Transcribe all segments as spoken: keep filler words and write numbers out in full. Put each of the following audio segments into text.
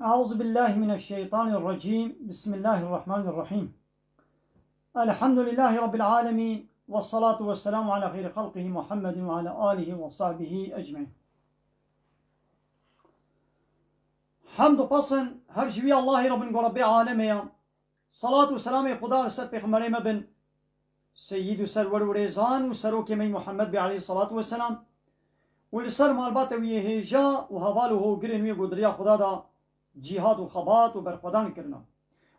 أعوذ بالله من الشيطان الرجيم. بسم الله الرحمن الرحيم. الحمد لله رب العالمين. والصلاة والسلام على خير خلقه محمد وعلى آله وصحبه أجمعين. Hemd û pesn her ji wî Allahî re bin ku Rebbê alemê ya. Salat û selamê Xuda li ser pêxemberê me bin. Seyyîd û serwer û rêzan û serokê me yî Muhammed bê aleyhî salatu weselam. Û li ser malbata wî yê hêja û heval û hogirên wî ku di riya Xuda de cîhad û xebat û berxwedan kirina.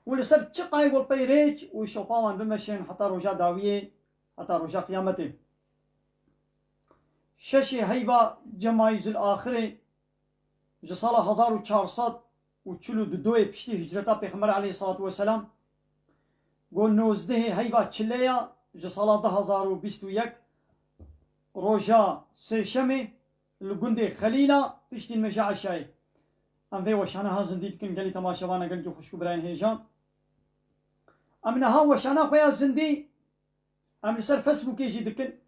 Û li ser çiqayê ku pey rêç û şopa wan bimeşin heta roja dawiyê, heta roja qiyametê. Şeşê heyva Cemayîzul Axirê ji sala hezar û çar sed û çil û du piştî hicreta Pêxember aleyhî salatu weselam, ku nozdehê heyva çilê ya ji sala du hezar û bîst û yek, roja sêşemê li gundê Xelîla piştî nimêja eşayê. Em vê weşana ha zindî dikin, gelî temaşevana gelkî xwişk û birayên hêja. Em niha weşana xwe ya zindî em li ser Facebookê jî dikin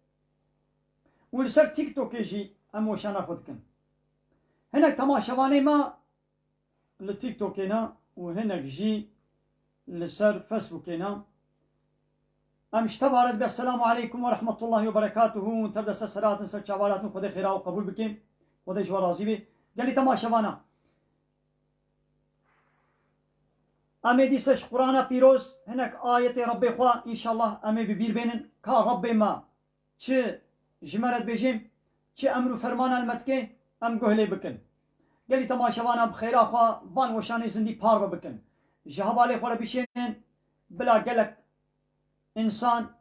û li ser TikTokê jî em weşana xwe dikin. Hinek temaşevanê me li TikTokê ne û hinek jî li ser Facebookê ne. Em ji tevare dibe, Esselamu aleykum ve rahmetullahi ve berekatuhu, tev de ser seratin, ser çavaratin, Xwedê xêra we qebûl bike, Xwedê ji we razî be. Gelî temaşevana, em ê dîsa ji Qur'ana pîroz hinek ayetê Rebbê xwe, înşallah em ê bi bîr bênin. Ka Rebbê me çi ji me re dibêjê, çi emr û fermana li me dike, em guh lê bikin. Gelî temaşevana bi xêra xwe van weşanê zindî parve bikin. Ji hevalê xwe re bişênin, bila gelek însan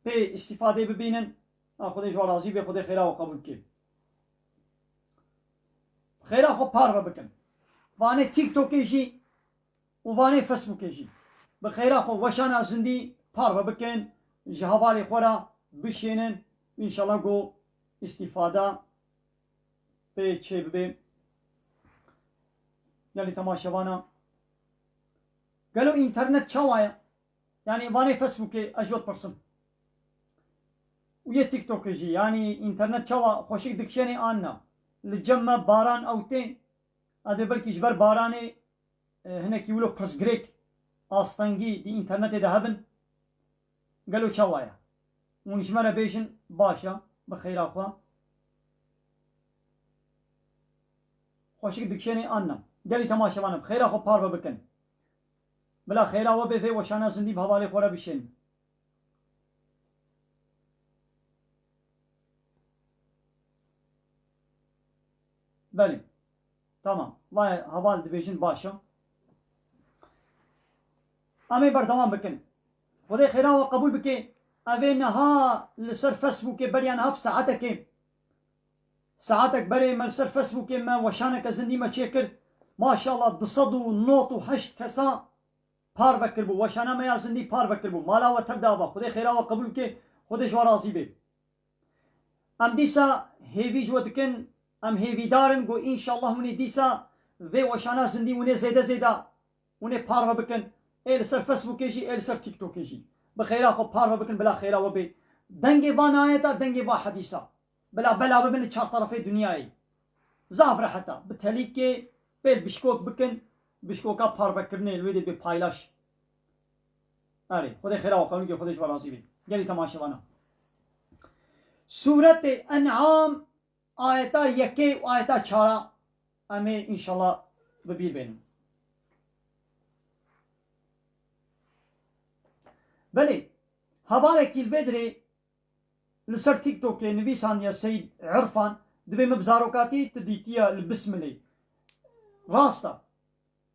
pê îstîfadê bibînin. A Xwedê ji we razî be, Xwedê xêra we qebûl bike. Xêra xwe parve bikin. Vanê TikTokê jî û vanê Facebookê jî bi xêra xwe weşana zindî parve bikin, ji hevalê xwe re bişênin, înşallah ku îstîfada pê çê bibe. Gelî temaşevana, gelo înternet çawa ye? Yanî vanê Facebookê ez jot pirsim. Û yê TikTokê jî, yanî înternet çawa xweşik dikişênê an na? Li cem me baran ew tê, ez dê belkî ji ber baranê, e, hinekî wilo pirsgirêk, astengî di înternetê de hebin. Gelo çawa ye? Hûn ji me re bêjin, baş e, bi xêra xwe. Xweşik dikişênê an na? Gelî temaşevan e, bi xêra xwe parve bikin. Bila xêra we bê, vê weşana zindî bi hevalê xwe re bişên. Belê. Tamam. Vay heval dibêjin baş e. Em ê berdewam bikin. Xwedê xêra we qebûl bike. Ev ê niha li ser Facebookê beriya niha bi saetekê. Saetek berê me li ser Facebookê me weşaneke zindî me çêkir. Maşallah du sed û nod û heşt kesa parve kiribû. Weşana me ya zindî parve kiribû. Mala we tev de ava. Xwedê xêra we qebûl bike. Xwedê ji we razî be. Em dîsa hêvî ji we dikin. Em hêvîdar in ku înşallah hûn ê dîsa vê weşana zindî hûn ê zêde zêde hûn ê parve bikin. Ê li ser Facebookê jî, ê li ser TikTokê jî. Bi xêra xwe parve bikin, bila xêra we bê. Dengê van ayeta, dengê va hedîsa. Bila bela bibin li çar terefê dinyayê. Zaf rehet e. Bi telîkê pêl bişkok bikin, bişkoka parvekirinê li wê dê bê paylaş. Erê, Xwedê xêra we qebûl ke, Xwedê ji we razî bê. Gelî temaşevana. Sûretê En'am ayeta yekê û ayeta çara em ê înşallah bi bîr bênin. Belê, hevalekî li vê dirê li ser TikTokê nivîsandiye Seyîd Irfan, dibê min bi zarokatî tu dîtiye li Bismilê. Rast e.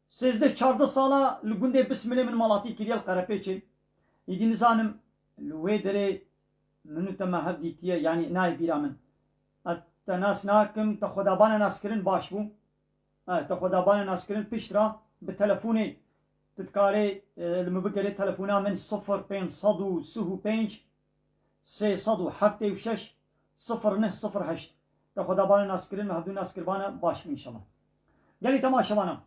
Sêzdeh çardeh sala li gundê Bismilê min malatî kiriye li Qerepêçê. Îdî nizanim li wê derê min û te me hev dîtiye, yanî nayê bîra min. Ez te nas nakim, te xwedabana naskirin baş bû. E, te xwedabana naskirin pişt re bi telefonê tu dikarê, e, li min bigerê telefona min sifir pênc sed û sih û pênc, sê sed û heftê û şeş, sifir neh sifir heşt. Te xwedabana naskirin me hevdû naskirbana baş bû înşallah. Gelî temaşevana.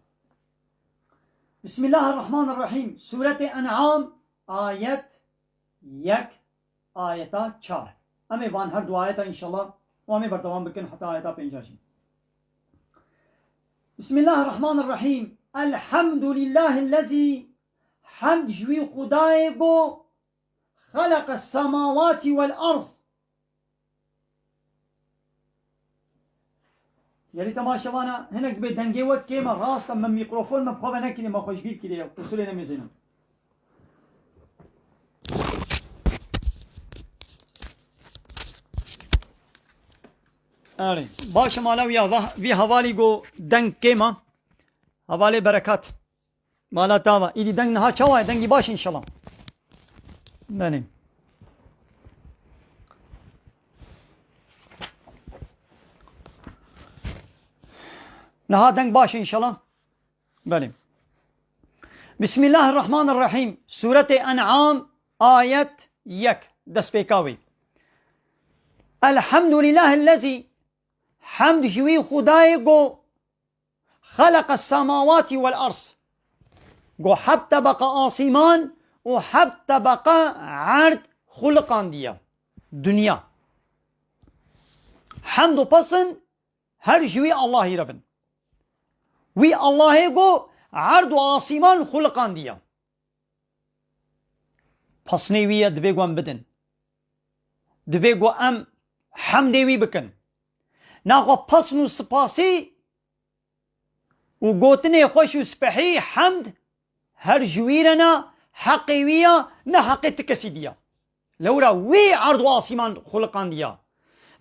Bismillahirrahmanirrahîm. Sûretê En'am, ayet yek, ayeta çar. Em ê van her du ayeta înşallah û em ê berdewam bikin heta ayeta pênca jî. Bismillahirrahmanirrahîm. Elhamdulillahillezî, hemd ji wî Xwedayê go, xeleqes semawatî wel erd. Gelî temaşevana hinek dibê dengê we kêm e, rast e, min mîkrofon min bi xwe ve nekiriye, me xwe ji bîr kiriye, qusurê nemêzînim. Erê, baş e mala wî ya, va-, vî hevalî go deng kêm e. Hevalê berekat. Mala tava. Îdî deng niha çawa ye? Dengî baş e înşallah. Belê. Niha deng baş e înşallah. Belê. Bismillahirrahmanirrahîm. Sûretê En'am, ayet yek. Destpêka wê. Elhamdulillahillezî, hemd ji wî Xwedayê go, xeleqes semawatî wel erd. Go heft tebeqa asîman û heft tebeqa erd xuliqandiye. Dinya. Hemd û pesin her ji wî Allahî re bin. Wî Allahê go erd û asîman xuliqandiye. Pesnê wî ye, divê ku em bidin. Divê ku em hemdê wî bikin. Naxwe pesn û sipasî û gotinê xweş û spehî hemd her ji wî re ne, heqê wî ya, ne heqê ti kesî dî ya. Lewra wî erd û asîman xuliqandiya.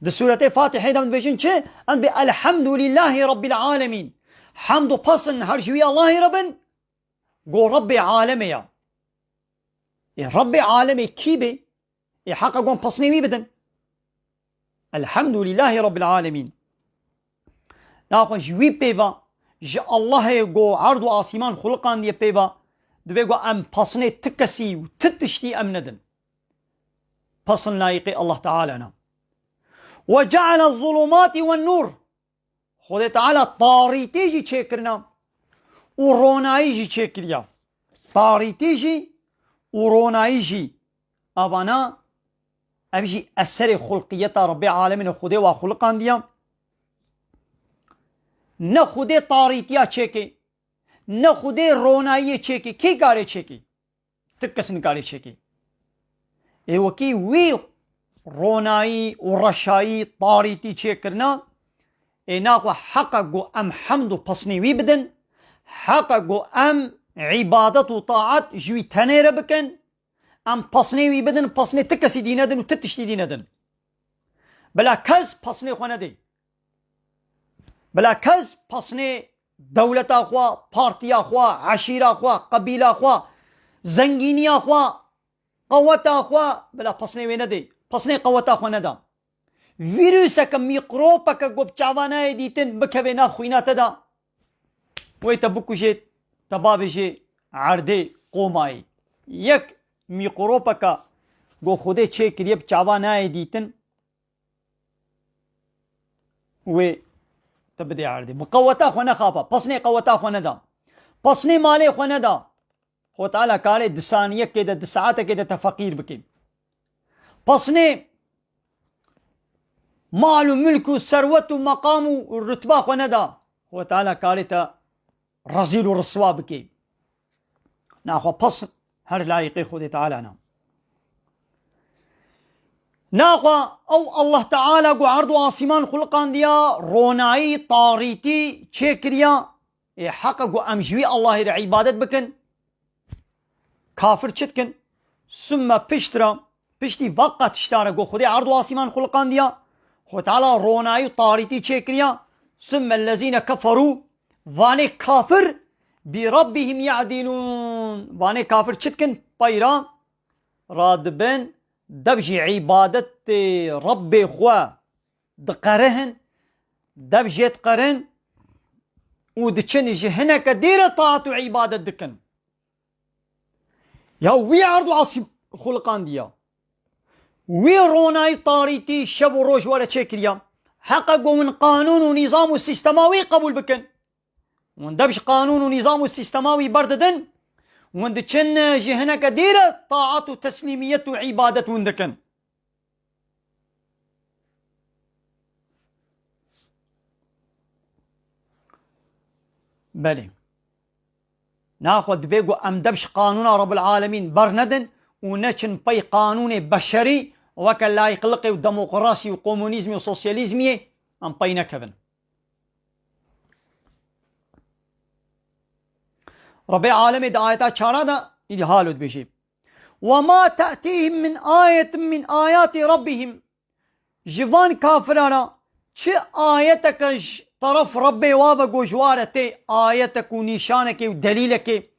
Di sûretê Fatihê de em dibêjin çi? Em dibê Elhamdulillahî Rabbil Alemîn. Hemd û pesn her ji wî Allahî re bin, go Rebbê alemê ya. Ê Rebbê alemê kî bê? Ê heqa gon pesnê wî bidin. Elhamdulillahî Rabbil Alemîn. Naxwe ji wî pêva, ji Allahê go erd û asîman xuliqandiye pêva, divê go em pesnê ti kesî û ti tiştî em nedin. Pesn layîqê Allah Teala ne. Ve ceale zulumati wen nur. Xwedê Teala tarîtî jî çêkirina û ronayî jî çêkiriya. Tarîtî jî û ronayî jî. Avana ev jî eserê xulqiyeta Rebbê alemîn e, Xwedê wa xuliqandiya. Ne Xwedê tarîtiya çêkê, ne Xwedê ronayiyê çêkê. Kê kare çêkê? Ti kes nikarê çêkê. Ê wekî wî ronayî û reşayî tarîtî çêkirina, ê naxwe heqa ku em hemd û pesnê wî bidin, heqa ku em îbadet û taat ji wî tenê re bikin, em pesnê wî bidin, pesnê ti kesî dî nedin û ti tiştî dî nedin. Bila kes pesnê xwe nedê. Bila kes pesnê dewleta xwe, partiya xwe, eşîra xwe, qebîla xwe, zengîniya xwe, qeweta xwe, bila pesnê wê nedê. Pesnê qeweta xwe neda. Vîruseke, mîkropeke ku bi çava nayê dîtin, bikeve nav xwîna te de. Wê te bikujê, te bavêjê erdê qomayî. Yek mîkropeke ku Xwedê çêkiriye bi çava nayê dîtin, wê te bidê erdê. Bi qeweta xwe nexapa. Pesnê qeweta xwe neda. Pesnê malê xwe neda. Xwe Teala karê di saniyekê de, di saetekê de te feqîr bike. Pesnê mal û milk û serwet û meqam û rutba xwe neda. Xwe Teala karê te rezîl û riswa bike. Naxwe pesn her layîqê Xwedê Teala ne. Naxwe ew Allah Teala ku erd û asîman xuliqandiya, ronayî, tarîtî çêkiriya, ê heqa ku em ji wî Allahî re îbadet bikin. Kafir çi dikin? Sümme pişt re, piştî veqa tişta re ku Xwedê erd û asîman xuliqandiya, Xwedê Teala ronayî û tarîtî çêkiriya. Sümme lezîne keferû, vanê kafir, bi rabbihim ya'dilûn. Vanê kafir çi dikin? Peyra radibin, dev jî îbadetê Rebbê xwe diqerihin, dev jê diqerin û diçin ji hineke dê re taat û îbadet dikin. Ya wî erd û asî xuliqandiya. Wî ronayî tarîtî şev û roj were çêkiriya. Heqa ku hûn qanûn û nîzam û sîstema wî qebûl bikin. Hûn dev ji qanûn û nîzam û sîstema wî berdidin. Hûn diçin ji hineke dê re taat û teslîmiyet û îbadet hûn dikin. Belê. Naxwe dibe ku em dev ji qanûna Rebbil Alemîn bernedin û neçin pey qanûnê beşerî weke layîqliqê û demokrasî û komunîzmî û sosyalîzmiyê em pey nekevin. Rebê Alemê di ayeta çara de îdî halo dibêje: "Ve ma te'tîhim min ayetin min ayati Rabbihim." Ji van kafirana çi ayeteke ji teref Rebbê wa ve ku ji wa re tê, ayetek û nîşanekê û delîlekê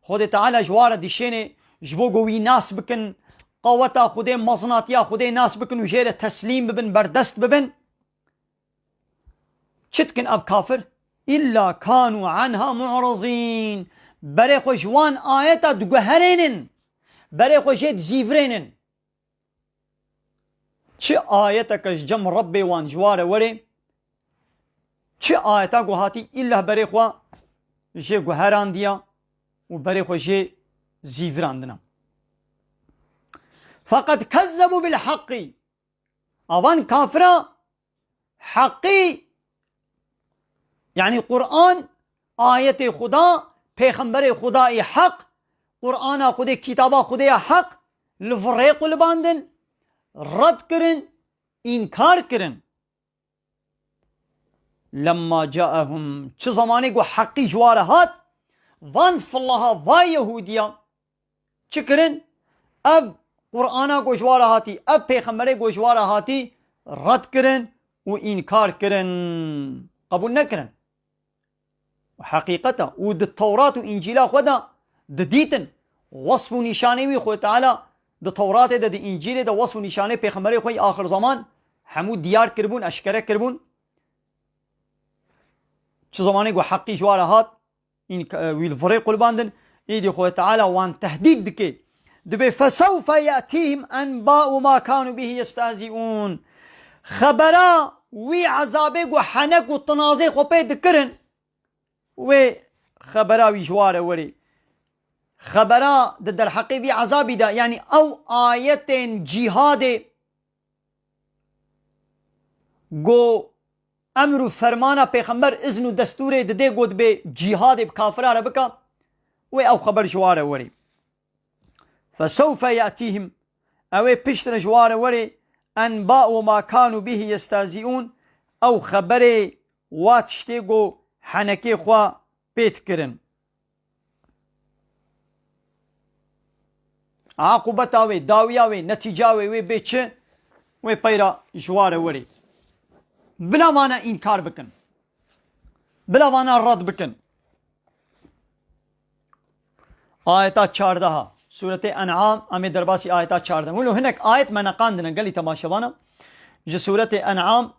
Xwedê Teala ji wa re dişêne, ji bo ku wî nas bikin, qeweta Xwedê, mezinatiya Xwedê nas bikin û jê re teslîm bibin, berdest bibin. Çi dikin ev kafir? "Îlla kanu anha mu'rizîn." Berê xwe ji wan ayeta diguherênin. Berê xwe jê dizîvirênin. Çi ayeteke ji cem Rebbê wan ji wa re were, çi ayeta ku hatî îlla berê xwe jê guherandiya û berê xwe jê zîvirandina. Feqed kezzebu bil haqqî. Avan kafira heqî, yanî Qur'an, ayetê Xuda, pêxemberê Xuda ê heq, Qur'ana Xwedê, kitaba Xwedê ya heq, li virê qulibandin, red kirin, înkar kirin. Lemma caehum, çi zemanê ku heqî ji wa re hat, van fillaha, vay Yehûdiya, çi kirin? Ev Qur'ana ku ji wa re hatî, ev pêxemberê ku ji wa re hatî, red kirin û înkar kirin. Qebûl nekirin. Heqîqet e. Û di Tewrat û Încîla xwe de didîtin. Wesf û nîşanê wî Xwedê Teala di Tewratê de, di Încîlê de wesf û nîşanê pêxemberê xwe yê axir zeman hemû diyar kiribûn, eşkere kiribûn. Çi zemanê ku heqî ji wa re hat, Înk-, e, wî li virê qulbandin, îdî Xwedê Teala wan tehdîd dike. Dibê, "Fesewfe ye'tîhim enba'u ma kanu bihi yestehzi'ûn." Xebera wî ezabê ku henek û tinazê xwe pê dikirin, wê xebera wî ji wa re werê. Xebera di derheqê vî ezabî de, yanî ew ayetên cîhadê ku emr û fermana pêxember, izn û destûrê didê, got bê cîhadê bi kafira re bika, wê ew xeber ji wa re werê. Fesewfe ye'tîhim, ew ê piştre ji wa re werê, enba'u ma kanu bihi yestehzi'ûn, ew xeberê wa tiştê ku henekê xwe pê dikirin. Aqûbeta wê, dawiya wê, netîca wê, wê bê çi? Wê peyra ji wa re werê. Bila vana înkar bikin. Bila vana red bikin. Ayeta çardeha. Sûretê En'am, em ê derbasî ayeta çardeh. Wilo hinek ayet me neqandine, gelî temaşevana. Ji Sûretê En'am,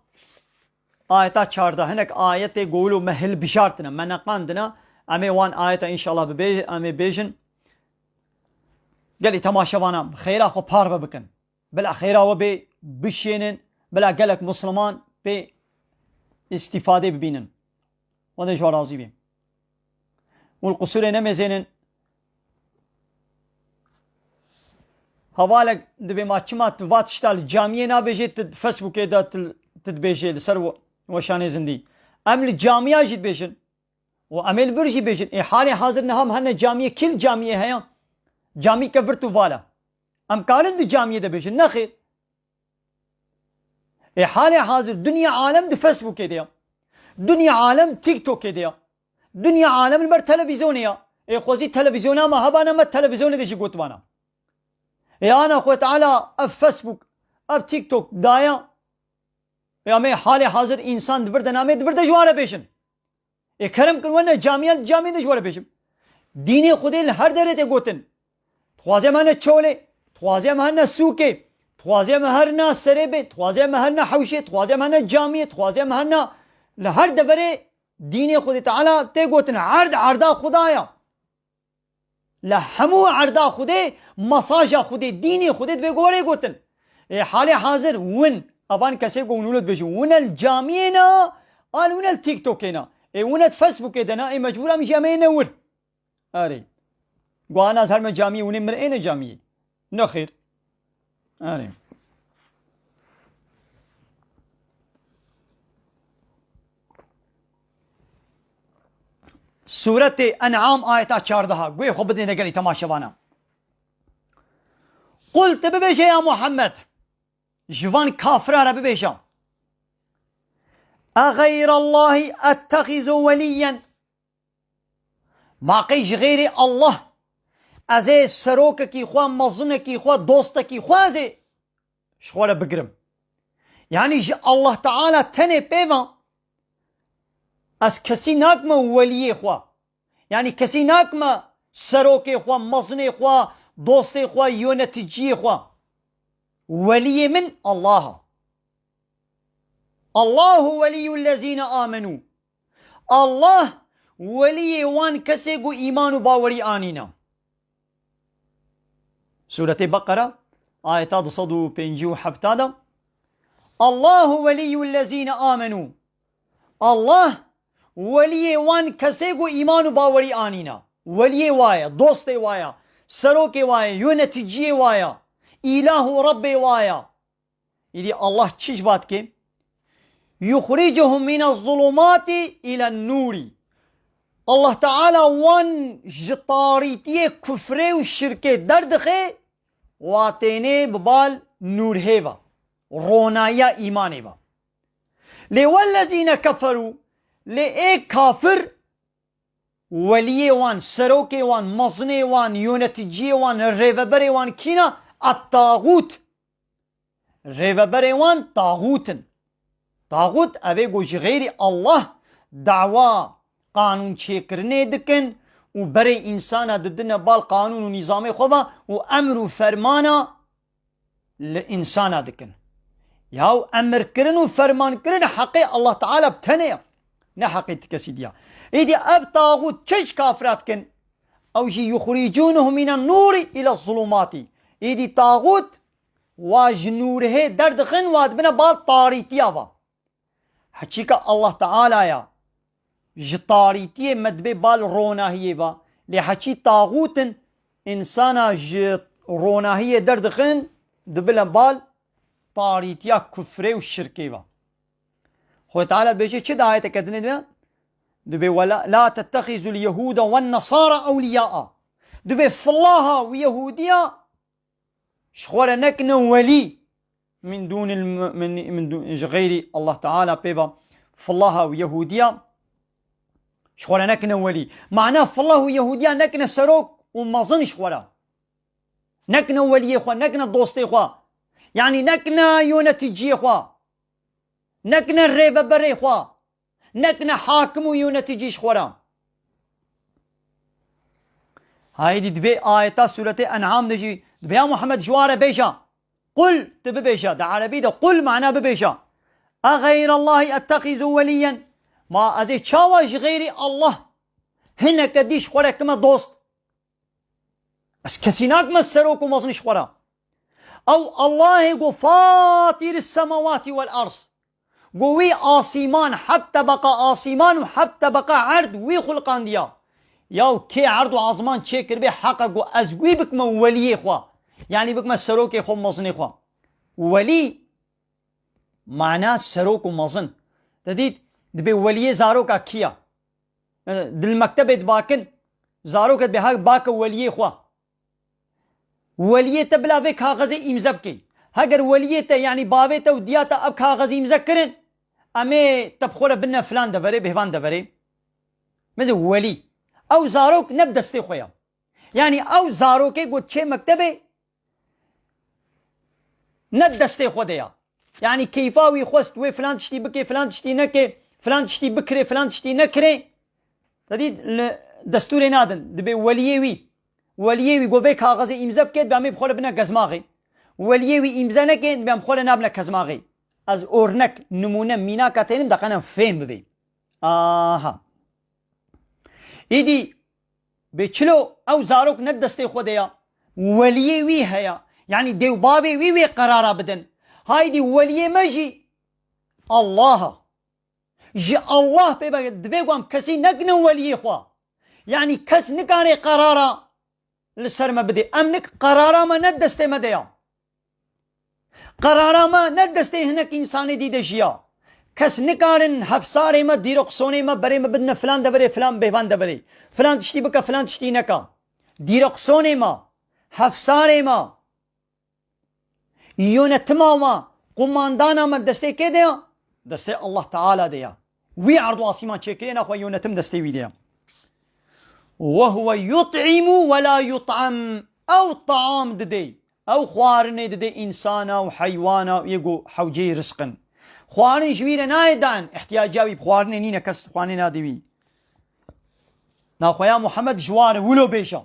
ayeta çardeh, hinek ayetê ku wilo me hilbijartine, me neqandine, em ê wan ayeta înşallah bibê-, em ê bêjin. Gelî temaşevana xêra xwe parve bikin. Bila xêra we bê bişênin, bila gelek Musliman pê îstîfadê bibînin. Xwedê ji we razî bê. Û li qusûrê nemêzênin. Hevalek dibê ma çima tu va tişta li camiyê nabêjê, tu Facebookê de tu, tu dibêjê li ser we-, weşanê zindî. Em li camiya jî dibêjin. Û em ê li vir jî bêjin. Ê halê hazir niha em hene camiyê, kî li camiyê heye? Camîke virt û vala. Em karin di camiyê de bêjin? Nexêr. Ê halê hazir dinya alem di Facebookê de ya. Dinya alem TikTokê de ya. Dinya alem li ber televîzyonê ya. Ê xwezî televîzyona me hebana me televîzyonê de jî gotibana. Ê ana Xwedê Teala ev Facebook, ev TikTok daya. Ê em ê halê hazir însan di vir de name di vir de ji wan re bêjin. Ê kerem kin wene camiyan, camiyê de ji we re bêjim. Dînê Xwedê li her derê tê gotin. Dixwaze em hene çolê, dixwaze em hene sûkê, dixwaze em herina serê bê, dixwaze em herina hewşê, dixwaze em hene camiyê, dixwaze em herina li her deverê dînê Xwedê Teala tê gotin. Erd erda Xuda ya. Li hemû erda Xwedê, mesaja Xwedê, dînê Xwedê dibê ku were gotin. Ê halê hazir win, evan kesê ku hûn wilo dibêjin, win el camiyê ne, an win el TikTokê ne. Ê win et Facebookê de ne, ê mecbûr em jî em ê ne wir. Erê. Guhana ez herme camiyê, win ê mir ê ne camiyê. Nexêr. Erê. Sûretê En'am ayeta çardeha. Guhê xwe bidêne gelî temaşevana. Qul, tu bibêje ya Muhammed, ji van kafira re bibêje. E xeyrallahî ettexizu weliyyen. Ma qey ji xeyrê Allah ez ê serokekî xwe, mezinekî xwe, dostekî xwe ez ê ji xwe re bigirim. Yanî ji Allah Teala tenê pê ve ez kesî nakime weliyê xwe. Yanî kesî nakime serokê xwe, mezinê xwe, dostê xwe, yöneticiyê xwe. Weliyê min Allah e. Allahu weliyyullezîne amenû. Allah weliyê wan kesê ku îman û bawerî anîne. Sûretê Beqera, ayeta du sed û pêncî û heft de, Allahu weliyyullezîne amenû. Allah weliyê wan kesê ku îman û bawerî anîne. Weliyê wa ye, dostê wa ye, serokê wa ye, yöneticiyê wa ye, îlah û Rebbê wa ye. Îdî Allah çi ji va dike? Yuxricuhum mine zulumati ile nûrî. Allah Teala wan ji tarîtiyê kufrê û şirkê derdixe, wa tênê bi bal nûrhê ve, ronayiya îmanê ve. Lê wellezîne keferû, lê ê kafir, weliyê wan, serokê wan, mezinê wan, yöneticiyê wan, rêveberê wan kîna? At-tağût. Rêveberê wan taxût in. Taxût ev ê ku ji xeyrî Allah dawa qanûn çêkirinê dikin û berê însana didine bal qanûn û nîzamê xwe ve û emr û fermana li însana dikin. Yaw emirkirin û fermankirin heqê Allah Teala bi tenê ye. Ne heqê ti kesî diya. Êdî ev taxût çi ji kafira dikin? Ew jî yuxricûnehum mîne nûrî île zulûmatî. Êdî taxût wa ji nûrihê derdixin, wa dibine bal tarîtiya va. Heçîka Allah Teala ya ji tarîtiyê me dibê bal ronahiyê va. Lê heçî taxût in, însana ji ronahiyê derdixin, dibine bal tarîtiya kufrê û şirkê va. Xwedê Teala dibêje çi di ayeteke dinê de? Dibê, "Ve la, la tettexizul yehude wen nesara ewliyaa." Dibê filaha û yehudiya ji xwe re nekine welî min dûnil mu-, min, min dû-, ji xeyrî Allah Teala pê ve filaha û yehudiya ji xwe re nekine welî. Mana filah û yehudiya nekine serok û mezin ji xwe re. Nekine weliyê xwe, nekine dostê xwe. Yanî nekine yöneticiyê xwe. Nekine rêveberê xwe. Nekine hakim û yöneticî ji xwe re. Haydi di vê ayeta Sûretê En'am de jî dibê ya Muhammed ji wan re bêje. Qul, tu bibêje. Di erebî de qul mana bibêje. E xeyrallahî ettexizu weliyyen. Ma ez ê çawa ji xeyrî Allah hineke dî ji xwe re kime dost? Ez kesî nakime serok û mezin ji xwe re. Ew Allahê ku fatîris semawatî wel erd. Ku wî asîman, heft tebeqa asîman û heft tebeqa erd wî xulqandiya. Yaw kê erd û azman çêkiribê heqa ku ez wî bikime weliyê xwe. Yanî bikime serokê xwe, mezinê xwe. Welî mana serok û mezin. Te dît, dibê weliyê zaroka kî ya? Di li mektebê dibakin, zarok dibê hak bake weliyê xwe. Weliyê te bila vê kaxezê îmze bikê. Heger weliyê te, yanî bavê te û diya te ev kaxez îmze kirin, em ê te bi xwe re bine filan deverê, bêvan deverê. Meze welî. Ew zarok ne bi destê xwe ya. Yanî ew zarokê ku çê mektebê ne destê xwe de ya. Yanî keyfa wî xwest wê filan tiştî bike, filan tiştî neke, filan tiştî bikire, filan tiştî nekire. Te dît li destûrê nadin. Dibê weliyê wî. Weliyê wî got vê kaxezê îmze bike, dibê em ê bi xwe re bine kezmaxê. Weliyê wî îmze neke, dibê em xwe re nabine kezmaxê. Ez ornek, nimûne, mînaka tênim de qenem fêm bibê. Aha. Îdî bê çilo ew zarok ne destê xwe de ya. Weliyê wî heye. Yanî dê û bavê wî wê qerara bidin. Haydî weliyê me jî Allah e. Ji Allah pê be divê ku em kesî nekinin weliyê xwe. Yanî kes nikare qerara li ser me bidê. Em nik qerara me ne destê me de ya. Qerara me ne destê hinek însanê dî de jî ya. Kes nikarin hefsarê me, dîroqsonê me, berê me bidine filan deverê, filan bêvan deverê. Filan tiştî bike, filan tiştî neka. Dîroqsonê me, hefsarê me, yönetima me, qumandana me destê kê de ya? Destê Allah Teala de ya. Wî erd û asîman çêkiriye, naxwe yönetim destê wî de ya. Ve huve yut'imu ve la yut'am. Ew taam didê. Ew xwarinê didê însana û heywana û yê ku hewceyî rizq in. Xwarin ji wî re nayê dan, ihtiyaca wî bi xwarinê nîne, kes xwarinê nade wî. Naxwe ya Muhammed ji wan re wilo bêje.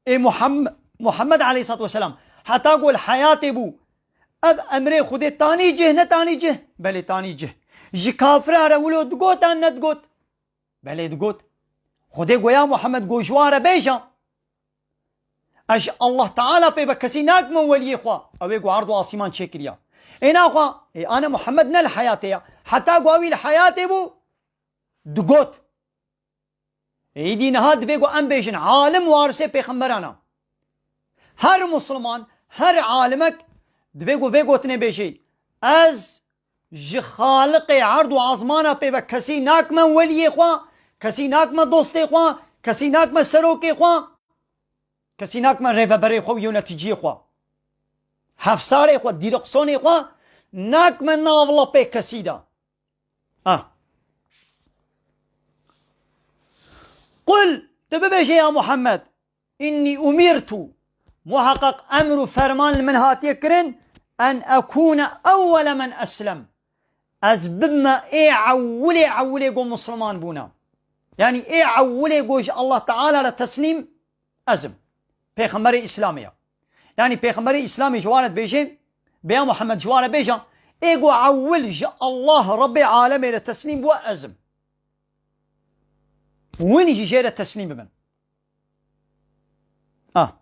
Ê Muhammed, Muhammed aleyhissalatu vesselam, heta ku li heyatê bû, ev emrê Xwedê tanî cih, ne tanî cih? Belê tanî cih. Ji kafira re wilo digot an nedigot? Belê digot. Xwedê goya Muhammed go ji wan re bêje. Ez ji Allah Teala pê be kesî nakime weliyê xwe. Ew ê ku erd û asîman çêkiriya. Ê naxwe, ê ane Muhammed ne li heyatê ya. Heta ku ewî li heyatê bû, digot. Êdî niha divê ku em bêjin, alim warisê pêxemberan e. Her Musliman, her alimek divê ku vê gotinê bêjê, ez ji Xaliqê erd û azmana pê ve kesî nakime weliyê xwe, kesî nakime dostê xwe, kesî nakime serokê xwe, kesî nakime rêveberê xwe û yöneticiyê xwe. Hefsarê xwe, dîroqsonê xwe nakime nav lapê kesî de. Ah. Qul, tu bibêje ya Muhammed, innî umirtu, muheqeq emr û ferman li min hatiye kirin, en ekûne ewwele men eslem. Ez bibime ê ewilê ewilê ku Musliman bûne. Yanî ê ewilê ku ji Allah Teala re teslîm ez im. Pêxemberê Îslamê ya. Yanî Pêxemberê Îslamê ji wan re dibêje, bêya Muhammed ji wan re bêje, ê ku ewil ji Allah Rebbê alemê re teslîm bû ez im. Win jî jê re teslîm bibin. Ah.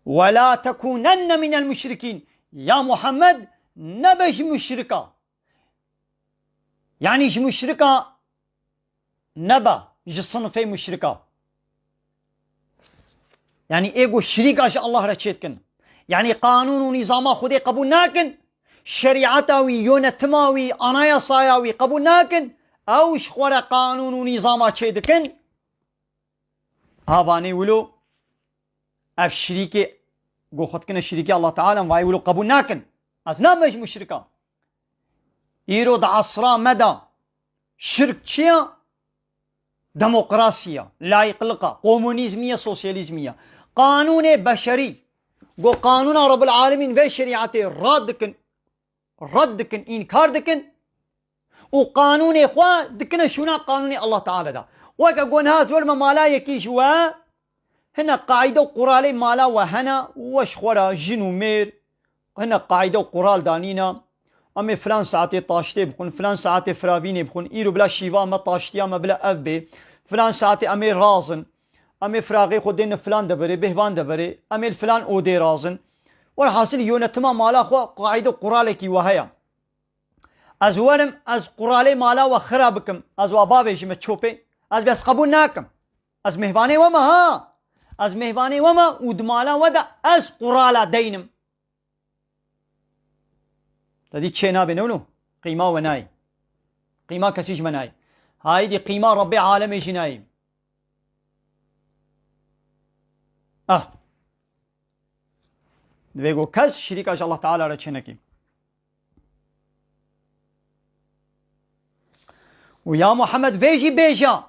Ve la tekûnenne minel muşrikîn. Ya Muhammed, nebe ji muşrika. Yanî ji muşrika nebe, ji sinfê muşrika. Yanî ê ku şirîka ji Allah re çêdikin. Yanî qanûn û nîzama Xwedê qebûl nakin. Şerîeta wî, yönetima wî, anayasaya wî qebûl nakin. Ew ji xwe re qanûn û nîzama çêdikin. Havanê wilo, ev şirîkê, ku xwe dikine şirîkê Allah Teala, vayê wilo qebûl nakin. Ez nabim ji muşrika. Îro di esra me de şirk çi ye? Demokrasî ye, layîqlika, komunîzmî ye, sosyalîzmî ye. Qanûnê beşerî, ku qanûna Rebbil Alemîn vê şerîetê rad dikin, red dikin, înkar dikin û qanûnê xwe dikine şûna qanûnê Allah Teala de. Weke ku niha ez werime mala yekî ji we, hine qaîde û quralê mala we hene, we ji xwe re jin û mêr hine qaîde û qural danîne. Em ê filan saetê taştê bixwin, filan saetê firavînê bixwin, îro bila şîva me taştiya me bila ev bê, filan saetê em ê razin, em ê firaxê xwe dêne filan deverê, bêhvan deverê, em ê li filan odê razin. Werhasil yönetima mala xwe qaîde û quralekî we heye. Ez werim, ez quralê mala we xira bikim, ez wa bavêjime çopê, ez bes qebûl nakim. Ez mêhvanê we me ha. Ez mêhvanê we me û di mala we de ez qurala deynim. Te dî çê nabê ne wilo? Qîma we nayê. Qîma kesî ji me nayê. Haydî qîma Rebbê alemê jî nayê. Ah. Divê ku kes şirîka ji Allah Teala re çênekî. Û ya Muhammed vê jî bêje.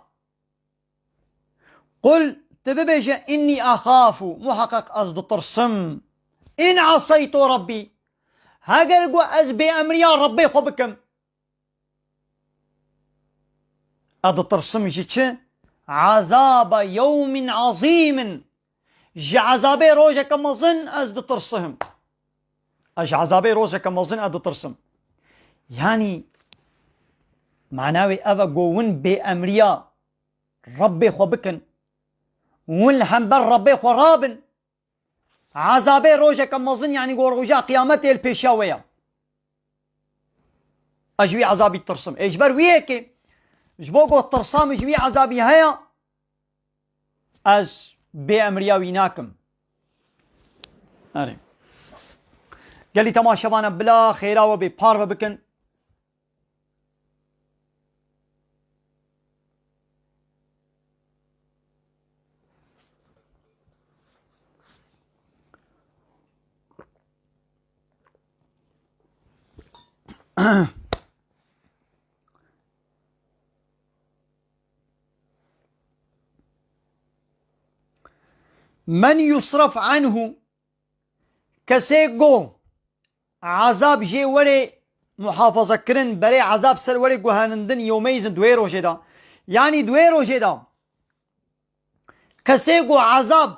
Qul, tu bibêje, innî axafu, muheqeq ez ditirsim. In aseytu Rabbî, heger ku ez bêemriya Rebbê xwe bikim. Ez ditirsim ji çi? Azabe yewmin azîmin. Ji ezabê rojeke mezin ez ditirsim. Ez ji ezabê rojeke mezin ez ditirsim. Yanî, mana wê ev e ku win bêemriya Rebbê xwe bikin. Win li hember Rebbê xwe rabin. Ezabê rojeke mezin, yanî ku roja qiyametê li pêşiya we ye. Ez ji wî ezabî tirsim. Ê ji ber wî yekê, ji bo ku tirsa min ji wî ezabî heye, ez bêemriya wî nakim. Erê. Gelî temaşevana bila xêra we bê, parve bikin. Men yusraf anhu, kesê go azab jê were muhafaza kirin, berê azab ser were guhenindin, yewmeyzin, duê rojê da. Yanî duê rojê da. Kesê go azab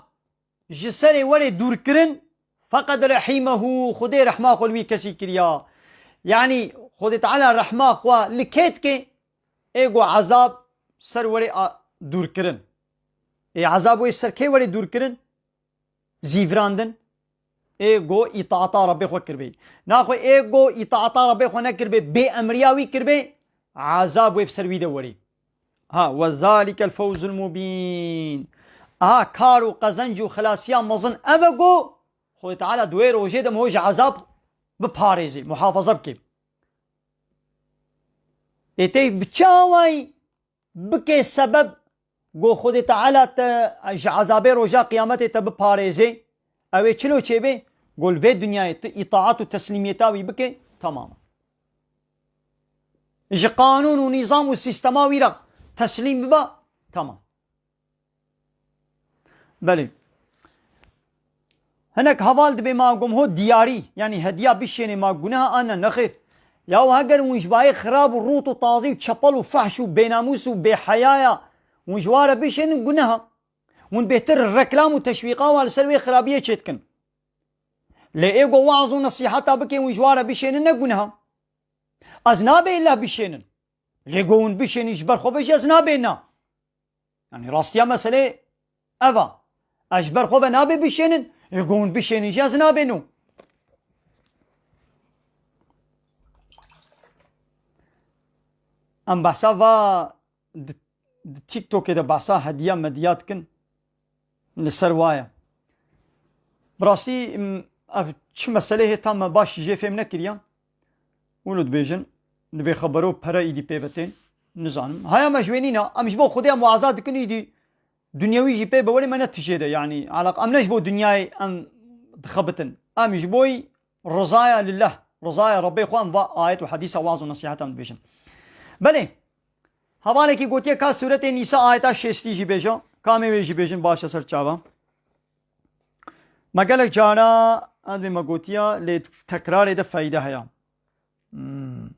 ji serê were dûr kirin, feqed rehimehu, Xwedê rehma xwe li wî kesî kiriya. Yanî Xwedê Teala rehma xwe li kê dike, ê go ezab ser were a-, dûr kirin. Ê ezab wê ser kê were dûr kirin? Zîvirandin. Ê go îtaata Rabbê xwe kiribê. Naxwe ê go îtaata Rabbê xwe nekiribê, bê emriya wî kiribê, ezab wê bi ser wî de werê. Ha, we zalikel fewzul mubîn. Aha, kar û qezenc û xilasiya mezin ev e ku Xwedê Teala di wê rojê de min ji ezab biparêzê, muhafaza bike. Ê tey bi çi awayî bike sebeb ku Xwedê Teala te ji ezabê roja qiyametê te biparêzê? Ew ê çilo çêbê? Ku li vê dinyayê tu îtaat û teslîmiyeta wî bike, temam. Ji qanûn û nîzam û sîstema wî re teslîm biba, temam. Belê. Hinek heval dibê ma gom ho diyarî, yanî hediya bişênê ma guneha an ne, nexêr. Ya heger hûn ji bayê xirab û rût û tazî û çepel û fehş û bênamûs û bêheyaya hûn ji wa re bişênin guneha. Hûn bêhtir reklam û teşwîqa wan li ser wê xirabiyê çêdikin. Lê ê go waz û nesîheta bikê hûn ji wa re bişênin ne guneha. Ez nabê illa bişênin. Lê go hûn bişênin ji ber xwe ve jî ez nabê na. Yanî rastiya meselê ev a. Ez ji ber xwe ve nabê bişênin, ê go hûn bişênin jî ez nabê nû. Em behsa va di, di TikTokê de behsa hediya mediya dikin. Li ser wa ye. Bi rastî, m, ev çi meselê hê ta me baş jê fêm nekiriya. Wilo dibêjin, dibê xebero pere îdî pê ve tên. Nizanim. Haya me ji wê nîna, em ji bo Xwedê em waza dikin îdî. Dinyewî jî pê bi werê me ne tijê de, yanî, elaq-, em ne ji bo dinyayê em dixebitin. Em ji boyî rizaya lillah, rizaya Rebbê xwe em va ayet û hedîsa waz û nesîheta em dibêjin. Belê, hevalekî gotiye ka sûretê Nîsa ayeta şêstî jî bêje, kamê wê jî bêjin baş e ser çava. Me gelek cara, ez dibê me gotiya, lê tekrarê de feyde heye. Hmm.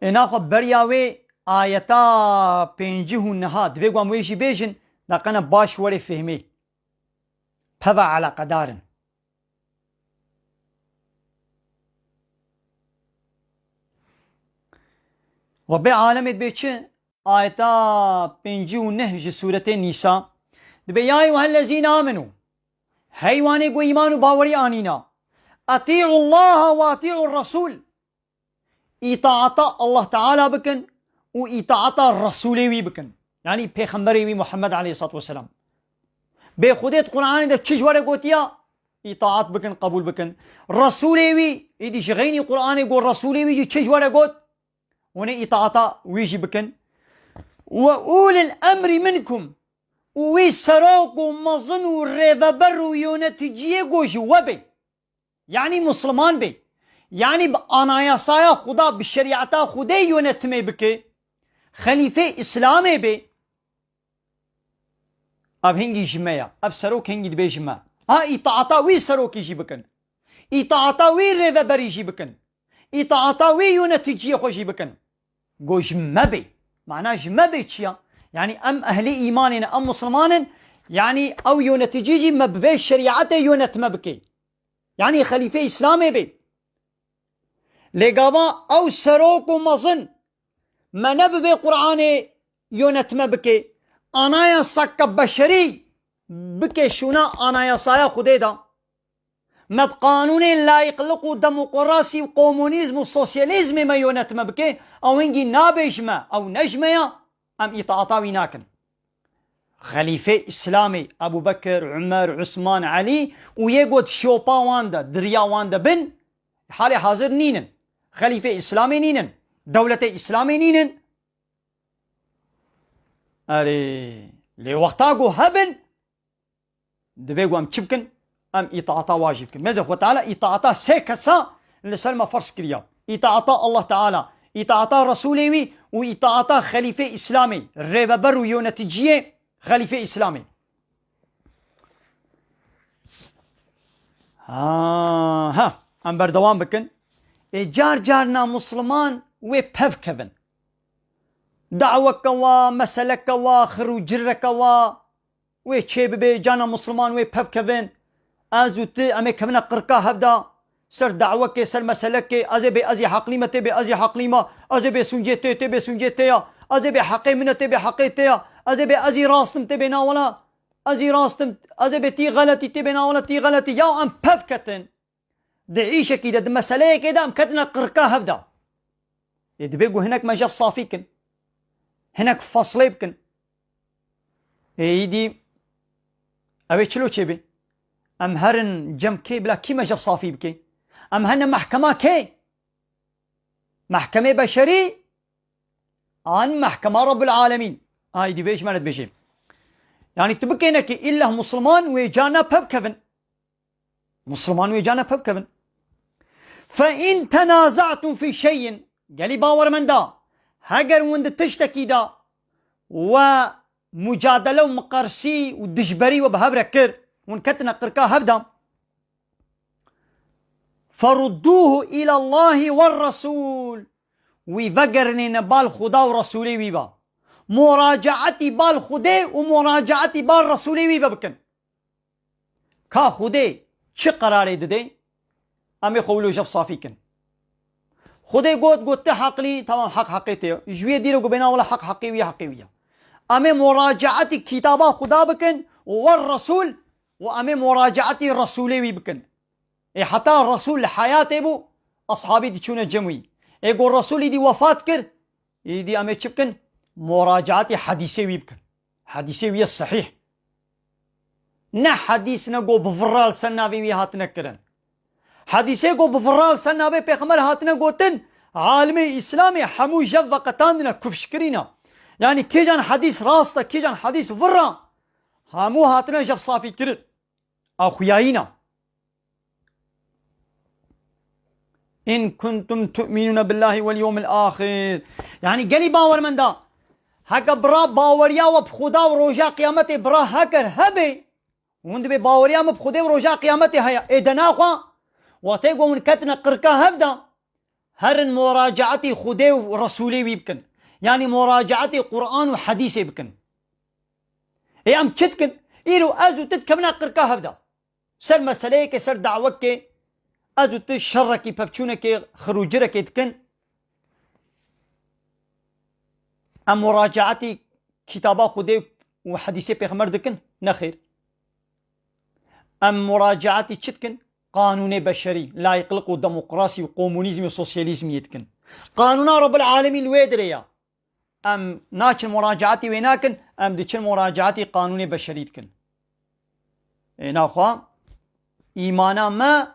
Ê naxwe beriya wê ayeta pêncî û neha, divê ku em wê jî bêjin, da qene baş werê fêhmê. Peve eleqedar in. Rebbê alemê dibê çi? Ayeta pêncî û neh ji sûretê Nîsa. Dibê, "Ya eyyuhellezîne amenû." Hey wanê ku îman û bawerî anîna. "Etî'ullaha ve etî'ur resûl." Îtaata Allah Teala bikin û îtaata Resûlê wî bikin. Yanî Pêxemberê wî Muhammed aleyhissalatu vesselam. Bê Xwedê di Qur'anê de çi ji we re gotiya? Îtaat bikin, qebûl bikin. Resûlê wî, îdî ji xeynî Qur'anê got, Resûlê wî jî çi ji we re got? Hûn ê îtaata wî jî bikin. "Ve ulil emrî minkum." Û wî serok û mezin û rêveber û yöneticiyê got ji we bê. Yanî Musliman bê. Yanî bi anayasaya Xuda, bi şerîeta Xwedê yönetimê bike. Xelîfê Îslamê bê. Ev hingî ji me ya. Ev serok hingî dibê ji me. Ha, îtaata wî serokê jî bikin. Îtaata wî rêveberî jî bikin. Îtaata wî yöneticiyê xwe jî bikin. Go ji me bê. Mana ji me bê çi ya? Yanî em ehlê îmanê ne, em Musliman in. Yanî ew yöneticî jî me bi vê şerîetê yönetme bike. Yanî xelîfê Îslamê bê. Lê gava ew serok û mezin me ne bi vê Qur'anê yönetme bike. Anayasaka beşerî bike şûna anayasaya Xwedê de. Me bi qanûnên layîqlik û demokrasî û komunîzm û sosyalîzmê me yönetme bike, ew hingî nabê ji me, ew ne ji me ya, em îtaata wî nakin. Xelîfê Îslamê, Ebû Bekir, Umer, Usman, Elî û yê got şopa wan de, di riya wan de bin, halê hazir nînin. Xelîfê Îslamê nînin. Dewletê Îslamê nînin. Erê, lê wexta ku hebin, divê ku em çi bikin? Em îtaata wa jî bikin. Mêze Xwe Teala îtaata sê kesa li ser me ferz kiriya. Îtaata Allah Teala, îtaata Resûlê wî û îtaata Xelîfê Îslamê, rêveber û yöneticiyê Xelîfê Îslamê. Ha, ha, em berdewam bikin. Ê car carna Musliman wê pev kevin. Daweke wa, meseleke wa, xir û cireke wa, wê çê bibe, carna Musliman wê pev kevin. Ez û tu, em ê kevine qirka hev de. Ser dawekê, ser meselekê, ez ê bê ez ê heqlî me, tê bê ez ê heqlî me, ez ê bê sûncê tê, tê bê sûncê tê ya, ez ê bê heqê min e, tê bê heqê tê ya, ez ê bê ez ê rast im, tê bê na wela, ez ê rast im, ez ê bê tî xeletî, tê bê na wela tî xeletî. Ya em pev ketin. Di îşekî de, di meseleyekê de em ketine qirka hev de. Ê, divê ku hinek me jev safî kin. Hinek feslê bikin. Ê, îdî ew ê çilo çêbê? Em herin cem kê, bila kî me jev safî bike? Em hene mehkema kê? Mehkemê beşerî an mehkema Rabbul Alemîn? Ay, divê ji me re dibêjê. Yanî tu bikêne ki îlla Musliman wê carna pev kevin. Musliman wê carna pev kevin. Fe in tenaza'tum fî şey'in. Gelî bawermenda, heger hûn di tiştekî de we mucadele û miqersî û dijberî we bi hev re kir, hûn ketine qirka hev de. Ferudduhu ilallahi werresul. Wî vegerinêne bal Xuda û Resûlê wî ve. Muracaetî bal Xudê û muracaetî bal Resûlê wî ve bikin. Ka Xudê çi qerarê dide, em ê xwe wilo jev safî kin. Xudê got, got, tu heqlî, tamam, heq heqê te ye. Ji wê dîro ku bêna wela heq heqê wî ye, heqê wî ye. Em ê muracaetî kitaba Xuda bikin û wer Resûl û em ê muracaetî Resûlê wî bikin. Ê heta Resûl li heyatê bû, eshabî diçûne cem wî. Ê ku Resûl îdî wefat kir, îdî em ê çi bikin? Muracaetî hedîsê wî bikin. Hedîsê wî ye sehîh. Ne hedîs ne ku bi virra li ser navê wî hatine kirin. Hedîsê ku bi virra li ser navê Pêxember hatine gotin, alimê Îslamê hemû jev veqetandine, kufş kirîne. Yanî kîjan hedîs rast e, kîjan hedîs virra, hemû hatine jev safî kirin. A xuyayîna. In kuntum tu'minûne billâhi wel yewmil âxir. Yanî gelî bawermenda, heke bira baweriya we bi Xuda û roja qiyametê bira heker hebe, hûn dibê baweriya me bi Xwedê û roja qiyametê heye. Ê de naxwe, wextê ku hûn ketine qirka hev de, herin muracaetî Xwedê û Resûlê wî bikin. Yanî muracaetî Quran û hedîsê bikin. Ê em çi dikin? Îro ez û tu dikevine qirka hev de. Ser meseleyekê, ser dawekê, ez û tu şerekî, pevçûnekê, xirûcirekê dikin. Em muracaetî kitaba Xwedê û hedîsê Pêxember dikin? Nexêr. Em muracaetî çi dikin? Qanûnê beşerî, layîqlik û demokrasî û komunîzmî û sosyalîzmiyê dikin. Qanûna Rebbil Alemîn li wê dirê ya. Em naçin muracaetî wê nakin, em diçin muracaetî qanûnê beşerî dikin. Ê naxwe îmana me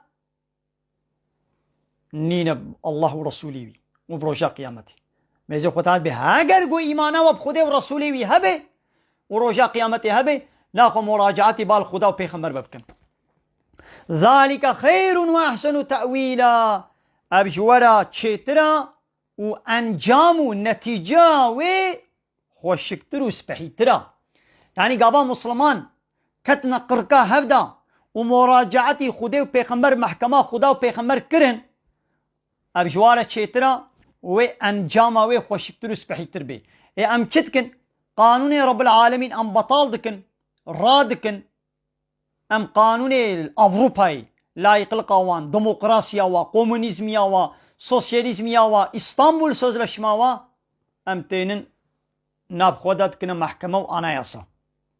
nîne Allah û Resûlê wî û bi roja qiyametê. Mêzê xwe tehat bê, heger ku îmana we bi Xwedê û Resûlê wî hebe û roja qiyametê hebe, naxwe muracaetî bal Xuda û Pêxember ve bikin. Zalike xeyrun ve ehsenu te'wîla. Ev ji we re çêtir e û encam û netîceya wê xweşiktir û spehîtir e. Yanî gava Musliman ketine qirka hev de û muracaetî Xwedê û Pêxember, mehkema Xuda û Pêxember kirin, ev ji wa re çêtir e, wê encama wê xweşiktir û spehîtir bê. Ê em çi dikin? Qanûnê Rebbil Alemîn em betal dikin, radikin. Em qanûnê Ewropayê, layîqlika wan, demokrasiya wa, komunîzmiya wa, sosyalîzmiya wa, Îstanbul Sözleşma wa, em tênin nav xwe de dikine mehkeme û anayasa.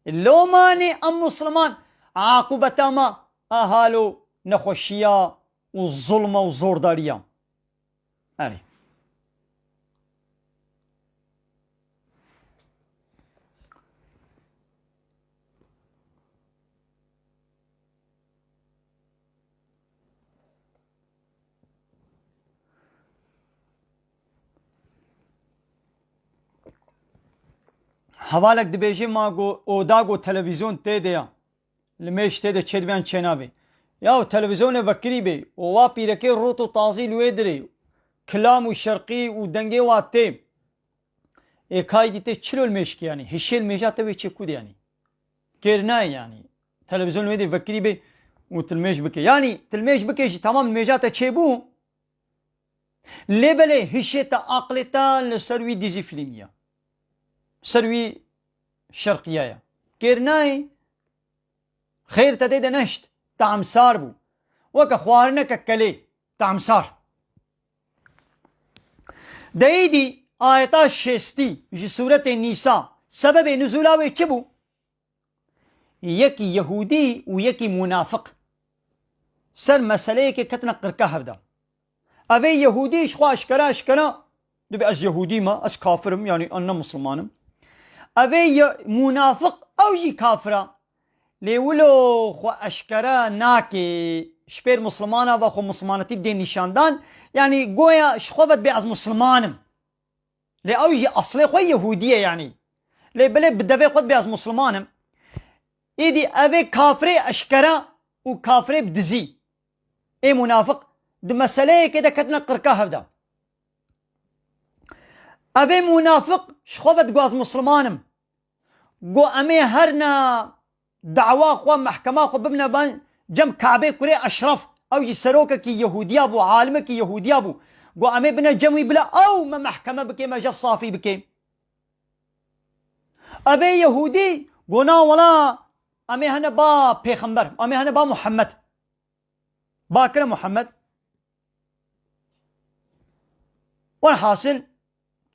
Lomanê em Musliman, aqûbeta me, ahalo nexweşiya û zulma û zordariya. Erê. Hevalek dibêje ma go oda go televîzyon tê de ya. Li mêj tê de çêdibe yan çênabê. Ya televîzyonê vekirî bê. O wa pîrekê rot û tazî li wê dirê. Kilam û şerqî û dengê wa tê. Ê kay dî tê çilo li mêj ki yanî. Hişê li mêja te wê çê ku de yanî. Kêr nayê yanî. Televîzyon li wê de vekirî bê û tu li mêj bike. Yanî tu li mêj bike jî tamam li mêja te çêbû. Lê belê hişê te aqilê te li ser wî dîzî fîlmî ya. Ser wî şerqiya ya. Kêr nayê. Xêr te dê de neşt. Tamsar bû. Weke xwarineke kelê. Tamsar. Deyîdî ayeta şêstî ji sûretê Nîsa sebebê nuzûla wê çi bû? Yekî Yehûdî û yekî munafiq ser meseleyekê ketine qirka hevda. Evê Yehûdî ji xwe eşkera eşkera dibe ez Yehûdî me, ez kafir im, yanî ez ne Misilman im. Evê ye-, munafiq ew jî kafir e. Lê wilo xwe eşkera nake, ji pêr Misilmana ve xwe Misilmanetî dê nîşandan, yanî goya ji xwe ve dibê ez Misilman im. Lê ew jî eslê xwe Yehûdî ye yanî. Lê belê bi devê xwe dibê ez Misilman im. Îdî ev ê kafirê eşkera û kafirê bi dizî. Ê munafiq di meseleyekê de ketine qirka hevda. Ev ê munafiq ji xwe ve digo ez Misilman im. Go em ê herna dawa xwe, mehkema xwe bibine ban cem Kabê kurê Eşref. Ew jî serokekî Yehûdiya bû, alimekî Yehûdiya bû. Go em ê bine cem wî bila ew me mehkeme bike, me jev safî bike. Ebê Yehûdî go na wela em ê hene ba pêxember, em ê hene ba Muhammed. Bakire Muhammed. Welhasil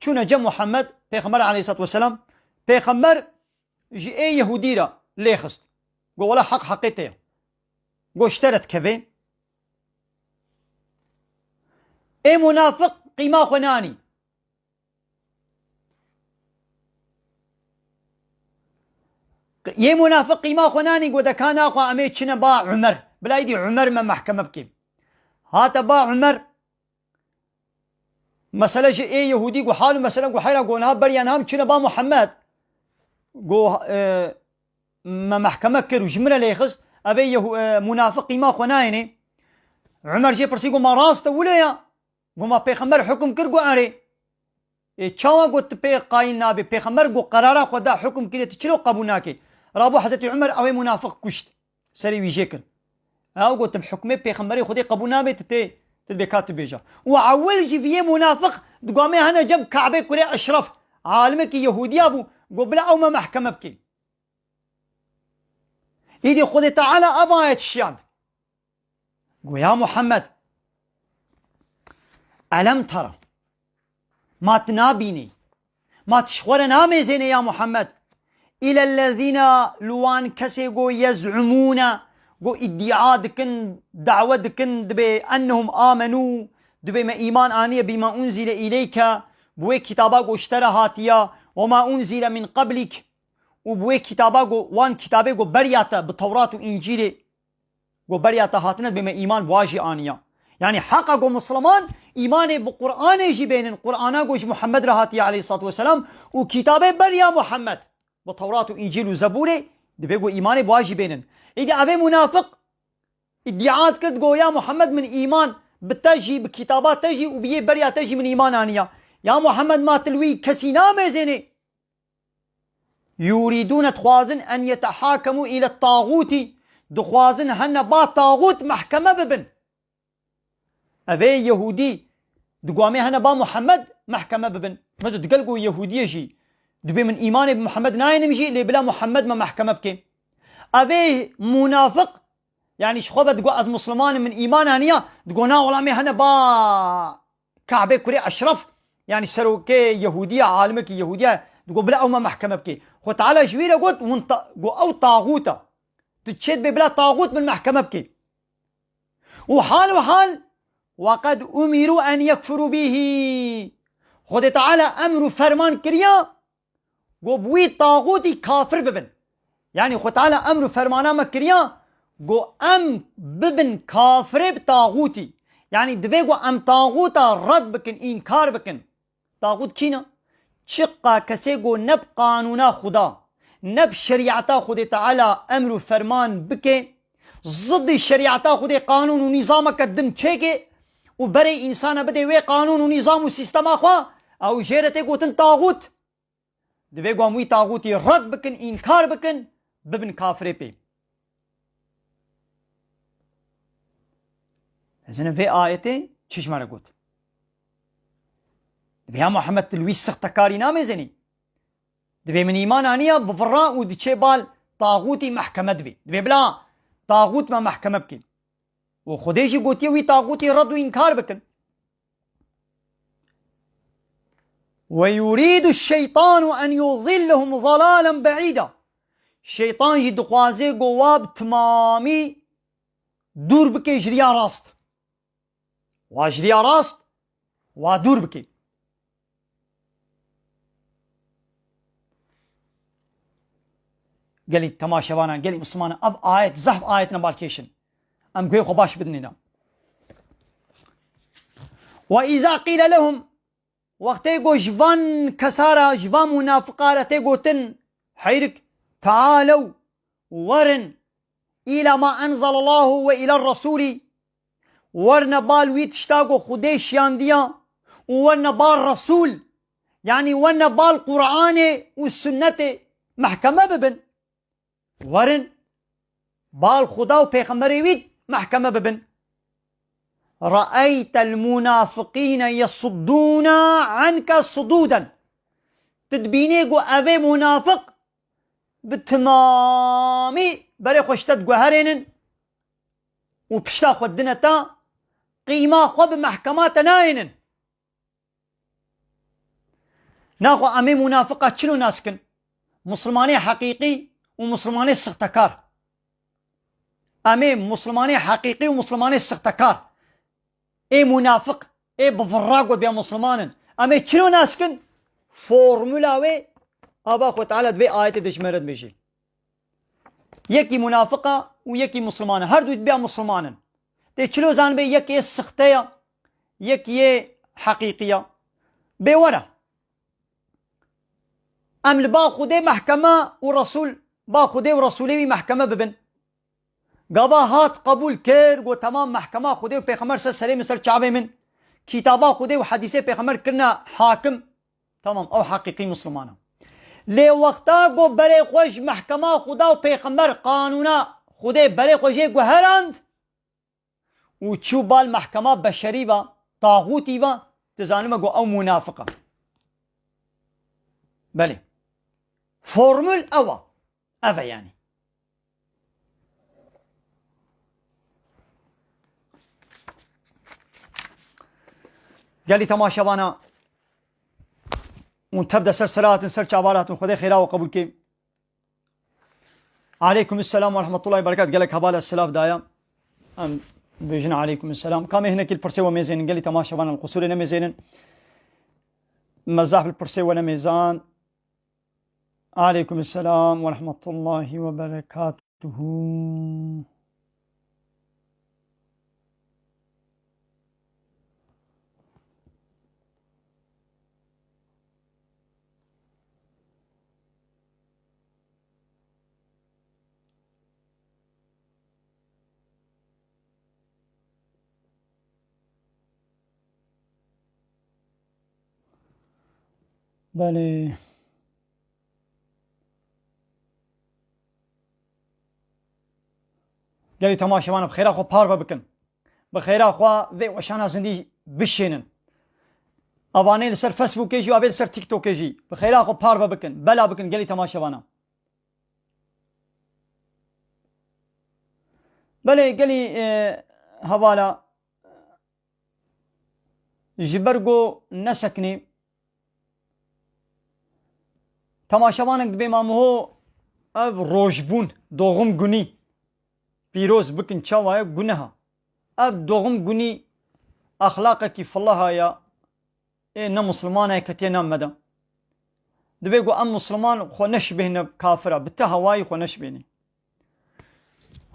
çûne cem Muhammed, Pêxember aleyhissalatu vesselam. Pêxember ji ê Yehûdî re lê xist. Go wela heq heqê te ye. Go ji te re dikeve. Ê munafiq qîma xwe nanî. Yê munafiq qîma xwe nanî, go de ka naxwe em ê çine ba Umer. Bila îdî Umer me mehkeme bike. Hate ba Umer. Mesele ji ê Yehûdî go hal û mesele go heyra go niha beriya niha em çine ba Muhammed. Go, e, me mehkeme kir û ji min re lê xist. Ebê Yehu-, e, munafiq qîma xwe nayêne. Umer jê pirsî go ma rast e wilo ya. Go ma pêxember hukum kir go erê. Ê, çawa got tu pê qayîl nabê? Pêxember got qerara xwe da, hukum kiriye, tu çilo qebûl nakê? Rabû Hezretî Umer ew ê munafiq kuşt. Serê wî jê kir. Ew got tu bi hukmê pêxemberê Xwedê qebûl nabê, tu tê, tu dibê ka tu bêja. Û ewil jî viyê munafiq digo em ê hene cem Kabê kurê Eşref. Alimekî Yehûdiya bû, got bila ew me mehkeme bike. Îdî Xwedê Teala ev ayet şiyand. Go ya Muhammed, elem tera, ma tu nabînî, ma tu ji xwe re namêzênê ya Muhammed, îlellezîna, li wan kesê go yez'umûne, go îdîa dikin, dawe dikin, dibê ennehum amenû, dibê me îman aniye bîma unzîle îleyke, bi wê kitaba go ji te re hatiya, we ma unzîle min qeblîk, û bi wê kitaba go, wan kitabê go beriya te, bi Tewrat û Încîlê, go beriya te hatine, dibê me îman bi wa jî aniya. Yanî heqa go Musliman îmanê bi Qur'anê jî bênin. Qur'ana go ji Muhammed re hatiye aleyhissalatu vesselam û kitabê beriya Muhammed. Bi Tewrat û Încîl û Zebûrê dibê go îmanê bi wa jî bênin. Îdî evê munafiq îdîa dikir, digo ya Muhammed min îman bi te jî, bi kitaba te jî û bi yê beriya te jî min îman aniya. Ya Muhammed ma tu li wî kesî namêzênê. Yurîdûne dixwazin en yetehakemû île tağûtî, dixwazin hene ba taxût mehkeme bibin. Evê Yehûdî digo em ê hene ba Muhammed mehkeme bibin. Mezo digel ku Yehûdiyê jî dibê min îmanê bi Muhammed nayênim jî, lê bila Muhammed me mehkeme bike. Evê munafiq Yanî ji xwe ve digo ez Musliman im, min îman aniya, digo na wela em ê hene ba Kabê kurê Eşref, yanî serokê Yehûdiya, alimekî Yehûdiya, digo bila ew me mehkeme bike. Xwe Teala ji wî re got, hûn ta-, go ew taxût e. Tu çê dibê bila taxût min mehkeme bike. Û hal û hal, وَقَدْ أُمِرُوا أَنْ يَكْفُرُوا بِهِ. Xwedê Teala emr û ferman kiriya, Go bi wî taxûtî kafir bibin. Yanî Xwe Teala emr û fermana me kiriya, go em bibin kafirê bi taxûtî. Yanî divê go em taxûta red bikin, înkar bikin. Taxût kî ne? Çiqa kesê ku ne bi qanûna Xuda, ne bi şerîeta Xwedê Teala emr û ferman bike, zidî şerîeta Xwedê qanûn û nîzameke din çêke û berê însana bide wê qanûn û nîzam û sîstema xwe, ew jê re tê gotin taxût. Divê ku em wî taxûtî red bikin, înkar bikin, bibin kafirê pê. Hizine vê ayetê çi ji me re got? Divê ya Muhammed tu li wî sixtekarî namêzenî. Divê min îman aniya, bivirra û diçê bal taxûtî mehkeme dibê. Divê bila taxût me mehkeme bikê. Û Xwedê jî gotiye wî taxûtî red û înkar bikin. Ve yuridu şeytanu en yudillehum dalalen be'îda. Şeytan jî dixwaze ku wa bi timamî dûr bike ji riya rast. Wa ji riya rast, wa dûr bike. Gelî temaşevanan, gelî Mislimanan, ev ayet, zehf ayetine balkêş in. Em guhê xwe baş bidinê de. Ve îza qîle lehum, wextê ku ji van kesa re, ji van munafiqa re tê gotin, heyrik, tealew, werin, îla ma enzelallahu ve îler resûlî, werine bal wî tişta ku Xwedê şiyandiya û werine bal Resûl, yanî werine bal Qur'anê û sunnetê mehkeme bibin. Werin bal Xuda û Pêxemberê wî mehkeme bibin. Re'eytel munafiqîne yesuddûne anke sudûden. Tu dibînî ku evê munafiq bi timamî berê xwe ji te diguherênin û pişta xwe dine te, qîma xwe bi mehkema te nayênin. Naxwe em ê munafiqa çilo nas kin? Musulmanê heqîqî û musulmanê sixtekar. Em ê musulmanê heqîqî û musulmanê sixtekar, ê munafiq, ê bi virra gotiya musulman in, em ê çilo nas kin? Formula wê, ava Xwe Teala di vê ayetê de ji me re dibêje. Yekî munafiq e û yekî musulman e. Her du dibiya musulman in. Tê çilo zanibê yek ê sixte ya, yek yê heqîqî ya. Bê were. Em li ba Xwedê mehkeme û Resûl, ba Xwedê û Resûlê wî mehkeme bibin. Gava hat qebûl kir, got, temam, mehkema Xwedê û Pêxember ser serê min, ser çavê min. Kitaba Xwedê û hedîsê Pêxember kirine hakim. Tamam, ew heqîqî Musliman e. Lê wexta ku berê xwe ji mehkema Xuda û Pêxember, qanûna Xwedê berê xwe jê guherand û çû bal mehkema beşerî ve, taxûtî ve, tu zanime ku ew munafiq e. Belê. Formul ew e. Ev e yanî. Gelî temaşevana, hûn tev de ser sera hatin, ser çava hatin, Xwedê xêra we qebûl kê. Aleykum selam ve rahmetullahi ve berekat. Gelek hevala silav daya. Em bêjin aleykum selam. Kamê hinekî li pirsê we mêzênin, gelî temaşevana li qusûrê nemêzênin. Me zehf li pirsê we nemêzan. Aleykum selam ve rahmetullahi ve berekatuhu. Belê. Gelî temaşevan bi xêra xwe parve bikin. Bi xêra xwe vê weşana zindî bişênin. Avanê li ser Facebookê jî, avê li ser TikTokê jî. Bi xêra xwe parve bikin. Bela bikin gelî temaşevana. Belê gelî, e, hevala, ji ber ku nesekinî, temaşevanek dibê ma miho ev rojbûn, doğum günü, pîroz bikin, çawa ye? Guneha. Ev doğum günü exlaqekî filaha ya, ê ne Musliman e, ketiye nav me de. Dibê ku em Musliman xwe neşibêhne kafira, bi ti hewayî xwe neşibênê.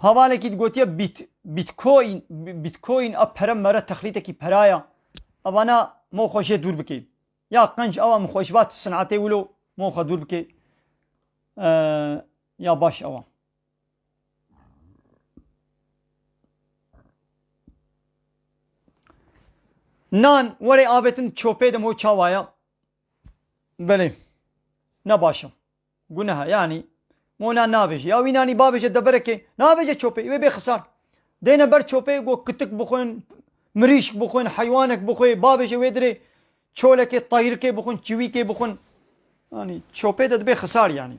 Hevalekî digotiye bit-, bitcoin, bi-, bitcoin a pere mere texlîtekî peraya. Evana mo xwe jê dûr bikê. Ya qenc ewa min xweş ba tu sinetê wilo mo xwe dûr bike. E, ya baş ewa. Nan, werê avêtin çopê de mo çawa ya? Belê. Ne baş e. Guneha, yanî. Mo nan nabêje. Ya wî nanî babêje deberekê. Nabêje çopê. Wê bê xisar. Dêne ber çopê, go kitik bixwin, mirîşk bixwin, heywanek bixwê. Babêje wê dirê çolekê, tayrikê bixwin, çivîkê bixwin. Yanî çopê de dibê xisar yanî.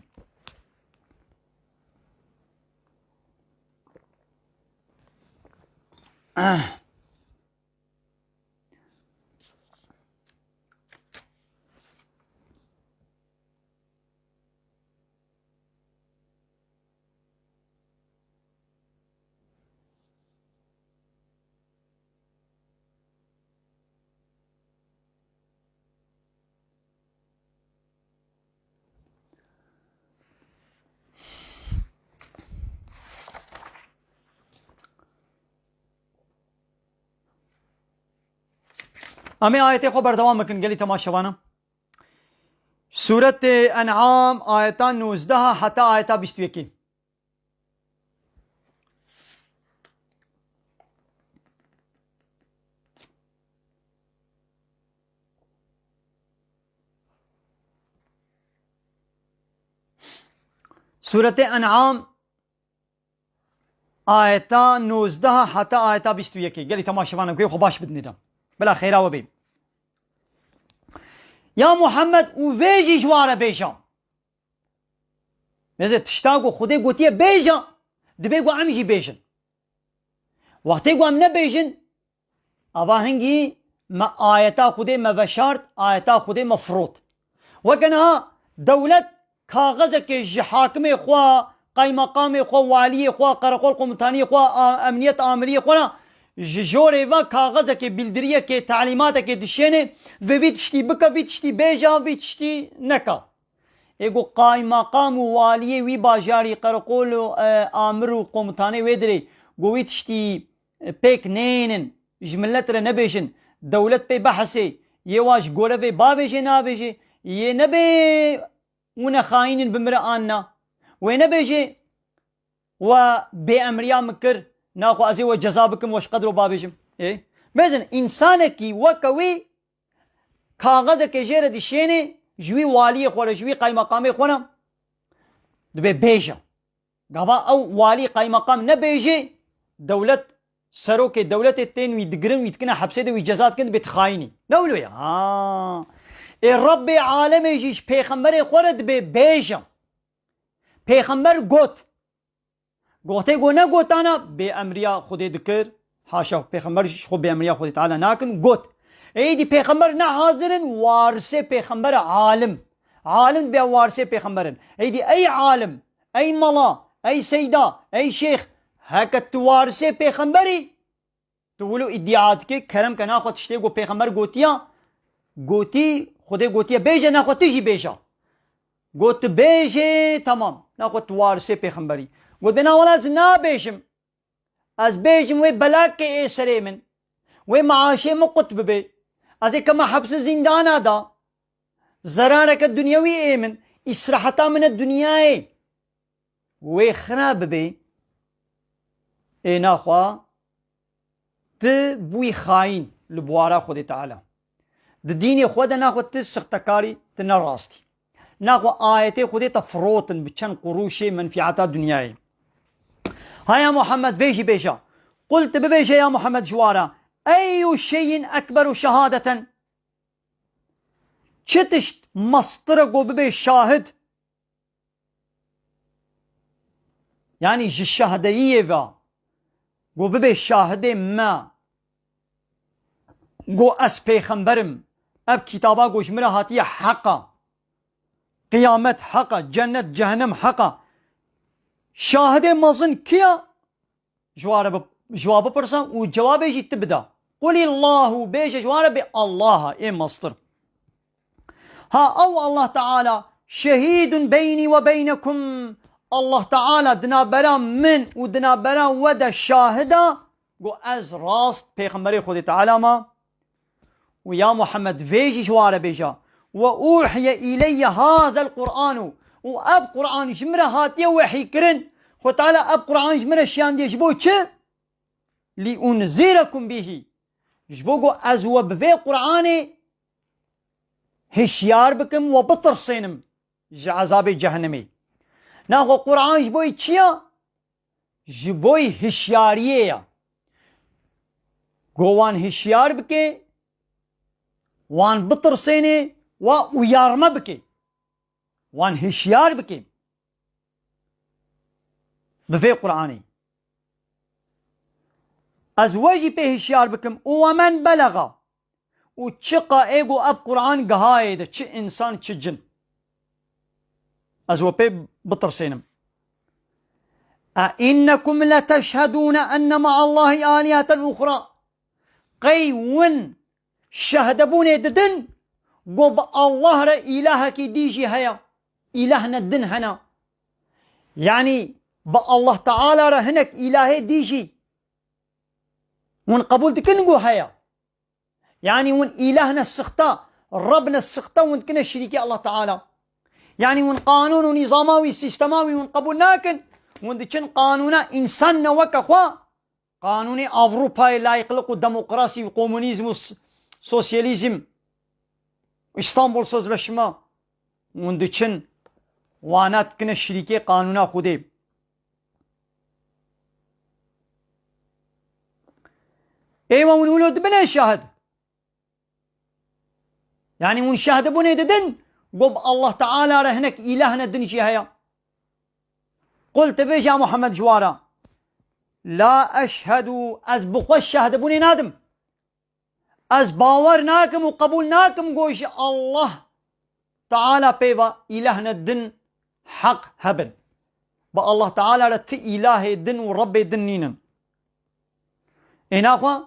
Em ê ayetê xwe berdewam bikin, gelî temaşevana. Sûretê En'am, ayeta nozdeh heta ayeta bîst û yekê. Sûretê En'am, ayeta nozdeh heta ayeta bîst û yekê. Gelî temaşevanan guhê xwe baş bidinê de. Bila xêra we bê. Ya Muhammed, û vê jî ji wa re bêje. Mêze tişta ku Xwedê gotiye bêje, dibê ku em jî bêjin. Wextê ku em nebêjin, ava hingî me ayeta Xwedê me veşart, ayeta Xwedê me firot. Weke niha dewlet kaxezekê ji hakimê xwe, qeymeqamê xwe, waliyê xwe, qereqol komutaniyê xwe, a-, emniyet amiriyê xwe re ji jorê ve kaxezekê, bîldiriyekê, telîmatekê dişêne, vê vî tiştî bike, vî tiştî bêje, vî tiştî neke. Ê ku qaymeqam û waliyê wî bajarî, qereqol û, e, amir û komutanê wê dirê, ku wî tiştî, e, pêk nênin, ji milet re nebêjin, dewlet pê behesê, yê wa ji gore vê bavêjê nabêjê, yê nebê wine xayînin bi min re an na. Wê nebêjê, we bêemriya min kir, naxwe ez ê we ceza bikim, we ji qedro bavêjim. Ê? Mezin, însanekî weke wî kaxezekê jê re dişênê, ji wî waliyê xwe re, ji wî qaymeqamê xwe re dibê bêje. Gava ew walî qaymeqam nebêjê, dewlet, serokê dewletê tên wî digirin, wî dikine hepsê de wî ceza dikin, dibê tu xayînî. Ne wilo ye? Ha. Ê Rebbê alemê jî ji pêxemberê xwe re dibê bêje. Pêxember got. Goxtê ku negotana, bêemriya Xwedê dikir. Haşa, pêxember ji xwe bêemriya Xwedê Teala nakin. Got. Êdî pêxember ne hazir in, warisê pêxember e alim. Alim dibê warisê pêxember in. Êdî ey alim, ey mala, ey seyda, ey şêx, heke tu warisê pêxemberî, tu wilo îdia dikê, kerem ke naxwe tiştê ku pêxember gotiya, gotî, Xwedê gotiye, bêje, naxwe tu jî bêje. Got, tu bêjê, temam. Naxwe tu warisê pêxemberî. Got, bê na wela ez nabêjim. Ez bêjim, wê belakê ê serê min. Wê meaşê min qut bibe. Ez ê keme hepsê zîndana da. Zerareke dunyewî ê min. Îsraheta min e dinyayê. Wê xira bibe. Ê naxwa. Tu bûyî xayîn li buwara Xwedê Teala. Di dînê xwe de naxwe tu sixtekarî, tu ne rastî. Naxwe ayetê Xwedê te firotin bi çend qurûşê menfîeta dinyayê. Ha ya Muhammed, vê jî bêje. Qul, tu bibêje ya Muhammed ji wa re. Eyyu şeyin ekberu şehadeten. Çi tişt mestir e ku bibê şahid? Yanî ji şahdeyiyê ve, ku bibê şahidê me, ku ez pêxember im, ev kitaba ku ji min re hatiye heq e, qiyamet heq e, cennet, cehennem heq e. Şahidê mezin kî ye? Ji wa re bi-, ji wa bipirsa û cewabê jî tu bida. Qulillahu, bêje ji wa re bê Allah e, ê mestir. Ha ew Allah Teala, şehîdun beynî we beynekum. Allah Teala di navbera min û di navbera we de şahid e, ku ez rast pêxemberê Xwedê Teala me. Û ya Muhammed, vê jî ji wa re bêje, "Ve uhiye îleyye hazel Qur'anu." Û ev Qur'an ji min re hatiye wehî kirin. Xwe Teala ev Qur'an ji min re şiyandiye ji bo çi? "Li unzirekum bihi." Ji bo ku ez we bi vê Qur'anê hişyar bikim, we bitirsênim ji ezabê cehennemê. Naxwe Qur'an ji bo çi ya? Ji bo hişyariyê ya. Go wan hişyar bike, wan bitirsêne, wa uyarme bike. Wan hişyar bike. Bi vê Qur'anê. Ez we jî pê hişyar bikim. Û we men belaga. Û çiqa ê ku ev Qur'an gihayê de, çi însan, çi cin. Ez we pê bitirsênim. "E innekum leteşhedûne enne ma'allahi aliheten uxra." Qey win şehdebûnê didin, go bi Allah re îlahekî dî jî heye. Îlahne din hene. Yanî bi Allah Teala re hinek îlahê dî jî hûn qebûl dikin go heye. Yanî hûn îlahne sixta, Rebne sixta hûn dikine şirîkê Allah Teala. Yanî hûn qanûn û nîzama wî, sîstema wî hûn qebûl nakin. Hûn diçin qanûna însan ne weke xwe. Qanûnê Avrupayê, layîqlik û demokrasî û komunîzm û s-, sosyalîzm, Îstanbul Sözleşme, hûn diçin wana dikine şirîkê qanûna Xwedê. Êwa hûn wilo dibine şahid. Yanî hûn şehdibûnê didin, go bi Allah Teala re hinek îlahne din jî heye. Qul, tu bêje ya Muhammed ji wan re, "La eşhedû", ez bi xwe şehdibûnê nadim. Ez bawer nakim û qebûl nakim go ji Allah Teala pê ve îlahne din heq hebin. Bi Allah Teala re ti îlahê din û Rebbê din nînin. Êna xwe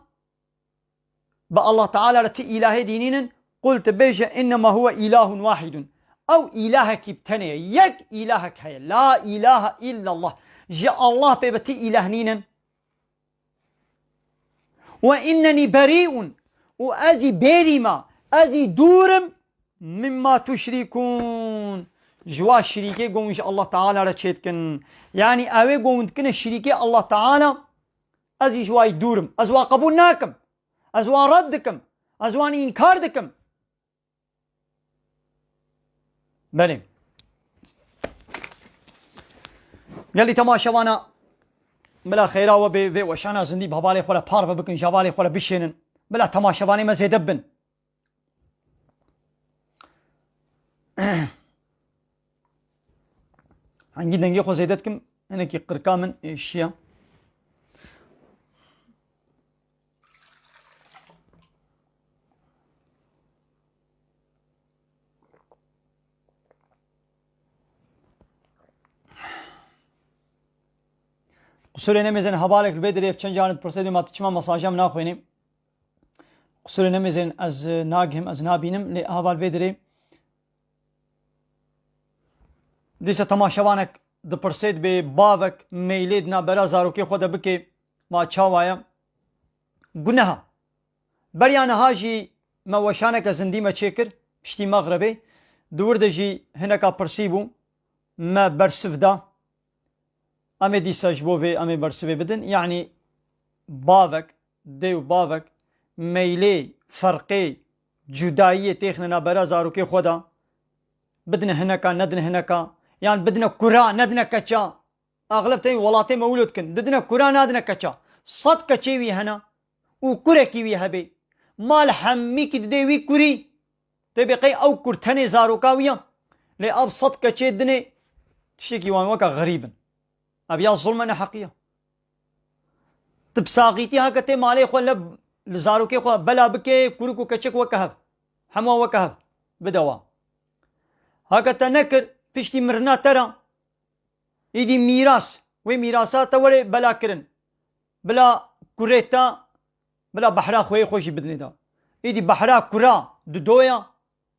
bi Allah Teala re ti îlahê dî nînin, qul, tu bêje, "Innema huwe îlahun wahidun." Ew îlahekî bi tenê ye. Yek îlahek heye. La îlahe illallah. Ji Allah pê ve ti îlah nînin. "Ve innenî berî'un." Û ez î bêrî me. Ez î dûr im. "Mimma tuşrîkûn." Ji wa şirîkê go hûn ji Allah Teala re çêdikin. Yanî ew ê go hûn dikine şirîkê Allah Teala. Ez jî ji wa yî dûr im. Ez wa qebûl nakim. Ez wa red dikim. Ez wan înkar dikim. Belê. Gelî temaşevana, bila xêra we bê, vê weşana zindî bi hevalê xwe re parve bikin, ji hevalê xwe re bişênin. Bila temaşevanê me zêde bibin. Hangî dengê xwe zêde dikim, hinekî qirka min êşiya. Qusûrê nemêzin, hevalek li bê dirê çend caran dipirsê, dê ma tu çima mesaja min naxwînî? Qusûrê nemêzin, ez nagihim, ez nabînim, lê heval bê dirê. Dîsa temaşevanek dipirsê, dibê bavek meylê di navbera zarokê xwe de bike, ma çawa ye? Guneha. Beriya niha jî me weşaneke zindî me çêkir, piştî mexrebê. Di wir de jî hineka pirsî bû, me bersiv da. Em ê dîsa ji bo vê em ê bersivê bidin. Yanî bavek, dê û bavek, meylê, ferqê, cudayiyê têxine navbera zarokê xwe de. Bidine hineka, nedine hineka. Yan bidine kura, nedine keça. Axleb tên welatê me wilo dikin. Didine kura, nadine keça. Sed keçê wî hene û kurekî wî hebê. Mal hemîkî didê wî kurî. Tê bê qey ew kur tenê zaroka wî ya. Lê ev sed keçê dinê tiştekî wan weke xerîb in. Ev ya zulme neheqî ya. Tu bi saxîtî heke tê malê xwe le, li zarokê xwe bela bike, kurik û keçik weke hev. Hemû weke hev. Bide wa. Heke te nekir, piştî mirina te re, îdî mîras, wê mîrasa te were bela kirin. Bila kurê te, bila behra xweyê xwe jî bidinê de. Îdî behra kura dudo ya,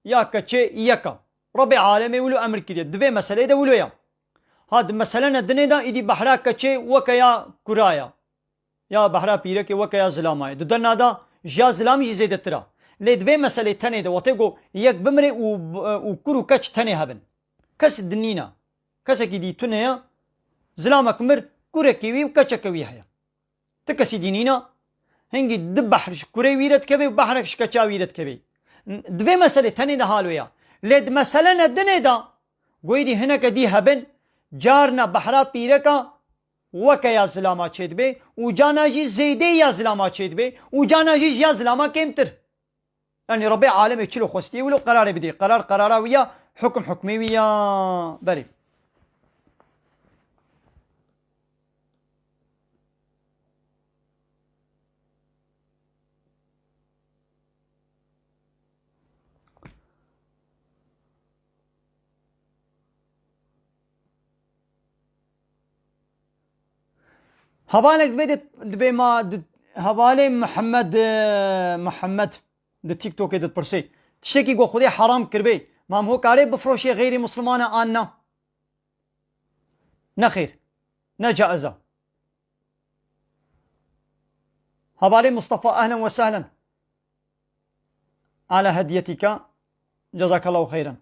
ya keçê yek a. Rebê alemê wilo emir kiriye. Di vê meseleyê de wilo ya. Ha di meselene dinê de îdî behra keçê weke ya kura ya. Ya behra pîrekê weke ya zilama ye. Di dena de ji ya zilamî jî zêdetir a. Lê di vê meselê tenê de, wextê ku yek bimire û, û kur û keç tenê hebin. Kes din nîne. Kesekî dî tune ye, zilamek mir, kurekî wî û keçeke wî heye. Ti kesî dî nîne, hingî du behr ji kurê wî re dikeve û behrek ji keça wî re dikeve. Di vê meselê tenê de hal wê ya. Lê di mesele ne dinê de, goyî dî hineke dî hebin, carna behra pîreka weke ya zilama çêdibe û carna jî zêdê ya zilama çêdibe û carna jî ji ya zilama kêmtir. Yanî Rebbê alemê çilo xwestiye wilo qerarê bidê. Qerar qerara wî ya, hukm hukmê wî ya. Belê. Hevalek vê de dibê ma di-, hevalê Mihemed, e, Mihemed di TikTokê dipirsê. Tiştekî ku Xwedê heram kiribê, ma em ho karê bifroşê xeyrî Muslimana an na? Nexêr. Ne caiz e. Hevalê Mustafa, ehlen ve sehlen. Ala hediyetîka. Cezakallahu xeyran.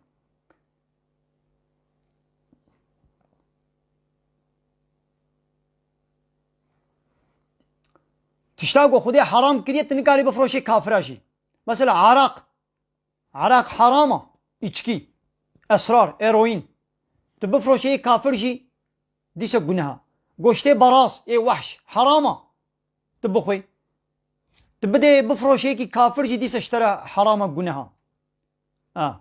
Tişta ku Xwedê heram kiriye, tu nikarî bifroşê kafira jî. Mesela araq. Araq heram e. Îçkî, esrar, eroîn. Tu bifroşê yê kafir jî dîse guneha. Goştê beraz, ê wehş, heram e. Tu bixwê. Tu bidê bifroşê yekî kafir jî dîse ji te re heram e, guneha. A.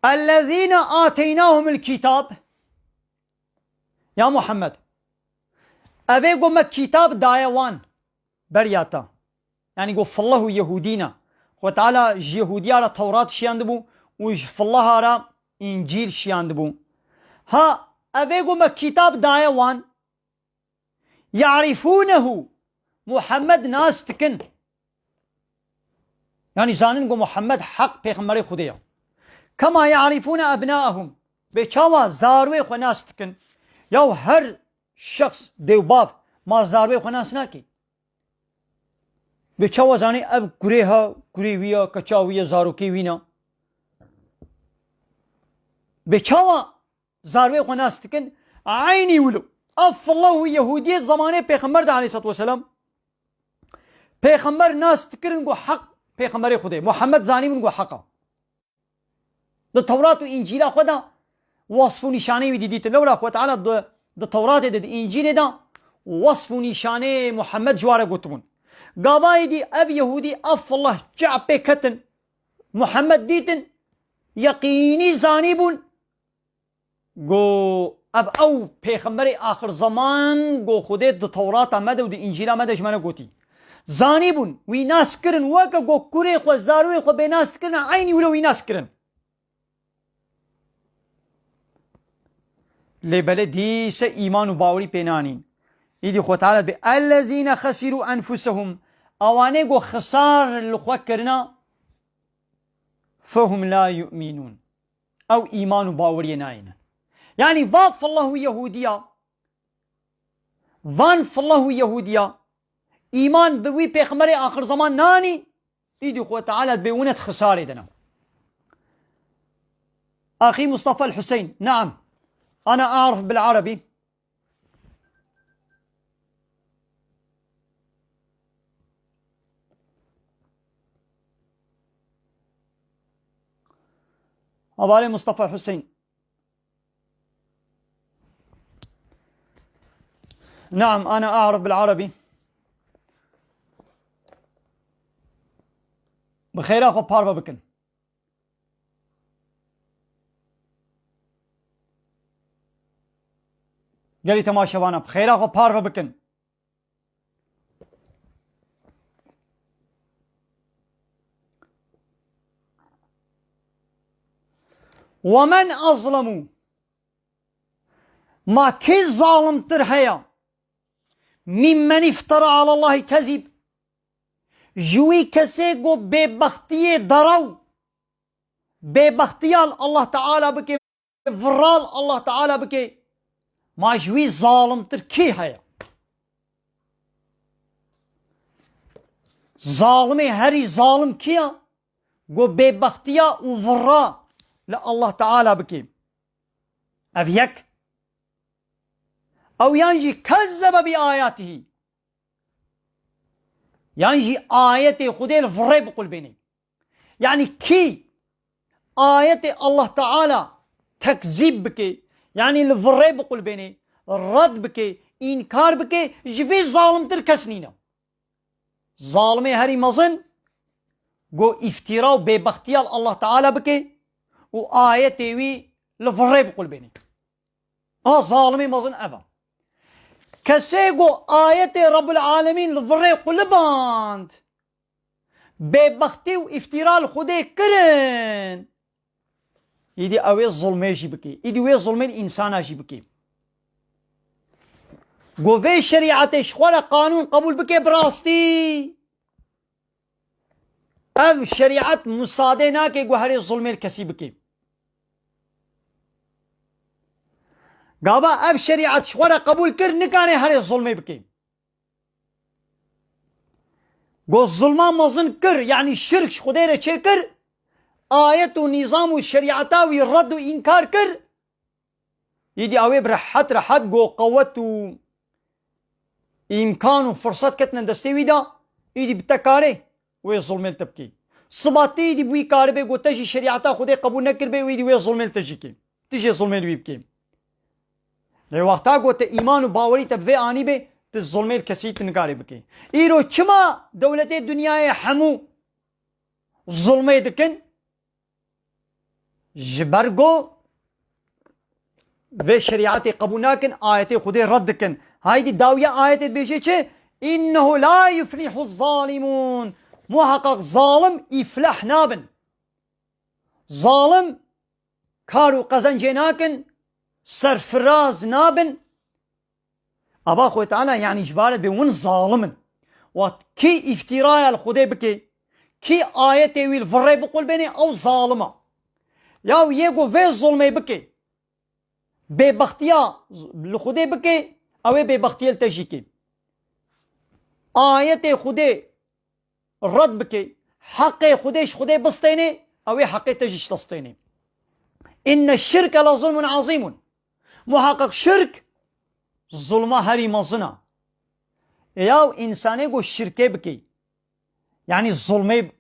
اَلَّذ۪ينَ آتَيْنَاهُمُ الْكِتَابَ. Ya Muhammed, evê ku me kîtab daye wan, beriya te. Yanî ku fillah û Yehûdî ne. Xwe Teala ji Yehûdiya re Tewrat şiyandibû û ji fillaha re Încîl şiyandibû. Ha, evê ku me kîtab daye wan, يَعْرِفُونَهُ, Muhammed nas dikin. Yanî zanin ku Muhammed heq pêxemberê Xwedê ye. كَمَا يَعْرِفُونَ أَبْنَاءَهُمْ. Bê çawa zarwê xwe nas dikin? Yaw her şexs, dê û bav, ma zarwê xwe nas nake? Bê çawa zanî ev kurê ha, kurê wî ya, keça wî ya, zarokê wî ne? Bê çawa zarwê xwe nas dikin? Eynî wilo. Ev fillah û Yehûdiyê zemanê Pêxember de aleyhissalatu vesselam. Pêxember nas dikirin ku heq pêxemberê Xwedê. Muhammed zanîbûn ku heq e. Di Tewrat û Încîla xwe de wasf û nîşaneyê wî dî dîtin. Lewra Xwe Teala di, di Tewratê de, di Încîlê de wasf û nîşaneyê Muhammed ji wa re gotibûn. Gavayê dî ev Yehûdî, ev fillah çi pê ketin. Muhammed dîtin, yeqînî zanîbûn. Go ev ew pêxemberê axir zeman, go Xwedê di Tewrata me de û di Încîla me de ji me re gotî. Zanîbûn, wî nas kirin, weke go kurê xwe, zarwê xwe bê nas dikirin, eynî wilo wî nas kirin. Lê belê dîse îman û bawerî pê nanîn. Îdî Xwe Teala dibê, اَلَّذ۪ينَ خَسِرُوا أَنْفُسَهُمْ. Ewanê go xisar li xwe kirina, فَهُمْ لَا يُؤْمِنُونَ. Ew îman û baweriyê nayêne. Yanî va fillah û Yehûdiya, van fillah û Yehûdiya, îman bi wî pêxemberê axir zeman nanî, îdî Xwe Teala dibê wine di xisarê de ne. Axî Mustafa El Huseyn, نعم، أنا أعرف بالعربي. Hevalê Mustafa Hussein. نعم، أنا أعرف بالعربي. Bi xêra xwe parve bikin. Gelî temaşevana, bi xêra xwe parve bikin. وَمَنْ أَظْلَمُ. Ma kê zalimtir heye? مِمَّنِ افْتَرَى عَلَى اللّٰهِ الْكَذِبَ. Ji wî kesê ku bêbextiyê derew, bêbextiya li Allah Teala bike. vira li Allah Teala bike, ma ji wî zalimtir kî heye? Zalimê herî zalim kî ya? Ku bêbextiya û vira li Allah Teala bike. Ev yek. Ew yan jî kezzebe bi ayatihî. Yan jî ayetê Xwedê li virê biqulbênê. Yanî kî ayetê Allah Teala tekzîb bike, yanî li virê biqulbênê, red bike, înkar bike, ji vê zalimtir kes nîne. Zalimê herî mezin ku îftîra û bêbextiya li Allah Teala bike û ayetê wî li virê biqulbênê. A zalimê mezin ev e. Kesê ku ayetê Rabbul Alemîn li virê quliband, bêbextî û îftîra li Xwedê kirin, îdî ew ê zulmê jî bike. Îdî wê zulmê li însana jî bike. Ku vê şerîetê ji xwe re qanûn qebûl bike bi rastî. Ev şerîet musadê nake ku herê zulmê li kesî bike. Gava ev şerîet ji xwe re qebûl kir, nikane herê zulmê bike. Ku zulma mezin kir, yanî şirk ji Xwedê re çêkir, ayet û nîzam û şerîeta wî red û înkar kir, îdî ew ê bi rehet rehet ku qewet û îmkan û firset ketine destê wî de, îdî bi te karê wê zulmê li te bikî. Siba te îdî bi wî karibê ku te jî şerîeta Xwedê qebûl nekiribê û îdî wê zulmê li te jî kê. Tu jê zulmê li wî bikî. Lê wexta ku te îman û bawerî te bi vê anîbê, tu zulmê li kesî tu nikarê bikî. Îro çima dewletê dinyayê hemû zulmê dikin? Ji ber ku vê şerîetê qebûl nakin, ayetê Xwedê red dikin. Haydî dawiya ayetê dibêje çi? "Înnehu la yuflîhu zalimûn." Muheqeq zalim îflah nabin. Zalim kar û qezencê nakin, serfiraz nabin. Ava Xwedê Teala, yanî ji bar bê win zalim in. Wat kî îftîraya li Xwedê bike, kî ayetê wî li virê biqulbêne, ew zalim e. Ya yê ku vê zulmê bike, bêbextiya li Xwedê bike, ew ê bêbextiyê li te jî ke. Ayetê Xwedê red bike, heqê Xwedê ji Xwedê bistêne, ew ê heqê te jî ji te stêne. Înne şirke le zulmun azîmun. Muheqeq şirk zulma herî mezin a. Ê yaw, însanê ku şirkê bikê, yanî zulmê,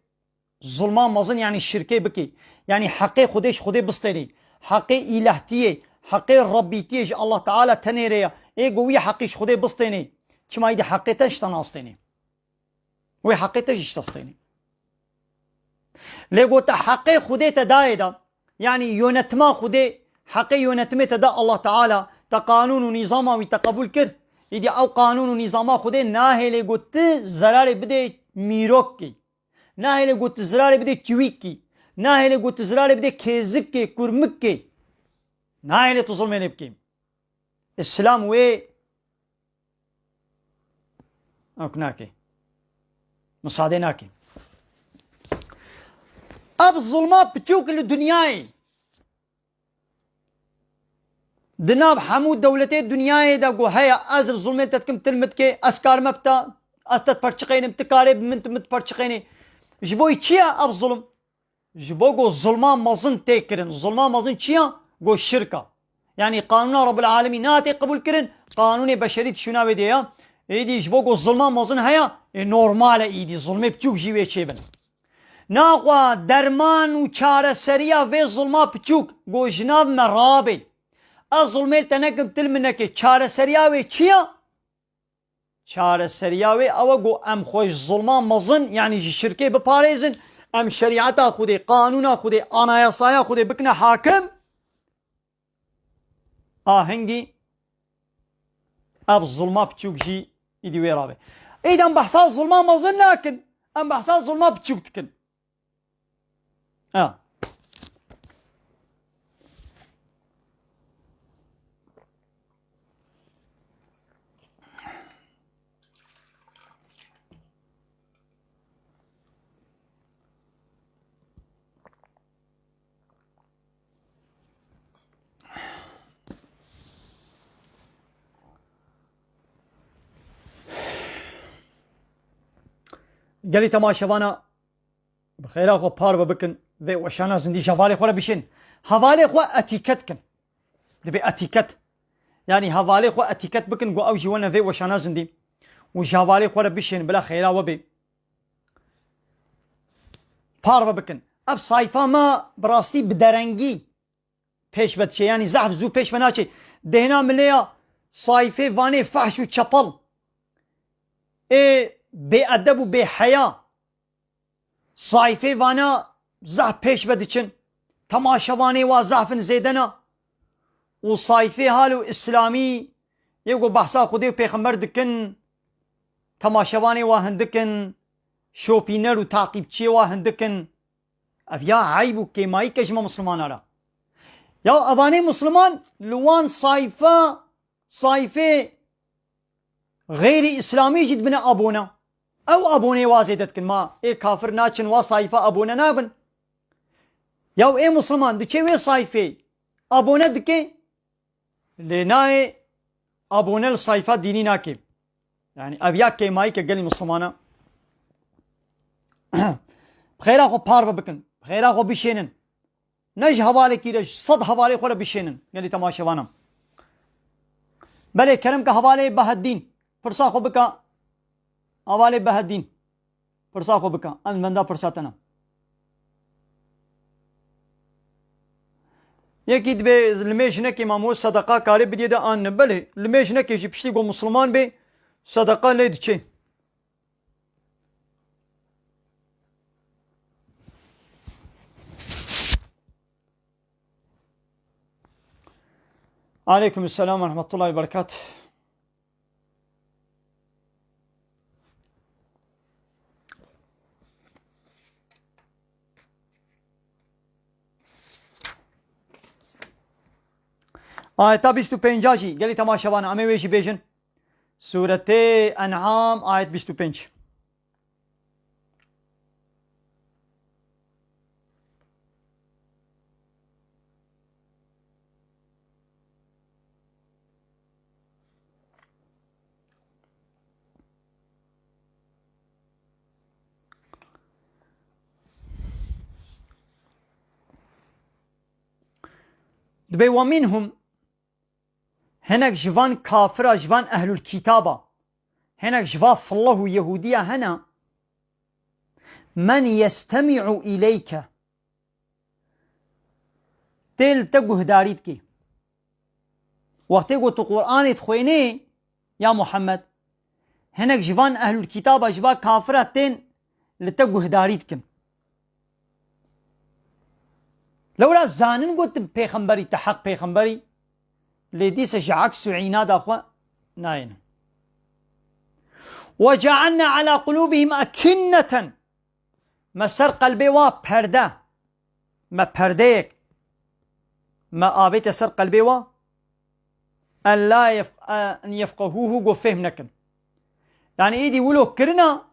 zulma mezin, yanî şirkê bikê, yanî heqê Xwedê ji Xwedê bistênê, heqê îlehtiyê, heqê Rebbîtiyê ji Allah Teala tenê re ye, ê ku wî heqî ji Xwedê bistênê, çima îdî heqê te ji te nastênê? Wê heqê te jî ji te stênê. Lê got te heqê Xwedê te dayê de, yanî yönetima Xwedê, heqê yönetimê te da Allah Teala, te qanûn û nîzama wî te qebûl kir. Îdî ew qanûn û nîzama Xwedê nahêlê got tu zerarê bidê mîrokî. Nahêlê got tu zerarê bidê çiwîkî. Nahêlê got tu zerarê bidê kêzikê, kurmikê. Nahêlê tu zulmê lê bikî. Îslam wê Ew nake. Misadê nake. Ev zulma piçûk li dinyayê. Di nav hemû dewletê dinyayê de ku heye, ez li zulmê te dikim, tu li min dikê, ez karime bi te, ez te diperçiqênim, tu karê bi min, tu min diperçiqênî. Ji bo çi ye ev zulm? Ji bo ku zulma mezin tê kirin. Zulma mezin çi ya? Ku şirk a. Yanî qanûna Rabbul Alemîn nehatiye qebûl kirin, qanûnê beşerî tişûna wê dê ya. Êdî ji bo ku zulma mezin heye, ê normal e êdî zulmê piçûk jî wê çêbin. Naxwe derman û çareseriya vê zulma piçûk ku ji nav me rabê. Ez zulmê li te nekim, tu li min nekê. Çareseriya wê çi ya? Çareseriya wê ew e ku em xwe ji zulma mezin, yanî ji şirkê biparêzin, em şerîeta Xwedê, qanûna Xwedê, anayasaya Xwedê bikine hakim. A hingî ev zulma piçûk jî îdî wê rabe. Êdî em behsa zulma mezin nakin, em behsa zulma piçûk dikin. Ha. Gelî temaşevana, bi xêra xwe parve bikin, vê weşana zindî ji hevalê xwe re bişên. Hevalê xwe etîket kin. Dibê etîket. Yanî hevalê xwe etîket bikin, ku ew jî wene vê weşana zindî. Û ji hevalê xwe re bişên, bila xêra we bê. Parve bikin. Ev sayfa me bi rastî bi derengî pêş ve diçe. Yanî zehf zû pêş ve naçe. Dehna min ê ya sayfê vanê fehş û çepel. Ê bêedeb û bêheya. Sayfê vana zehf pêş ve diçin. Temaşevanê wa zehf in zêde ne. Û sayfê halo îslamî yê ku behsa Xwedê û Pêxember dikin, temaşevanê wa hindik in, şopîner û taqîbçiyê wa hindik in. Ev ya eyb û kêmayîk e ji me Mislimana re. Ya evanê Misliman li wan sayfa, sayfê xeyrî Îslamî jî dibine abone. Ew aboneyê wa zêde dikin. Ma ê kafir naçin wa sayfa abone nabin. Ya ê Misliman diçe wê sayfê abone dike, lê nayê abone li sayfa dînî nake. Yanî ev ya kêmayîk e gelî Mislimana. Bi xêra xwe parve bikin. Bi xêra xwe bişênin. Ne ji hevalekî re, ji sed hevalê xwe re bişênin. Gelî temaşevana. Belê kerem ke hevalê Beheddîn. Pirsa xwe bike. Hevalê Beheddîn. Pirsa xwe bike. Em venda pirsa te ne. Yekî dibê li mê jinekê mamo sedeqa karê bidiyê de an ne. Belê, li mê jinekê jî piştî ku Misliman bê, sedeqa lê diçê. Aleyküm selam ve rahmetullahi ve berekatuh. Ayeta bîst û pênca jî gelî temaşevan, em ê wê jî bêjin. Sûretê En'am, ayet bîst û pênc. Dibê, "Ve minhum", hinek ji van kafira, ji van ehlul kitaba, hinek ji van fillah û Yehûdiya hene, "men yestemi'u ileyke", tê li te guhdarî dike. Wextê ku tu Qur'anê dixwênê, ya Muhammed, hinek ji van ehlul kitaba, ji van kafira tên li te guhdarî dikin. Lewra zanin gotin pêxemberî te, heq pêxemberî, lê dîse ji aks û înada xwe nayêne. "Ve cealna ala qulubihim akinneten." Me ser qelbê wa perde. Me perdeyek. Me avête ser qelbê wa. En la yef-, en yefqehuhu, go fêhm nekin. Yani îdî wilo kirina,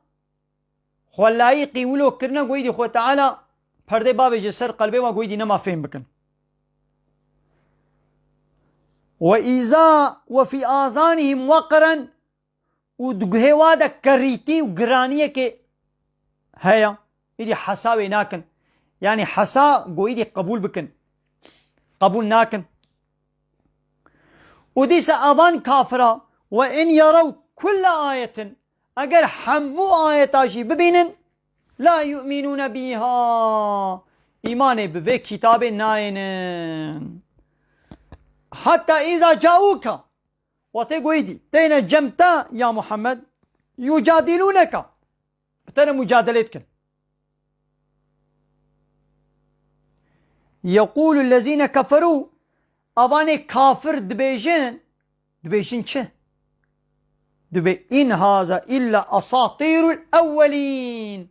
xwe layîqî wilo kirina, go îdî Xwe Teala perdê bavêje ser qelbê wa, go îdî nema fêhm bikin. Ve îza ve fî azanihim weqren, û di guhê wa de kerîtî û giraniyekê heye. Îdî hesa wê nakin. Yanî hesa go îdî qebûl bikin. Qebûl nakin. Û dîsa avan kafira, "Ve in yerew kulle ayetin", eger hemû ayeta jî bibînin, "la yu'minûne bîha", îmanê bi vê kitabê nayênin. "Hatta îza cauka", Wextê goyî dî têne cem te ya Muhammed, yucadilûneka, bi te re mucadelê dikin. Yeqûlu lezîne keferû, avanê kafir dibêjin, dibêjin çi? Dibê, "In haza illa asatîrul ewwelîn."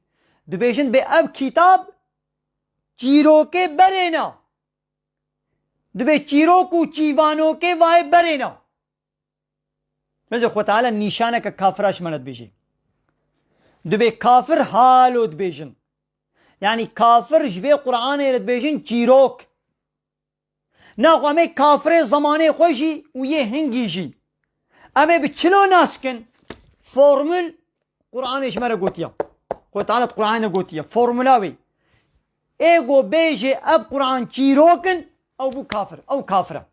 Dibêjin, bê ev kitab çîrokê berê ne. Dibê çîrok û çîvanokê vayê berê ne. Meze Xwe Teala nîşaneke kafira ji me re dibêje. Dibê kafir halo dibêjin. Yanî kafir ji vê Qur'anê re dibêjin çîrok. Naxwe em ê kafirê zemanê xwe jî û yê hingî jî. Em ê bi çilo nas kin? Formül Qur'anê ji me re gotiya. Xwedê Teala di Qur'anê de gotiye. Formula wê. Ê go bêjê ev Qur'an çîrok in, ew bû kafir. Ew kafir e.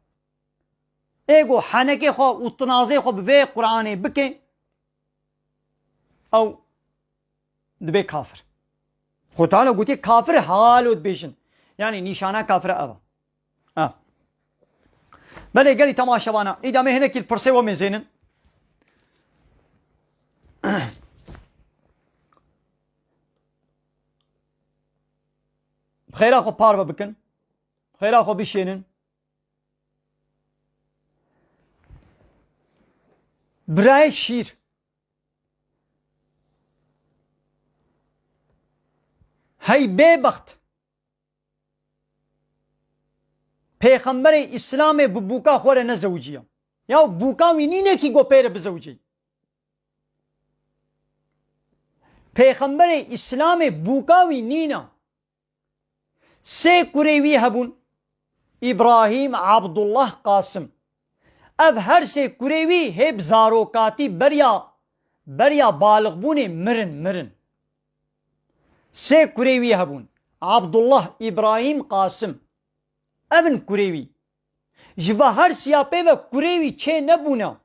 Ê go henekê xwe û tinazê xwe bi vê Qur'anê bike, ew dibe kafir. Xwedê Teala gotiye kafir halo dibêjin. Yanî nîşana kafir e ev e. Ha. Belê gelî temaşevana. Îda me hinekî li pirsê we mêzênin. Xêra xwe parve bikin. Xêra xwe bişênin. Birayê şîr. Hey bêbext. Pêxemberê Îslamê bi bûka xwe re nezewiciya. Ya bûka wî nîne kî go pê re bizewicê. Pêxemberê Îslamê bûka wî nîne. Sê kurê wî hebûn. Îbrahîm, Abdullah, Qasim. Ev her sê kurê wî hê bi zarokatî beriya, beriya balixbûnê mirin, mirin. Sê kurê wî hebûn. Abdullah, Îbrahîm, Qasim. Ev in kurê wî. Ji va her siya pê ve kurê wî çê nebûne.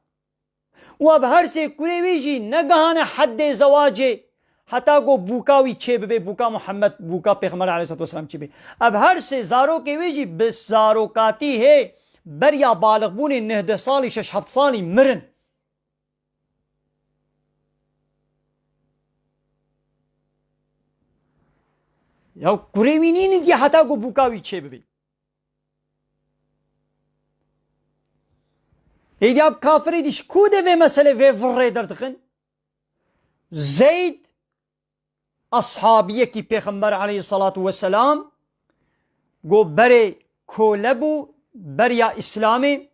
Û ev her sê kurê wî jî negihane heddê zewacê, heta ku bûka wî çê bibe, bûka Muhammed, bûka Pêxember aleyhisselatu vesselam çê bibe. Ev her sê zarokê wî jî bi zarokatî hê beriya balixbûnê neh deh salî, şeş heft salî mirin. Ya kurê wî nînin ki heta ku bûka wî çê bibe. Êdî ev kafirê dî ji ku de vê meselê vê virrê derdixin? Zeyd, ashabiyekî Pêxember aleyhissalatu vesselam, go berê kole bû, beriya Îslamê,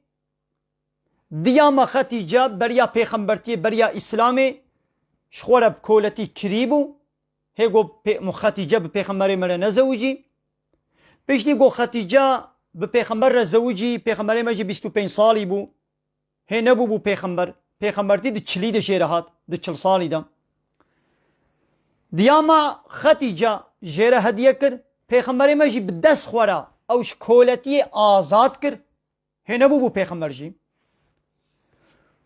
Diyama Xetîce beriya pêxembertiyê, beriya Îslamê ji xwe re bi koletî kirî bû. Hê got pê-, Xetîce bi pêxemberê me re nezewicî. Piştî got Xetîce bi pêxember re zewicî, pêxemberê me jî bîst û pênc salî bû. Hê nebûbû pêxember. Pêxembertî di çilî de jê re hat, di çil salî de. Diyama Xetîce jê re hediye kir. Pêxemberê me jî bi dest xwe re ew ji koletiyê azad kir. Hê nebûbû pêxember jî.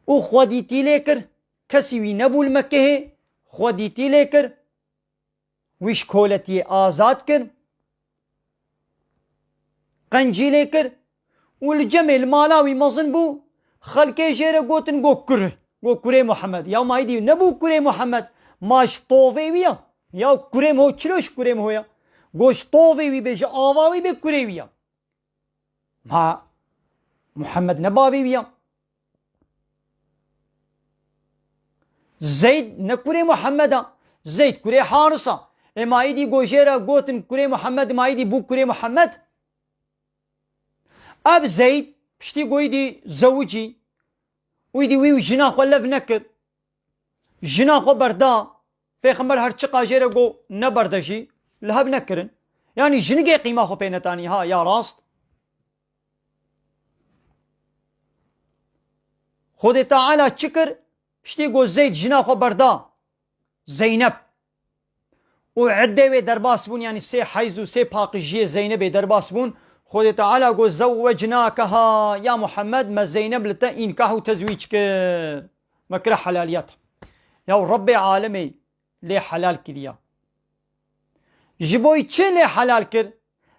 Û xwedîtî lê kir. Kesî wî nebû li Mekkehê. Xwedîtî lê kir. Wî ji koletiyê azad kir. Qencî lê kir. Û li cemê li mala wî mezin bû. Xelkê jê re gotin go kur. Go kurê Muhammed. Ya ma îdî nebû kurê Muhammed. Ma ji tovê wî ya. Ya kurê ho çilo ji kurê ho ya. Go ji tovê wî bê, ji ava wî bê kurê wî ya. Ma Muhammed ne bavê wî ya. Zeyd ne kurê Muhammed a. Zeyd kurê Haris a. Ê ma îdî go jê re gotin kurê Muhammed, ma îdî bû kurê Muhammed. Ev Zeyd piştî go îdî zewicî. Û îdî wî û jina xwe lev nekir. Jina xwe berda. Pêxember her çiqa jê re got neberde jî, li hev nekirin. Yanî jinikê qîma xwe pê netanî ha ya rast. Xwedê Teala çi kir? Piştî got Zeyd jina xwe berda. Zeynep. Û eddê wê derbas bûn, yanî sê heyz û sê paqijiyê Zeynebê derbas bûn. Xwedê Teala got, "Zewwecnâkeha, ya Muhammed, me Zeyneb li te înkah û tezwîc kir. Me kire helaliyet." Ya Rebbê alemê lê helal kiriya. Ji bo çi lê helal kir?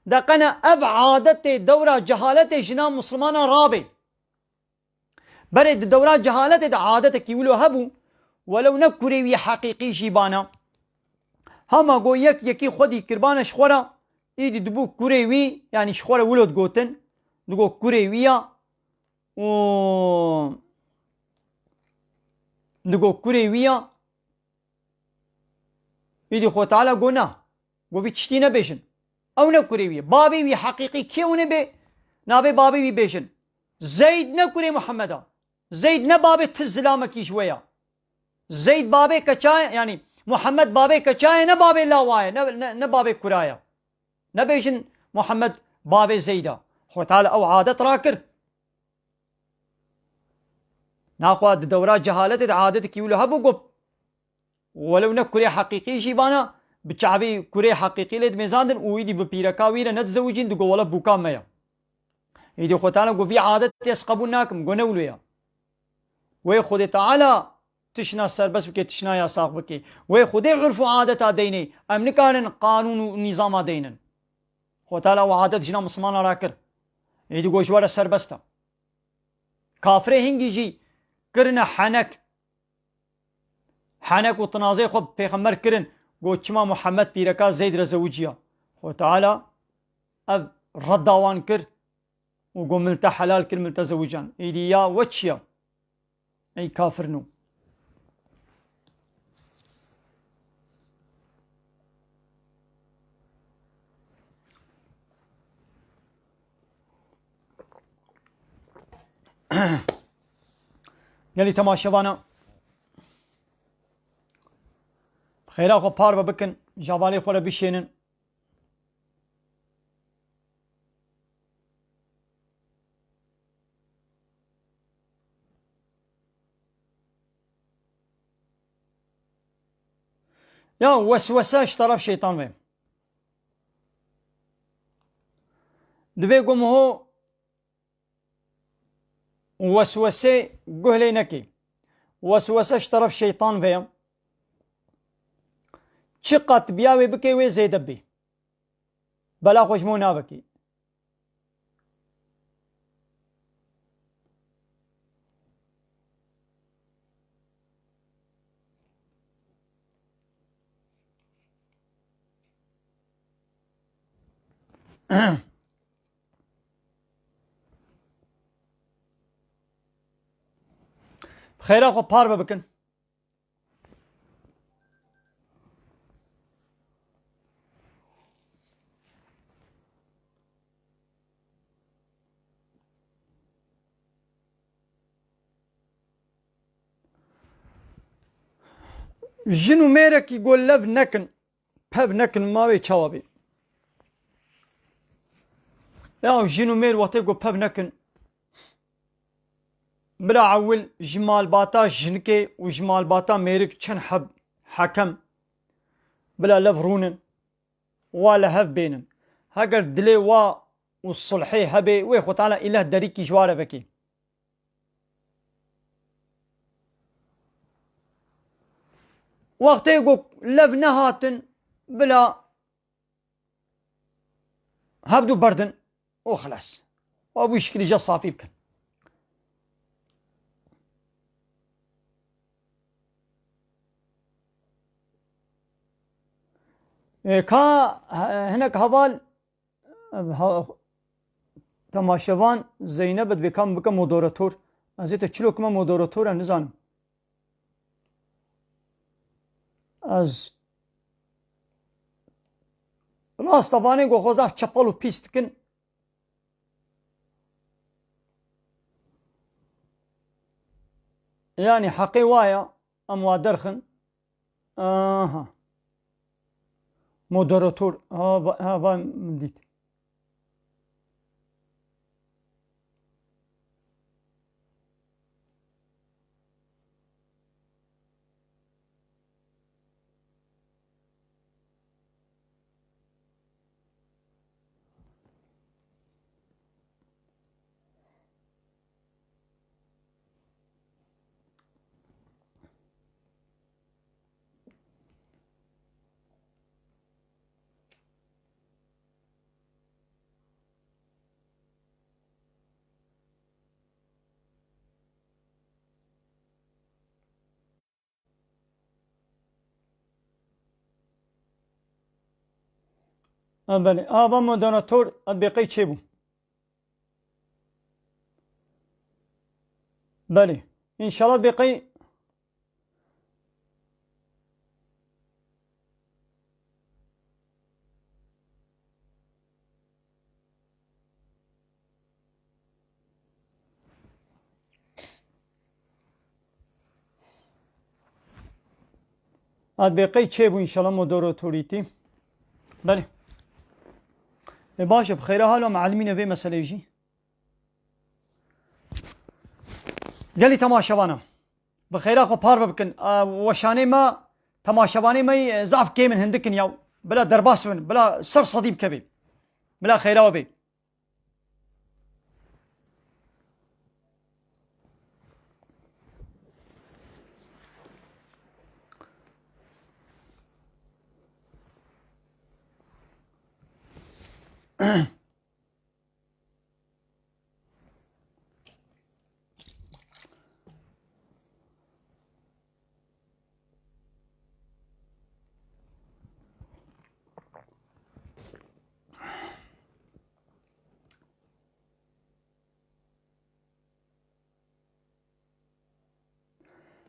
De qene ev adetê dewra cehaletê jina Muslimana rabê. Berê di dewra cehaletê de adetekî wilo hebû, welew ne kurê wî heqîqî jî bana. Hema go yek yekî xwedî kirbane ji xwe re, îdî dibû kurê wî, yanî ji xwe re wilo digotin, digo kurê wî ya û digo kurê wî ya, Îdî Xwe Teala go na. Go vî tiştî nebêjin. Ew ne kurê wî ye. Bavê wî heqîqî kê hûn ê bê navê bavê wî bêjin. Zeyd ne kurê Muhammed a. Zeyd ne bavê ti zilamekî ji we ya. Zeyd bavê keça ye, yanî Muhammed bavê keça ye, ne bavê lawa ye, ne, ne, ne bavê kura ye. Nebêjin Muhammed bavê Zeyd a. Xwe Teala ew adet rakir. Naxwe di dewra cehaletê de adetekî wilo hebû, got, Welew ne kurê heqîqî jî bana, bi çavê kurê heqîqî lê dimêzandin û îdî bi pîreka wî re nedizewicîn, digo wele bûka me ye. Îdî Xwe Teala got, vî adetê ez qebûl nakim, got ne wilo ye. Wê Xwedê Teala tişna serbest bike, tişna yasax bike. Wê Xwedê urf û adeta deynê. Em nikarin qanûn û nîzama deynin. Xwe Teala û adet jina Mislimana rakir. Êdî got ji we re serbest e. Kafirê hingî jî kirine henek. Henek û tinazeyê xwe bi Pêxember kirin. Got, çima Muhammed pîreka Zeyd re zewiciya? Xwe Teala ev redda wan kir. û got, min li te helal kir, min li te zewican. Êdî ya we çi ya? Ey kafirno. Gelî temaşevana, bi xêra xwe parve bikin, javalê xwe re bişênin. Ya weswese ji teref şeytan ve. Divê ku miho weswesê guh lê nekê. Weswese ji teref şeytan ve ye. Çi qat biya wê bike wê zêde bê. Bela xwe ji min navekî. Xeyra xwe parve bikin. Jin û mêrekî ku lev nekin, pev nekin, ma wê çawa bê? Ya jin û mêr wextê ku pev nekin, bila ewil ji malbata jinikê û ji malbata mêrik çend heb hekem bila lev rûnin, wa li hev bênin. Heger dilê wa û sulhê hebê, wê Xwe Teala îleh derîkî ji wa re vekê. Wextê ku lev nehatin, bila hevdu berdin û xilas. Wa bû şikilî je safî bikin. E, ka, e, hinek heval Ev ha-, temaşevan Zeynep, divê ka min bike moderator. Ez ê te çilo kime moderator, em nizanim. Ez rast vanê ku xwe zaf çepel û pîs dikin. Yani heqê wa ya, em wa derxin. Aha. Moderator. Ha, va-, ha, va min dît. Ha, belê. A, va moderator, ez bê qey çêbû. Belê. Înşallah bê qey Ad bê qey çêbû înşallah moderatorîtî. Belê. E, baş e, bi xeyra halo em elimîne vê meseleyê jî. Gelî temaşevana. Bi xeyra xwe parve bikin. A, weşanê me Temaşevanê me yî, e, zaf kêm in, hindik in ya. Bila derbas bin, bila ser sedî bikevê. Bila xeyra we bê.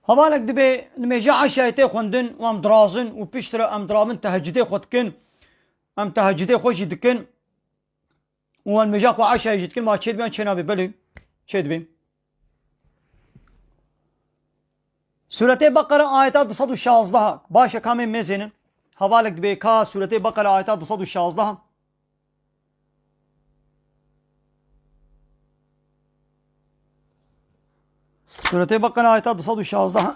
Hevalek dibê nimêja eşayê tê xwendin û em dirazin û piştre em dirabin tehecudê xwe dikin. Em tehecudê xwe jî dikin. Û em nimêja xwe eşayê jî dikin, ma çê dibê yan çê nabê? Belê, çê dibê. Sûretê Beqere ayeta du sed û şazdeh. Baş e, ka em ê mêzênin. Hevalek dibê ka Sûretê Beqere ayeta du sed û şazdeh. Sûretê Beqere ayeta du sed û şazdeh.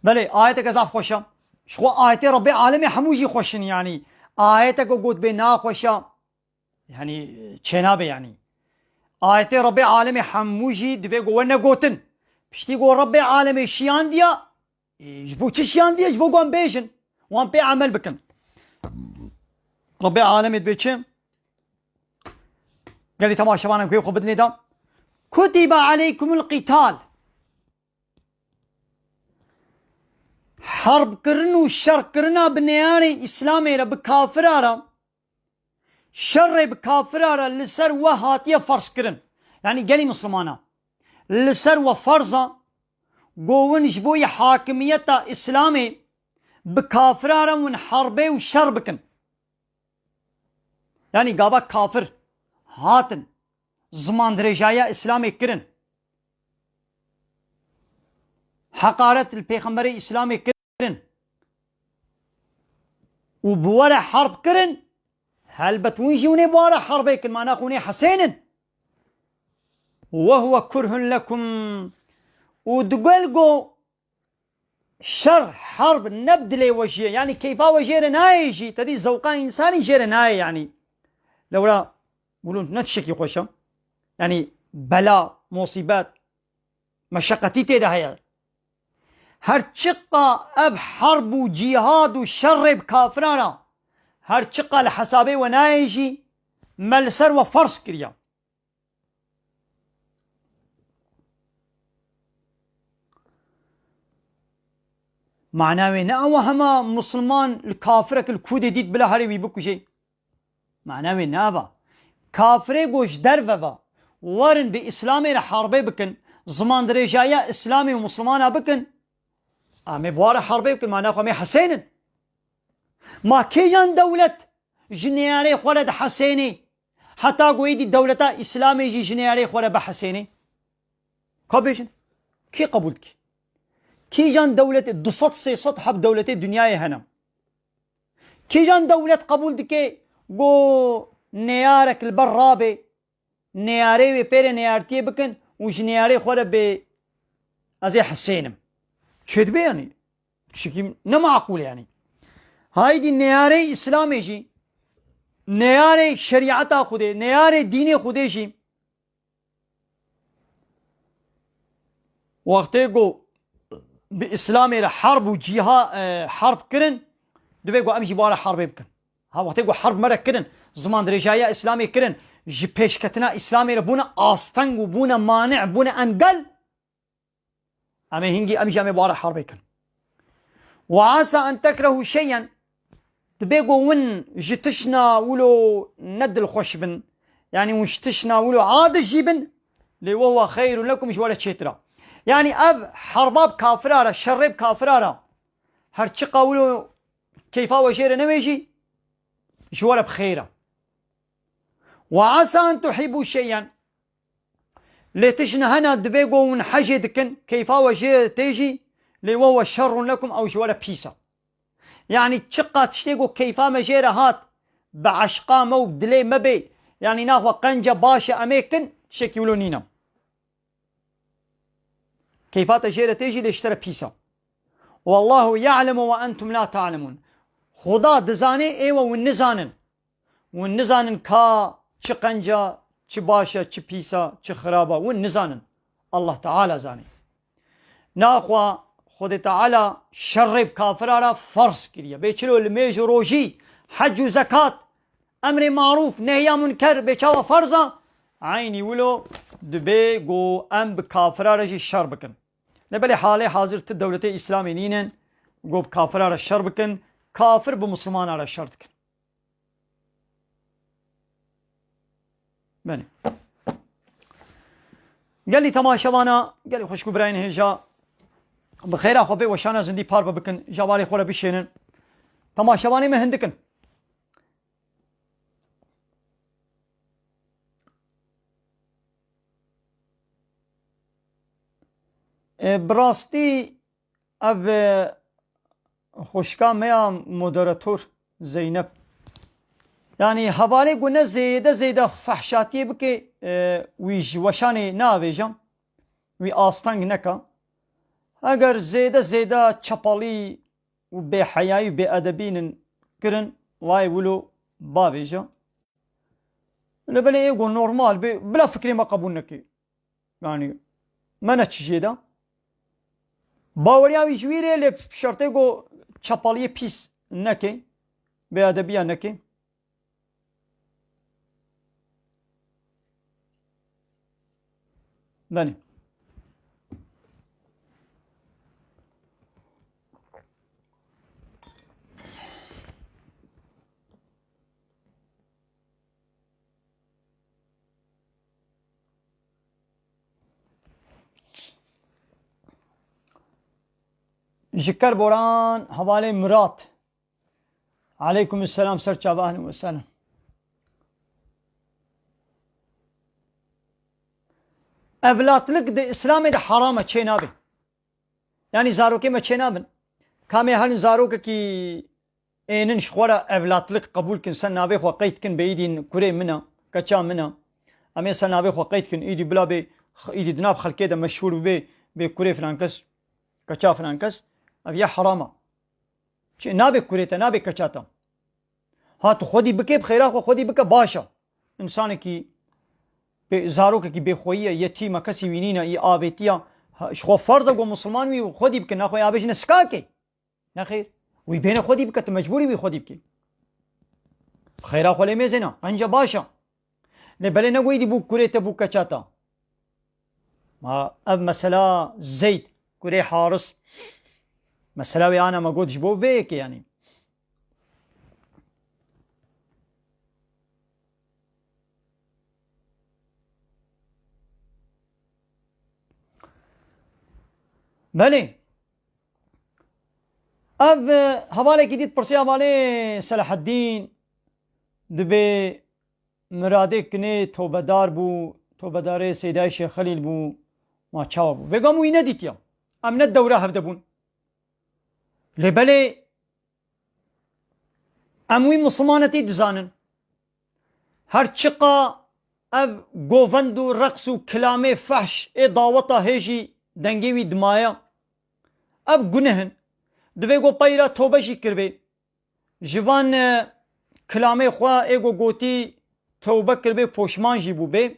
Belê, ayeteke zaf xweş e. Ji xwe ayetê Rebbê alemê hemû jî xweş in, yanî. Ayeteke got bê naxweş e. Yanî, çênabe yanî. Ayetê Rebbê alemê hemû jî divê ku were gotin. Piştî ku Rebbê alemê şiyandiya, e, ji bo çi şiyandiye? Ji bo ku em bêjin. Wan pê emel bikin. Rebbê alemê dibê çi? Gelî temaşevanan ku xwe bidinê de. Kutibe aleykumul qital. Herbkirin û şerkirina bi neyarê Îslamê re bi kafira re, şerê bi kafira re li ser we hatiye ferzkirin. Yanî gelî Mislimana. Li ser we ferz e, go win ji bo yê hakimiyeta Îslamê bi kafira re win herbê û şer bikin. Yanî gava kafir hatin, ziman dirêjaya Îslamê kirin. Heqaret li pêxemberê Îslamê kirin. Û bi we re herb kirin, helbet win jî hûnê bi we re herbê kin, mana xwe hûnê hesênin. Ve huve kurhun lekum. Û digel go şer, herb ne bi dilê we jî ye. Yanî keyfa we jê re nayê jî. Te dî zewqa însanî jê re nayê yanî. Lewra wilo ne tiştekî xweş e. Yanî bela, musîbet, meşeqetî tê de heye. Her çiqa ev herb û cîhad û şerê bi kafiran re, her çiqa li hesabê we nayê jî, me li ser we ferz kiriye. Mana wê ne ew e hema misilman li kafirek li kûdê dît bila herê wî bikujê. Mana wê ne ev e. Kafirê ku ji derve ve werin bi Îslamê re herbê bikin, ziman dirêjaya Îslamê û misilmana bikin, em ê bi wan re herbê bikin, mana xwe em ê hesênin. Ma kîjan dewlet ji neyarê xwe re dihesênê? Heta ku êdî dewleta Îslamê jî ji neyarê xwe re bihesênê. Ka bêjin, kê qebûl dike? Kîjan dewletê, du sed sê sed heb dewletê dinyayê hene. Kîjan dewlet qebûl dike ku neyarek li ber rabe, neyarê wê pê re neyartiyê bikin û ji neyarê xwe re bê ez ê hesênim? Çê dibe yanî? Tiştekî ne maqûl e yanî. Haydî neyarê Îslamê jî, neyarê şerîeta Xwedê, neyarê dînê Xwedê jî wextê ku bi Îslamê re herb û cîha, e, herb kirin, divê ku em jî bi wan re herbê bikin. Ha, wextê ku herb me re kirin, ziman dirêjaya Îslamê kirin, ji pêşketina Îslamê re bûne asteng û bûne mani, bûne engel, em ê hingî, em jî em ê bi wan re herbê kin. Ve asa en tekrehu şeyen, dibe ku win ji tişna wilo ne dilxweş bin, yanî win ji tişna wilo adiz jî bin, lê ve huve xeyrun lekum, ji we re çêtir e. Yanî ev herba bi kafira re, şerê bi kafira re, her çiqa wilo keyfa we jê re newê jî, ji we re bi xêr e. Ve asa en tuhîbû şeyen. Lê tişt niha hene, dibe ku hûn hejê dikin, keyfa we jê tê jî, lê we we şerrun lekum, ew ji we re pîs e. Yanî çiqa tiştê ku keyfa me jê re hat, bi eşqa me û dilê me bê, yanî naxwe qenca baş e em ê kin, tiştekî wilo nîne. Keyfa te jê re tê jî lê ji te re pîs e. Wallahu ya'lemu ve entum la ta'lemun. Xuda dizanê, êwe hûn nizanin. Hûn nizanin ka çi qenc e, çi baş e, çi pîs e, çi xirab e. Hûn nizanin. Allah Teala zanê. Naxwe Xwedê Teala şerê bi kafira re ferz kiriye. Bê çilo li mêj û rojî, hec û zekat, emrê marûf, nehya munker bê çawa ferz e, eynî wilo dibê ku em bi kafira re jî şer bikin. Lê belê halê hazir ti dewletê Îslamê nînin ku bi kafira re şer bikin, kafir bi Misilmana re şer dikin. Belê. Gelî temaşevana, gelî xwişk û birayên hêja, bi xêra xwe vê weşana zindî parve bikin, ji hevalê xwe re bişênin. Temaşevanê me hindik in. E, bi rastî ev, e, xwişka me ya moderator Zeynep. Yanî hevalê ku ne zêde zêde fehşatiyê bike, e, wî ji weşanê neavêje, wî asteng neke. Eger zêde zêde çepalî û bêheyayî û bêedebî nin kirin, vay wilo bavêje. Lê belê ê ku normal be, bila fikrê me qebûl neke. Yanî me ne çi jê de. Baweriya wî ji wî rê lê şertê ku çepaliyê pîs neke, bêedebiya neke. Belê. Ji Kerboran hevalê Murat. Aleykum selam, ser çava, ehlen ve sehlen. Evlatlik di Îslamê de haram e, çê nabe. Yanî zarokê me çê nabin. Kamê herin zarokekî ênin ji xwe re evlatlik qebûl kin, ser navê xwe qeyd kin, bê îdî kurê min e, keça min e. Em ê ser navê xwe qeyd kin, îdî bila bê, îdî di nav xelkê de meşhûr bibe, bê kurê filan kes, keça filan kes. Ev ya heram e. Çi nabe kurê te, nabe keça te. Ha tu xwedî bike, bi xêra xwe xwedî bike, baş e. Însanekî bê, zarokekî bêxweyî ye, yetîm e, kesî wî nîne, î avêtiya, ha, ji xwe ferz e ku misilman wî xwedî bike, naxwe ya bêjine sikakê. Nexêr. Wî bêne xwedî bike, tu mecbûrî wî xwedî bikî. Xêra xwe lê mêzêna, qenca baş e. Lê belê ne wî dî bû kurê te, bû keça te. Ma ev mesela Zeyd, kurê Haris. Mesela wê ana me got ji bo vê yekê yanî. Belê. Ev, e, hevalekî dît pirsiya hevalê Selaheddîn, dibê Miradê kinê tobedar bû, tobedarê Seydayê Şêx Xelîl bû, ma çawa bû? Vêga min wî nedîtiya. Em ne dewra hev de bûn. Lê belê em wî misilmanetî dizanin. Her çiqa ev govend û reqs û kilamê fehş ê daweta hê jî dengê wî dimaye, ev guneh in. Divê ku peyra tobe jî kiribê. Ji van, e, kilamê xwe ê ku gotî tewbe kiribê, poşman jî bûbê.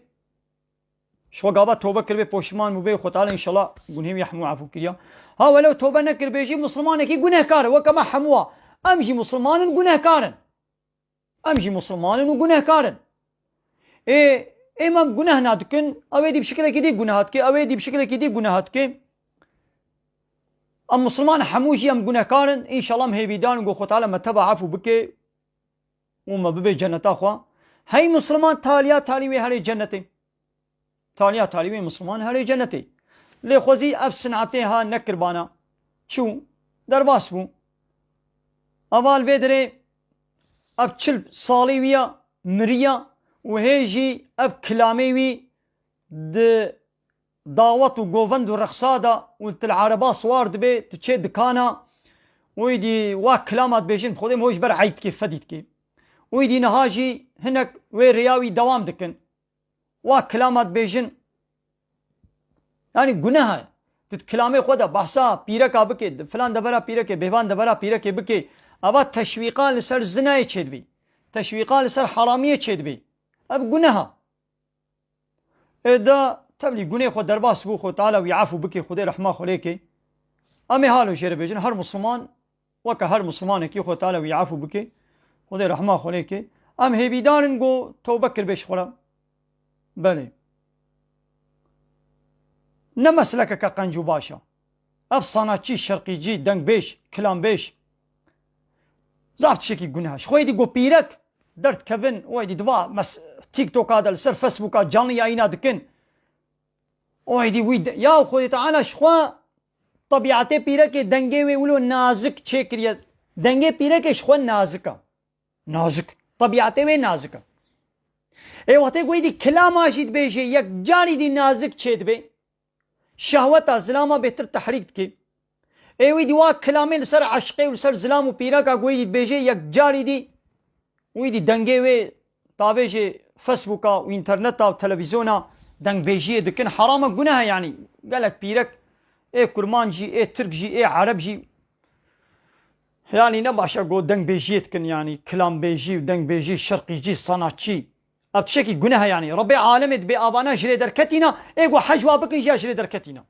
Ji xwe gava tewbe kiribê, poşman bûbê, Xwe Teala înşallah gunhê wî ya hemû efû kiriya. Ha welew tewbe nekiribê jî misilmanekî gunehkar e, weke me hemû a. Em jî misilman in, gunehkar in. Em jî misilman in û gunehkar in. Ê, ê me guneh nadikin, ew ê dî bi şikilekî dî guneh dike, ew ê dî bi şikilekî dî guneh dike. Em misilman hemû jî em gunehkar in. Înşallah em hêvîdar in ku Xwe Teala me teva efû bike û me bibe cenneta xwe. Hey misilman taliya talî wê herê cennetê. Taliya talî wê misilman herê cennetê. Lê xwezî ev sinetê ha nekirbana. Çû, derbas bû. Heval vê dirê ev çil salî wî ya miriya û hê jî ev kilamê wî di dawet û govend û rexsa de û tu li ereba siwar dibê, tu çê dikana û îdî wa kilama dibêjin, bi Xwedê min ji ber ey dikê, fedî dikê. Û îdî niha jî hinek wê rêya wî dewam dikin. Wa kilama dibêjin, yanî guneh e. Tu di kilamê xwe de behsa pîreka bikê, di filan debera pîrekê, bêvan debera pîrekê bikê, eva teşwîqa li ser zinayê çêdibî. Teşwîqa li ser heramiyê çêdibî. Ev guneha. Ê da tevlî gunê xwe derbas bû, Xwe Teala wî efû bikê, Xwedê rehma xwe lê kê. Em ê halo jê re bêjin, her Misliman, weke her Mislimanekî Xwe Teala wî efû bikê, Xwedê rehma xwe lê kê. Em hêvîdar in ku tewbe kiribê ji xwe re. Belê. Ne meslekeke qenc û baş e. Ev sanatçî, şerqîcî, dengbêj, kilambêj, zaf tiştekî guneh e. Ji xwe êdî ku pîrek derdikevin, û êdî di va mes-, TikToka de, li ser Facebooka canlı yayîna dikin. Û êdî wî de, ya Xwedê Teala ji xwe tebîetê pîrekê dengê wê wilo nazik çêkiriye. Dengê pîrekê ji xwe nazik e. Nazik. Tebîetê wê nazik e. Ê wextê ku êdî kilama jî dibêje, yek carî dî nazik çêdibe. Şehweta zilama bêtir tehrîk dike. Ê wî dî wa kilamê li ser eşqê û li ser zilam û pîreka ku wî dî dibêje yek carî dî, wî dî dengê wê tavêjê Facebooka û înterneta û televîzyona dengbêjiyê dikin. Heram e, guneh e yanî. Gelek pîrek ê kurmanc jî, ê tirk jî, ê ereb jî, yanî ne baş e ku dengbêjiyê dikin, yanî kilambêjî û dengbêjî, şerqîcî, sanatçî. Ev tiştekî guneh e yanî. Rebê alemê dibê avana ji lê derketîna, ê ku hej wa bikin jî ya ji lê derketîna.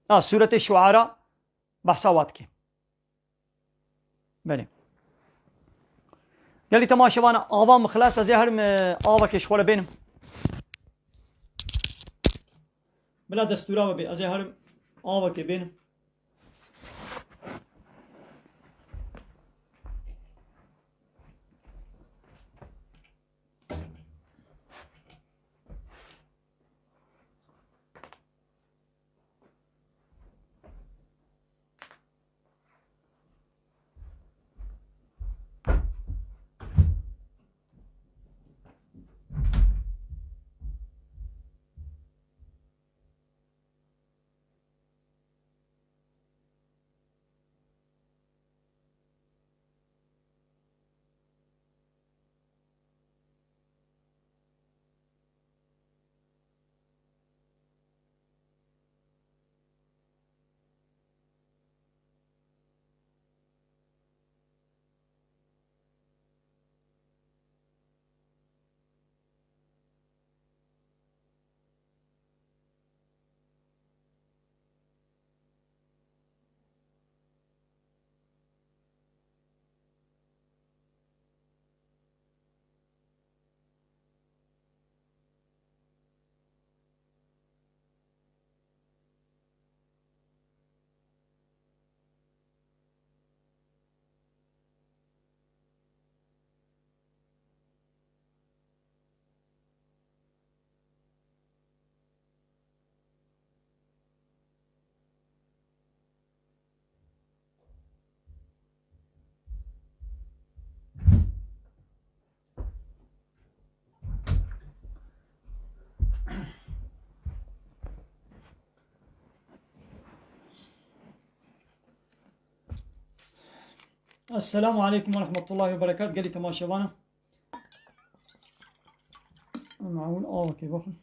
Ha, Sûretê Şuara behsa wa dike. Belê. Gelî temaşevana, ava min xilas, ez ê herim, e, avekê ji xwe re bênim. Bila destûra we bê, ez ê herim avekê bênim. Esselamu aleykum ve rahmetullahi ve berekat. Gelî temaşevana. Em ewil avekê bixwin.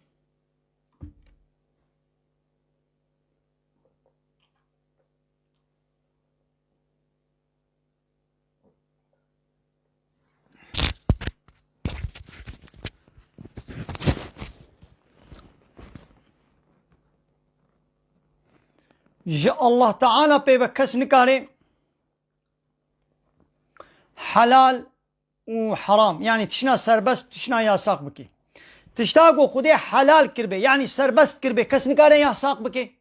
Ji Allah Teala pê ve kes nikare helal û heram, yanî tişna serbest, tişna yasak bike. Tişta ku Xwedê helal kiribe, yanî serbest kiribe, kes nikare yasak bike.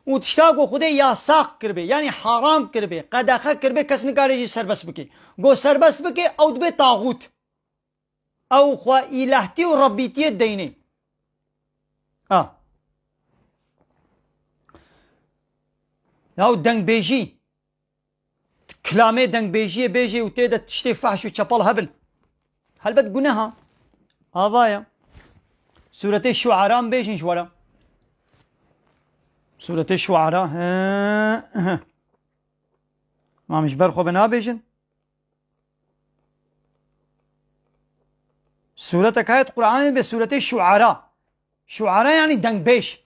Û tişta ku Xwedê yasak kiribe, yanî haram kiribe, qedexe kiribe, kes nikare jî serbest bike. Ku serbest bike, ew dibe taxût. Ew xwe îlehtî û rebbîtiyê deynê. Ha. Ya û dengbêjî. Kilamê dengbêjiyê bêjê û tê de tiştê fehş û çepal hebin. Helbet guneha. Ava ye. Sûretê Şuara em bêjin ji we re. Sûretê Şuara. He, he. Mam ji ber xwe be nabêjin. Sûretek heye di Qur'anê be sûretê Şuara. Şuara yanî dengbêj.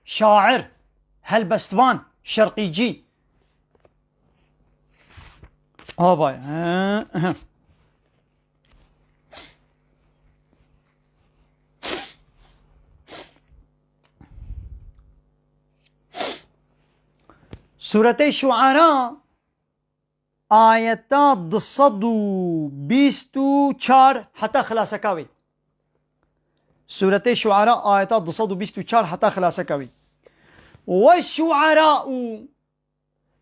Şair. Helbestvan, şerqîcî. Avay, he, he. Sûretê Şuara, ayeta du sed û bîst û çar heta xilaseka wê. Sûretê Şuara, ayeta du sed û bîst û çar heta xilaseka wê. Ve şuara û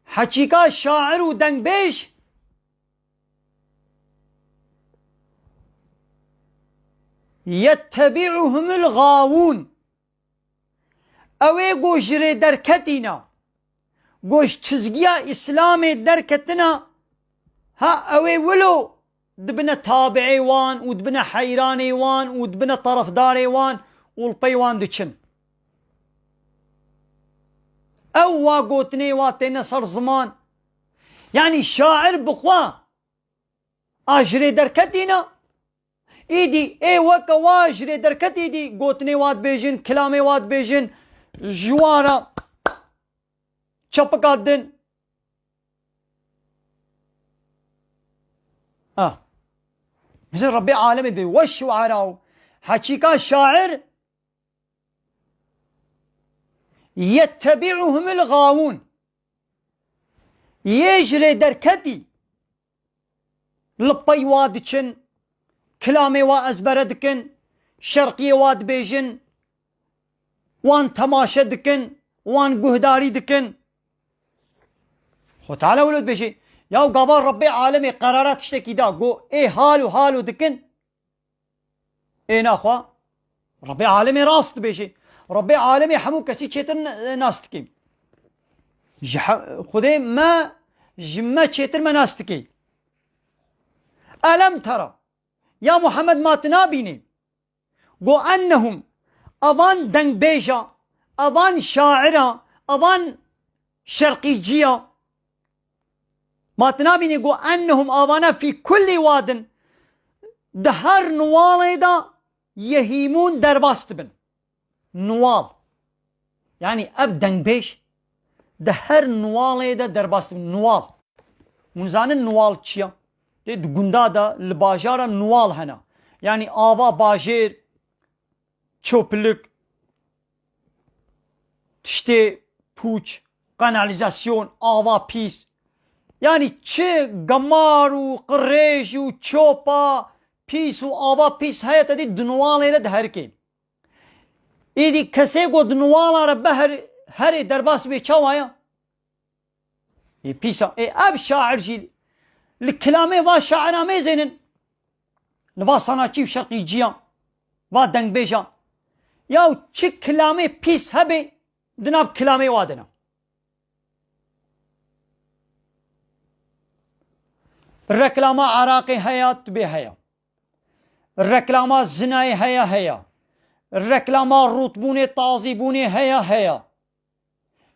heçîka şair û dengbêj yettebi'uhumul gawûn. Ew ê ku ji rê derketîne, ku ji çizgiya Îslamê derketine, ha ew ê wilo dibine tabi'ê wan û dibine heyranê wan û dibine terefdarê wan û li pey wan diçin. Ew wa gotinê wa têne ser ziman. Yanî şair bi xwe a ji rê derketîne, îdî ê weke wa ji rê derketî, îdî gotinê wa dibêjin, kilamê wa dibêjin, ji wa re çepika din. Ah. Mesela Rebbê alemê dibê, "Ve şuara", heçîka şair, "yettebi'uhumul gawûn." Yê ji rê derketî, li pey wa diçin, kilamê wa ezbere dikin, şerqiyê wa dibêjin, wan temaşe dikin, wan guhdarî dikin. Xwe Teala wilo dibêje, ya gava Rebbê alemê qerara tiştekî da, go ê halo halo dikin, ê naxwe Rebbê alemê rast dibêje. Rebbê alemê hemû kesî çêtir n-, nas dike. Ji he-, Xwedê me, ji me çêtir me nas dike. Elem tera. Ya Muhammed, ma tu nabînî? Go ennehum, evan dengbêja, evan şaira, evan şerqîciya. Ma tu nabînî go ennehum avana fî kullî wadin, di her nuwalê de yehîmûn derbas dibin. Nuwal. Yanî ev dengbêj di her nuwalê de derbas dibin. Nuwal. Hûn zanin nuwal çi ye? Dê di gunda de, li bajara nuwal hene. Yanî ava bajêr, çöplük, tiştê pûç, kanalizasyon, ava pîs. Yanî çi gemar û qirêj û çöpa pîs û ava pîs heye, te dî di nuwalê re diherike. Îdî kesê ku di nuwala re beher herê derbas bê çawa ye? Ê pîsa. Ê ev şair jî li kilamê va şaira mêzênin. Li va sanatçî û şerqîciya, va dengbêja. Ya çi kilamê pîs hebe di nav kilamê wa de ne. Reklama Iraqê heye, tibê heye. Reklama zinayê heye, heye. Reklama rûtbûnê, tazîbûnê heye, heye.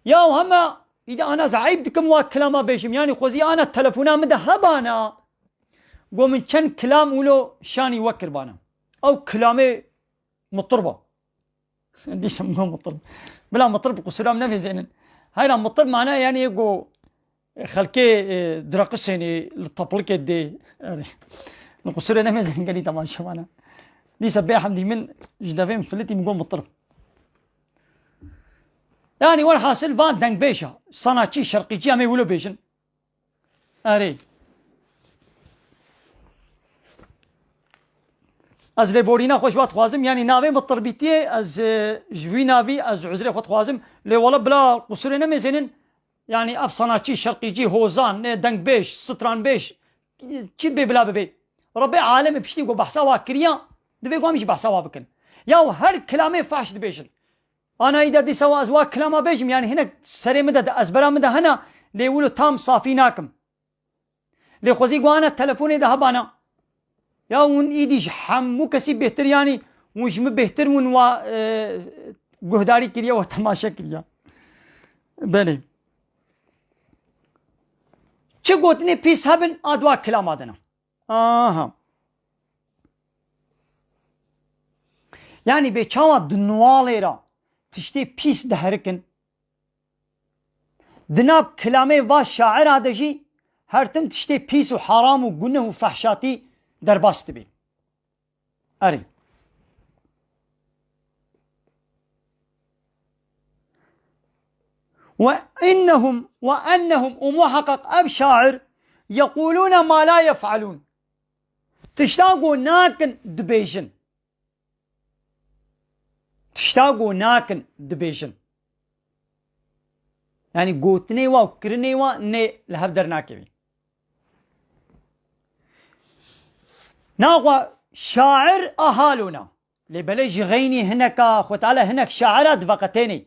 Ya hema îdî ana ez eyb dikim wa kilama bêjim. Yanî xwezî ana telefona min de hebana. Go min çend kilam wilo şanî we kirbana. Ew kilamê mutirba. Dîsa min mutirb. Bila mutirb qusura min nemêzênin. Heyra mutirb mane yanî go xelkê, e, diraqisênî li taplikê dê. Erê. Li qusura nemêzênin gelî temaşevana. Dîsa bê hemdî min ji devê min filitî min go mutirb. Yanî welhasil van dengbêja, sanatçî, şerqîcî em ê wilo bêjin. Erê. Ez lêborîna xwe ji we dixwazim, yanî navê min tirbîtiyê, ez, e, ji wî navî ez uzrê xwe dixwazim. Lê wele bila qusurê nemêzênin, yanî ev sanatçî, şerqîcî, hozan, e, dengbêj, stranbêj, çi dibê bila bibê. Rebbê alemê piştî ku behsa wa kiriya, divê ku em jî behsa wa bikin. Ya her kilamê fahş dibêjin. Ana îda dîsa wa ez wa kilama bêjim, yanî hinek serê min de, di ezbera min de hene, lê wilo tam safî nakim. Lê xwezî guhana telefonê de hebana. Ya hûn îdî ji hemû kesî bêhtir, yanî hûn ji min bêhtir hûn wa, e, guhdarî kiriye, wa temaşe kiriye. Belê. Çi gotinê pîs hebin, a dua kilama dina. Aha. Yanî bê çawa di nuwalê re tiştê pîs diherikin? Di nav kilamê va şaira de jî her tim tiştê pîs û heram û guneh û fehşatî derbas dibe. Erê. Ve innehum, ve ennehum, û muheqeq ev şair, yequlûne ma la yef'alûn. Tişta ku nakin, dibêjin. Tişta ku nakin, dibêjin. Yanî gotinê wa û kirinê wa nê li hev dernakevî. Naxwe şair a halona. Lê belê ji xeynî hineka Xwe Teala hinek şaira diveqetênê.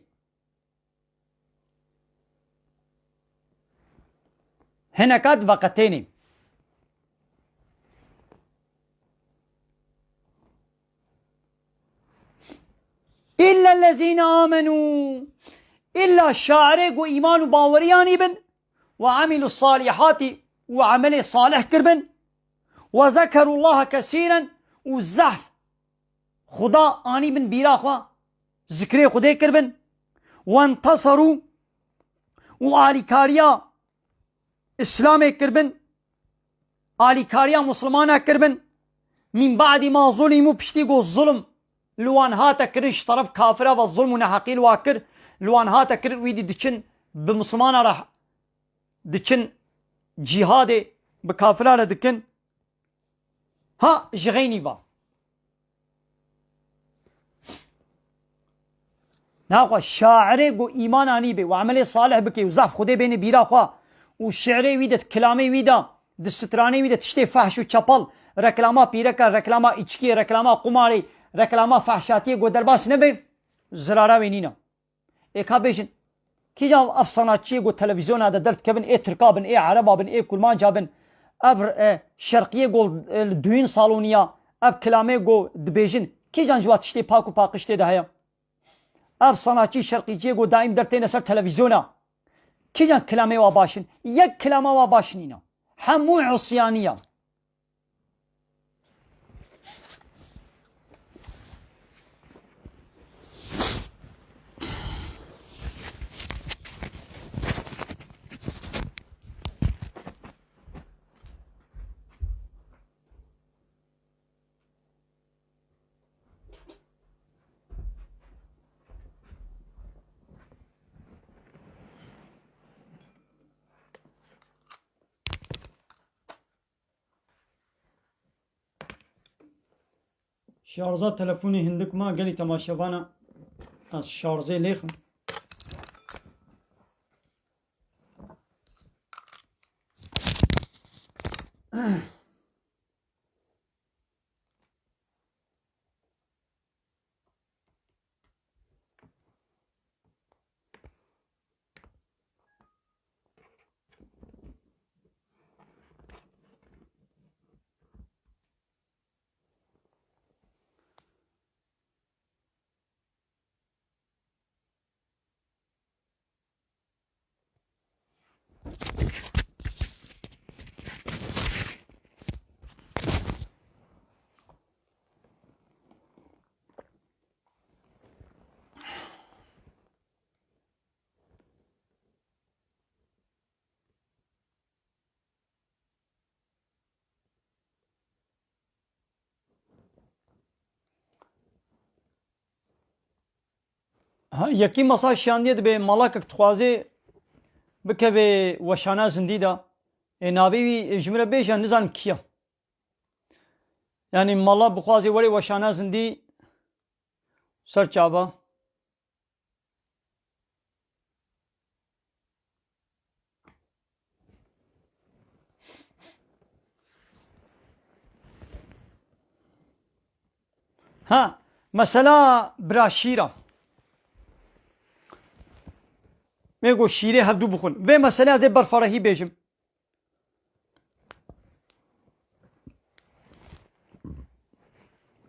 Hineka diveqetênê. Îllellezîne amenû. Îlla şairê ku îman û bawerî anîbin, ve amîlû salîhatî û emelê salih kirbin, ve zekerullaha kesîren û zehf Xuda anîbin bîra xwe, zikrê Xwedê kirbin, wenteserû û alîkariya Îslamê kirbin, alîkariya Muslimana kirbin, min ba'dî ma zulîmû, piştî ku zulm li wan hate kirin, ji teref kafira ve zulm û neheqî li wa kir, li wan hate kirin, wî dî diçin bi Muslimana re diçin cîhadê, bi kafira re dikin. Ha, ji xeynî va. Naxwe şairê ku îman anî bê û emelê salih bike û zaf Xwedê bêne bîra xwe û şi'rê wî de, kilamê wî de, di stranê wî de tiştê fehş û çepel, reklama pîreka, reklama îçkiyê, reklama qumarê, reklama fehşatiyê ku derbas nebe, zirara wê nîne. Ê ka bêjin, kîjan ev sanatçiyê ku televîzyona de derdikevin, ê tirka bin, ê ereba bin, ê kurmanca bin, ev, e, şerqiyê ku, e, li duyîn salonî ya, ev kilamê ku dibêjin, kîjan ji wa tiştê pak û paqij tê de heye? Ev sanatçî şerqîciyê ku daîm dertêne ser televîzyona, kîjan kilamê wa baş in? Yek kilama wa baş nîne. Hemû îsyanî ya. Şarja telefonê hindik ma gelî temaşevana ez şarjê lêxim. Ha, yekî mesaj şandiyê dibe, malakek dixwazê bikeve weşana zindî de. Ê navê wî ji min re bêje, nizanim kî ye. Yanî mala bixwazê were weşana zindî ser çava. Ha, mesela bira şîra. Mê go şîrê hevdû bixwin. Vê meselê ez ê berfarehî bêjim.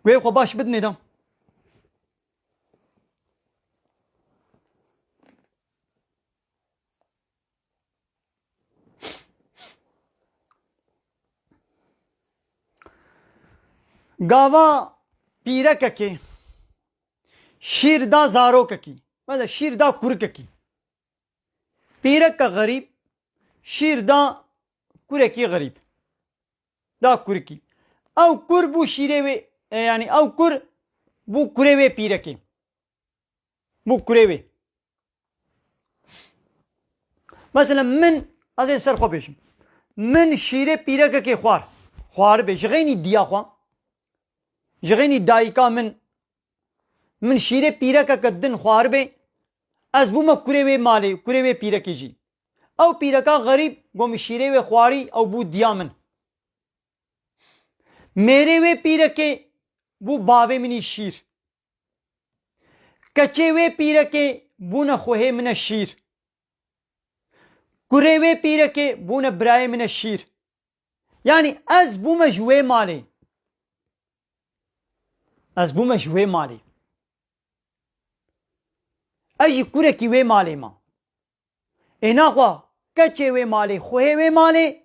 Wê xwe baş bidinê de. Gava pîrekekê şîr da zarokekî. Mesela şîr da kurikekî. Pîreke xerîb şîr da kurekî xerîb. Da kurikî. Ew kur bû şîrê wê, e, yanî ew kur bû kurê wê pîrekê. Bû kurê wê. Mesela min, ez ê ser xwe bêjim. Min şîrê pîrekekê xwar. Xwaribe. Ji xeynî diya xwe. Ji xeynî dayika min. Min şîrê pîrekeke din xwaribe. Ez bûme kurê wê malê, kurê wê pîrekê jî. Ew pîreka xerîb, go min şîrê wê xwarî, ew bû diya min. Mêrê wê pîrekê bû bavê min î şîr. Keçê wê pîrekê bûne xwehê min e şîr. Kurê wê pîrekê bûne birayê min e şîr. Yanî ez bûme ji wê malê. Ez bûme ji wê malê. Ez jî kurekî wê malê me. Ê naxwe keçê wê malê, xwehê wê malê,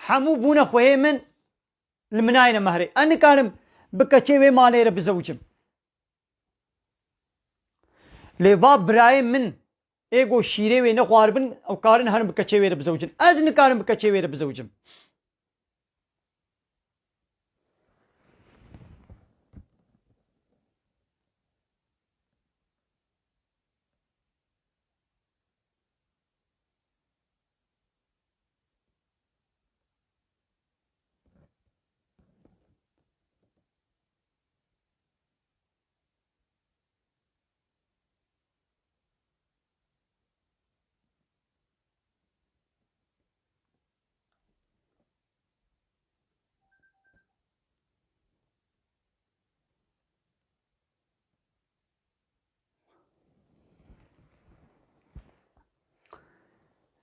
hemû bûne xwehê min, li min nayêne mehrê. Ez nikarim bi keçê wê malê re bizewicim. Lê va birayê min, ê go şîrê wê nexwaribin, ew karin herin bi keçê wê re bizewicin. Ez nikarim bi keçê wê re bizewicim.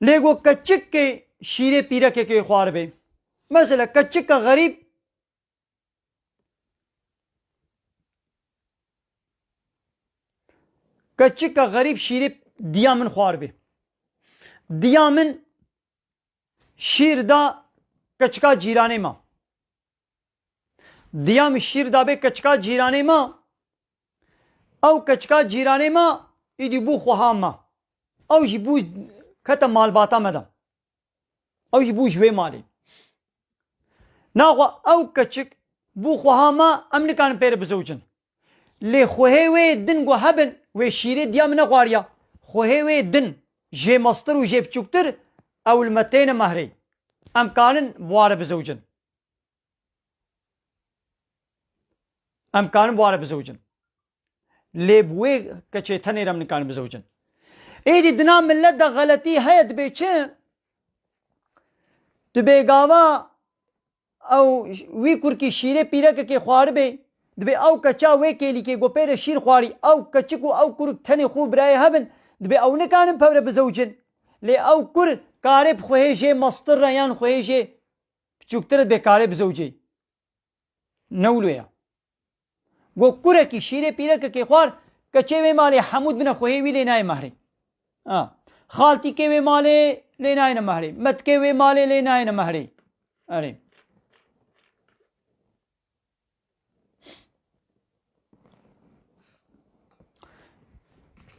Lê go keçikê şîrê pîrekekê xwaribe. Mesela keçika xerîb, keçika xerîb şîrê diya min xwaribe. Diya min şîr da keçika cîranê me. Diya min şîr da bê keçika cîranê me. Ew keçika cîranê me, îdî bû xweha me. Ew jî bû kete malbata me de. Ew jî bû ji wê malê. Naxwe ew keçik bû xweha me, em nikarin pê re bizewicin. Lê xwehê wê din ku hebin, wê şîrê diya min nexwariya. Xwehê wê din, jê mestir û jê biçûktir, ew li me têne mehrê. Em karin bi wa re bizewicin. Em karin bi wa re bizewicin. Lê bi wê keçê tenê re em nikarin bizewicin. Êdî dina millet de xeletî heye, dibê çi? Dibê gava ew wî kurkî şîrê pîrekekê xwaribê, dibê ew keça wê kêlîkê ku pê re şîr xwarî, ew keçik û ew kurik tenê xwe û birayê hebin, dibê ew nikarin pevre bizewicin. Lê ew kur karê bi xwehê jê mestir re yan xwehê jê biçûktir re dibê karê bizewicê. Ne wilo ye. Go kurekî şîrê pîrekekê xwar, keçê wê malê hemû dibine xwehê wî lê nayê mehrê. Ha. Xaltîkê wê malê lê nayêne mehrê. Metkê wê malê lê nayêne mehrê. Erê.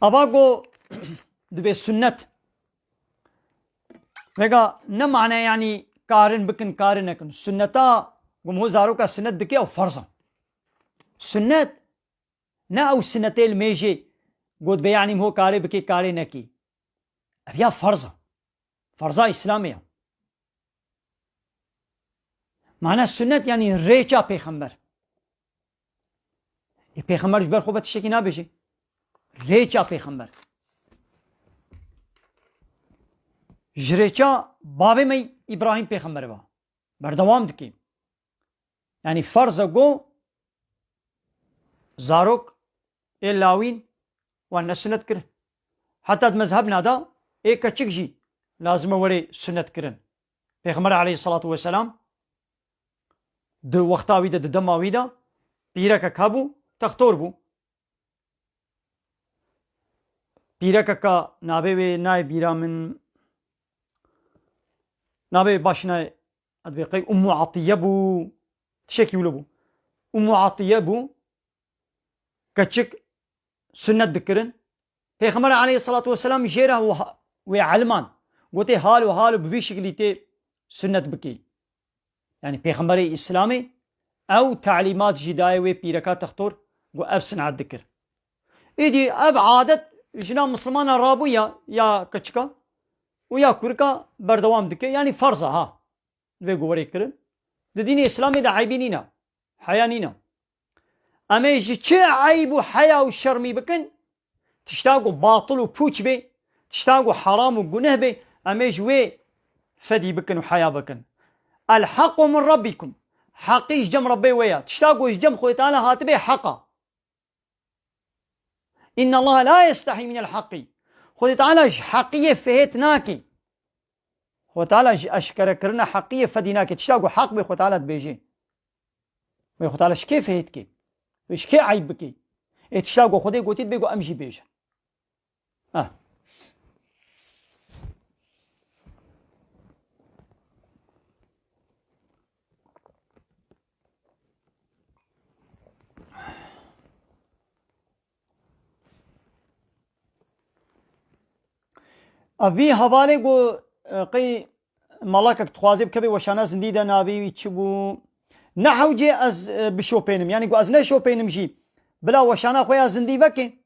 Ava go dibê sunnet. Vega ne mane yanî karin bikin, karin nekin. Sunneta, ku ho zaroka sunnet dike, ew ferz e. Sunnet, ne ew sunnetê li mêjê, got be yanî ho karê bikê, karê nekî. Ev ya ferz e. Ferza Îslamê ya. Mane sunnet yanî rêça pêxember. Ê pêxember ji ber xwe ve tiştekî nabêje. Rêça pêxember. Ji rêça bavê me Îbrahîm pêxember ve. Berdewam dike. Yanî ferz e go zarok ê lawîn wan ne sunet kirin. Heta di mezhebna de ê keçik jî lazim e werê sunet kirin. Pêxember aleyhisselatu vesselam di wexta wî de, di dema wî de pîrekek hebû, textor bû. Pîrekeka navê wê nayê bîra min, navê wê baş nayê, ez dibê qey Ummu Atiye bû, tişekî wilo bû. Ummu Atiye bû, keçik sunnet dikirin. Pêxember aleyhisselatu vesselam jê re wiha, wê eliman, gotê hal û hal û bi vî şiklî tê sunnet bikî. Yanî Pêxemberê Îslamê ew talîmat jî daye wê pîreka textor, got ev sin'et dikir. Îdî ev adet jina Mislimana rabû ya, ya keçika û ya kurika berdewam dike. Yanî ferz e ha. Vê ku werê kirin. Di dînê Îslamê de eybî nîne. Heya nîne. Em ê ji çi eyb û heya û şermî bikin? Tişta ku batil û pûç bê, tişta ku heram û guneh bê, em ê ji wê fedî bikin û heya bikin. El haqqu min rabbikum. Heqî ji cem Rebbê we ye. Tişta ku ji cem Xwedê Teala hatibê heq e. Inna Allaha la yestahî minel haqqî. Xwedê Teala ji heqiyê fihêt nake. Xwedê Teala ji eşkerekirina heqiyê fedî nake. Tişta ku heq bê Xwedê Teala dibêje. Wê Xwedê Teala ji kê fihêt ke? Wê ji kê eyb bike? Ê tişta ku Xwedê gotî dibê ku em jî bêjin. Ah. A vî hevalê ku, e, qey malakek dixwazê bikevê weşana zindî de navê wî çi bû? Ne hewcê ez, e, bişopênim. Yanî ku ez neşopênim jî bila weşana xwe ya zindî veke.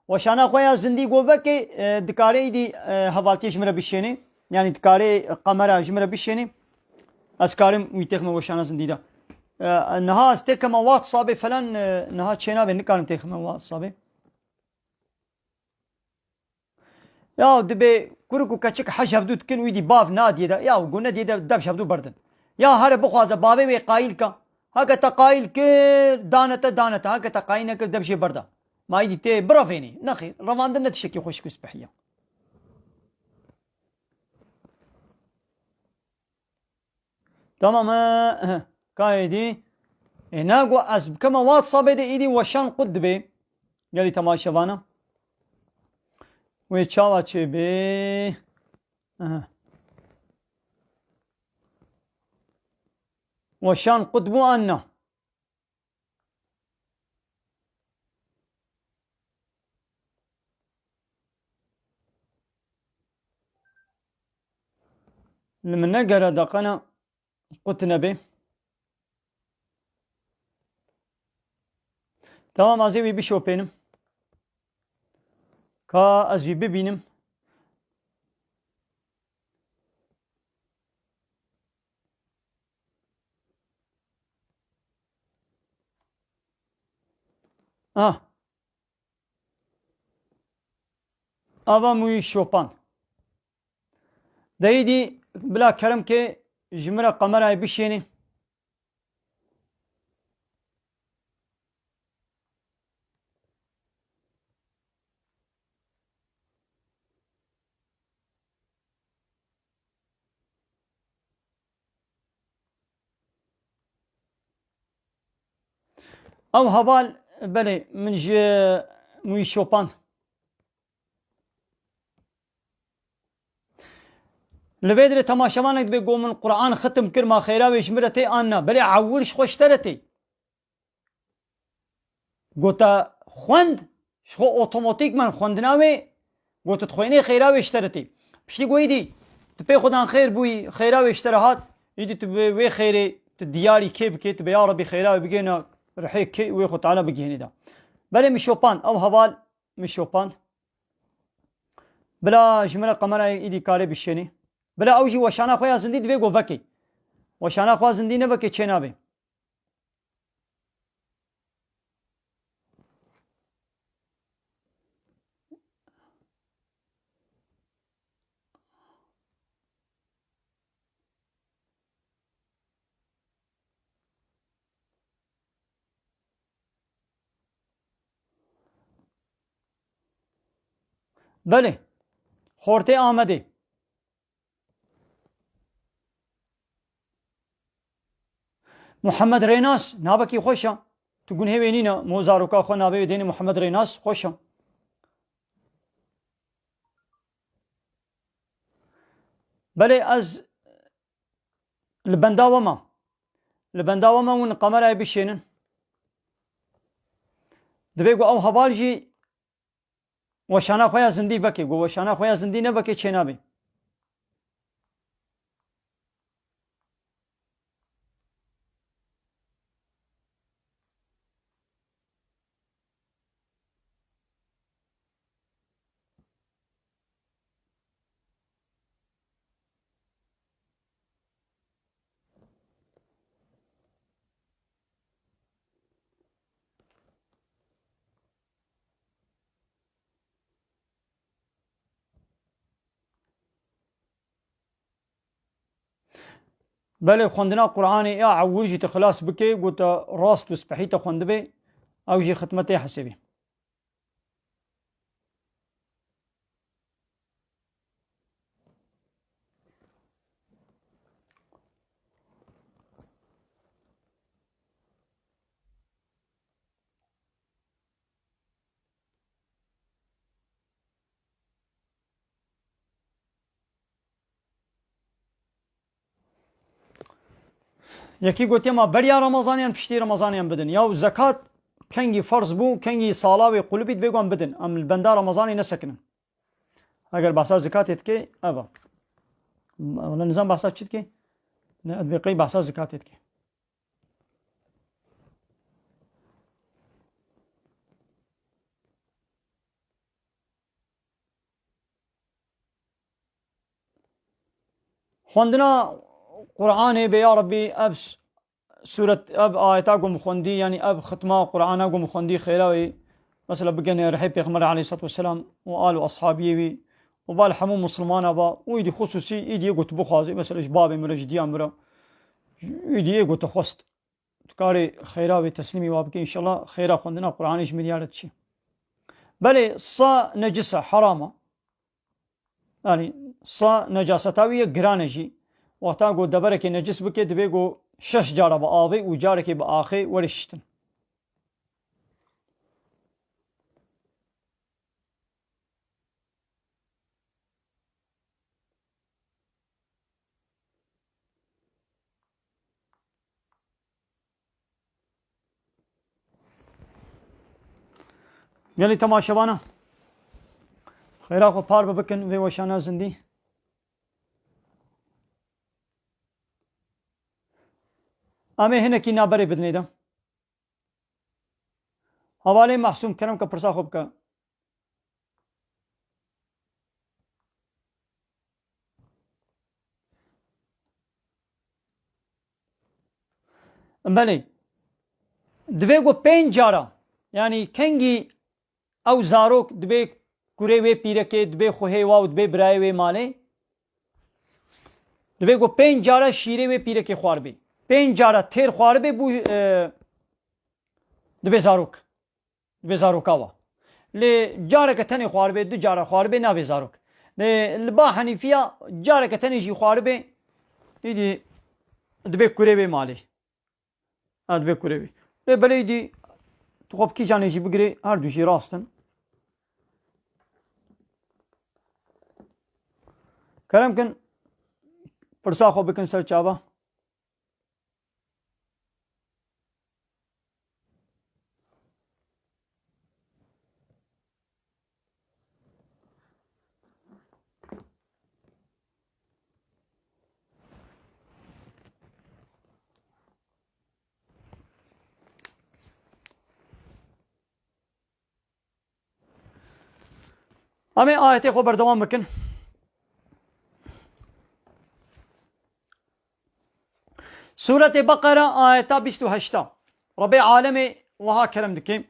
Weşana xwe ya zindî ku veke, e, dikarê îdî, e, hevaltiyê ji min re bişênê. Yanî dikarê qemera ji min re bişênê. Ez karim wî têxime weşana zindî de. E, niha ez têkeme WhatsAppê falan, e, niha çênabe, nikarim têxime WhatsAppê. Ya dibê kurik û keçik hej hevdû dikin, wî dî bav nadiyê de. Ya gune diyê de dev ji hevdû berdin. Ya here bixwaze bavê wê qayîl ka. Heke te qayîl kir, dane te, dane te. Heke te qayîl nekir, dev jê berda. Ma îdî tê biravênî. Nexêr, revandin ne tiştekî xweşik û spehî ye. Tamam, he, he. Ka êdî. Ê, na got, ez bikeme WhatsAppê de êdî weşan qut dibê. Gelî temaşevana. Wê çawa çêbê? Aha. Weşan qut bû an na? Li min negere daqena qut nebe. Tamam, ez ê wî bişopênim. Ka ez vî bibînim. Ah. Ava min wî şopan. Deyîdî bila kerem ke ji min re kamerayê bişênî. Ew heval, belê, min ji min wî şopan. Li vê dirê temaşevanek dibê, got, min Quran xitim kir, ma xêra wê ji min re tê an na? Belê ewil ji xwe ji te re tê. Got, te xwend, ji xwe otomatîkman xwendina wê, got, tu dixwênê xêra wê ji te re tê. Piştî got, îdî, tu pê xwe dan xêr bûyî, xêra wê ji te re hat, îdî tu bi wê xêrê tu diyarî kê bikê, tu bê ya Rebî xêra wê bigihîne rihê kê wê xwe Teala bigihînê de. Belê min şopan, ew heval min şopan. Bila ji min re kamerayê îdî karê bişênî. Bila ew jî weşana xwe ya zindî divê ku vekê. Weşana xwe ya zindî nevekê çê nabe. Belê. Xortê Amedê. Muhammed Rênas, navekî xweş e. Tu gunhê wê nîne, mo zaroka xwe navê wê dênê Muhammed Rênas, xweş e. Belê ez li benda we me. Li benda we me, hûn kamerayê bişênin. Divê ku ew heval jî Weşana xwe ya zindî vekê. Ku weşana xwe ya zindî nevekê çênabê. Belê, xwendina Qur'anê ya ewil jî tu xilas bikê, ku tu rast û spehî te xwendibê, ew jî xidmetê hesibê. Yekî gotiye, ma beriya Remezanê yan piştî Remezanê yan bidin? Ya zekat kengî ferz bû, kengî sala wê qulibî dibê wan bidin. Em li benda Remezanê nesekinin. Eger behsa zekatê dikê, eva. Wala nizam behsa çi dikê? Ne, ez bê qey behsa zekatê dikê. Xwendina Qur'anê bê ya Rebbî, ev s-, sûret, ev ayeta ku min xwendî, yanî ev xitma Qur'ana ku min xwendî xêra wê, mesela bigenê rihê Pêxember aleyhisselatu vesselam û al û ashabiyê wî û bal hemû Muslimana ba û îdî xusûsî îdî yê ku tu bixwazî, mesela ji babê min re, ji diya min re, îdî yê ku tu xwest. Tu karê xêra wê teslîmî wa bikî, înşallah xêra xwendina Qur'anê ji milyar diçî. Belê, sa necis e, heram e. Yanî sa necaseta wî ye, giran e jî. Wexta ku deverekê necis bike, divê ku şeş cara bi avê û carekê bi axê were şiştin. Gelî temaşevana, xêra xwe par bi bikin vê weşana zindî. Em ê hinekî naberê bidinê de. Hevalê Mahsûm, kerem ke pirsa xwe bike. Belê. Divê ku pênc cara, yanî kengî ew zarok dibê kurê wê pîrekê, dibê xwehê wa û dibê birayê wê malê, divê ku pênc cara şîrê wê pîrekê xwaribê. Pênc cara têr xwaribê bû, e, dibê zarok. Dibê zaroka wa. Lê careke tenê xwaribê, du cara xwaribê nabê zarok. Lê li ba Henîfiya careke tenê jî xwaribê, îdî dibê kurê wê malê. Ha, dibê kurê wê. Lê belê îdî tu xwe bi kîjanê jî bigirê, her du jî rast in. Kerem kin, pirsa xwe bikin ser çava. Em ê ayetê xwe berdewam bikin. Sûretê Beqera, ayeta bîst û heşt. Rebê alemê wiha kerem dike.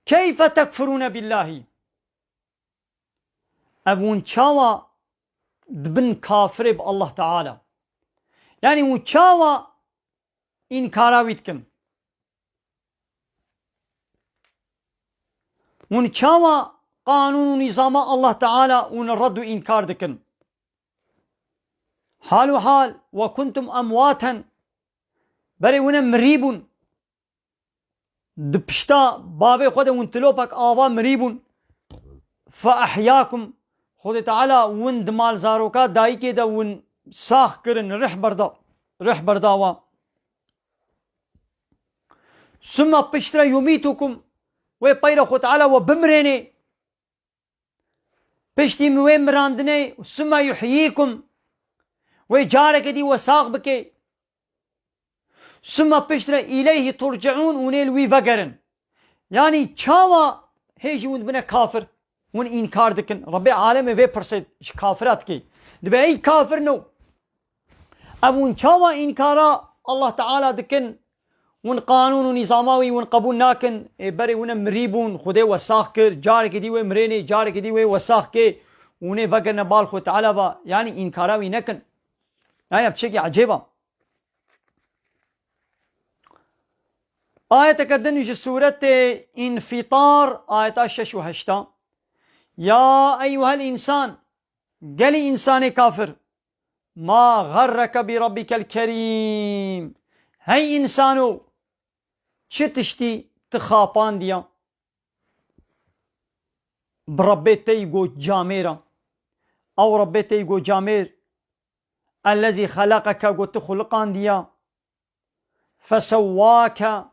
Keyfe tekfurûne billahî. Ev hûn çawa dibin kafirê bi Allah Teala? Yanî hûn çawa înkara wî dikin? Hûn çawa qanûn û nîzama Allah Teala hûn red û înkar dikin? Hal û hal, "Ve kuntum emwaten." Berê hûn mirî bûn. Di pişta bavê xwe de hûn tilopek ava mirî bûn. "Fe ehyakum." Xwedê Teala hûn di mal zaroka dayikê de hûn sax kirin, rih berda, rih berda wa. Summa piştre yumitukum, wê peyre Xwe Teala we bimirênê. Piştî min wê mirandinê, summe yuhyikum, wê careke dî we sax bike. Summe piştre îleyhî turciûn, hûn ê li wî vegerin. Yanî çawa hê jî hûn dibine kafir? Hûn înkar dikin. Rebbê alemê vê pirsê ji kafira dike. Dibe ey kafir no. Ev hûn çawa înkara Allah Teala dikin? Hûn qanûn û nîzama wî hûn qebûl nakin. Ê berê hûn e mirî bûn, Xwedê we sax kir, carekê dî wê mirênê, carekê dî wê we sax kê. Hûn ê vegirine bal Xwe Teala va. Yanî înkara wî nekin. Yanî ev tiştekî ecêb a. Ayeteke din ji sûretê Înfîtar, ayeta şeş û heşta. Ya eyyuhel însan, gelî însanê kafir, ma xerreke bi rabbikel kerîm. Hey însano, çi tiştî ti xapandiya bi Rebbê te yî go camêr a? Ew Rebbê te yî go camêr, ellezî xelaqeke, go ti xuliqandiya, fesewwake,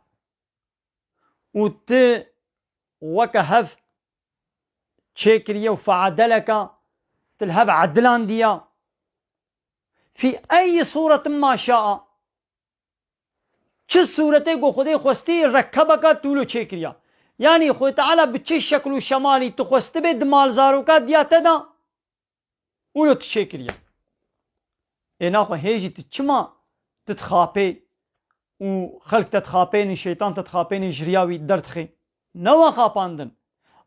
û ti weke hev çêkiriye, û feedeleke, ti li hev edilandiya. Fî eyyi sûretin ma şaa. Çi sûretê ku Xwedê xwestî rekkebeka tu wilo çêkiriya. Yanî Xwedê Teala bi çi şekil û şemalî tu xwestibe di malzaroka diya te de, wilo tu çêkiriye. Ê naxwe hê jî tu çima tu dixapê û xelk te dixapênin, şeytan te dixapênin, ji riya wî derdixê? Ne wa xapandin.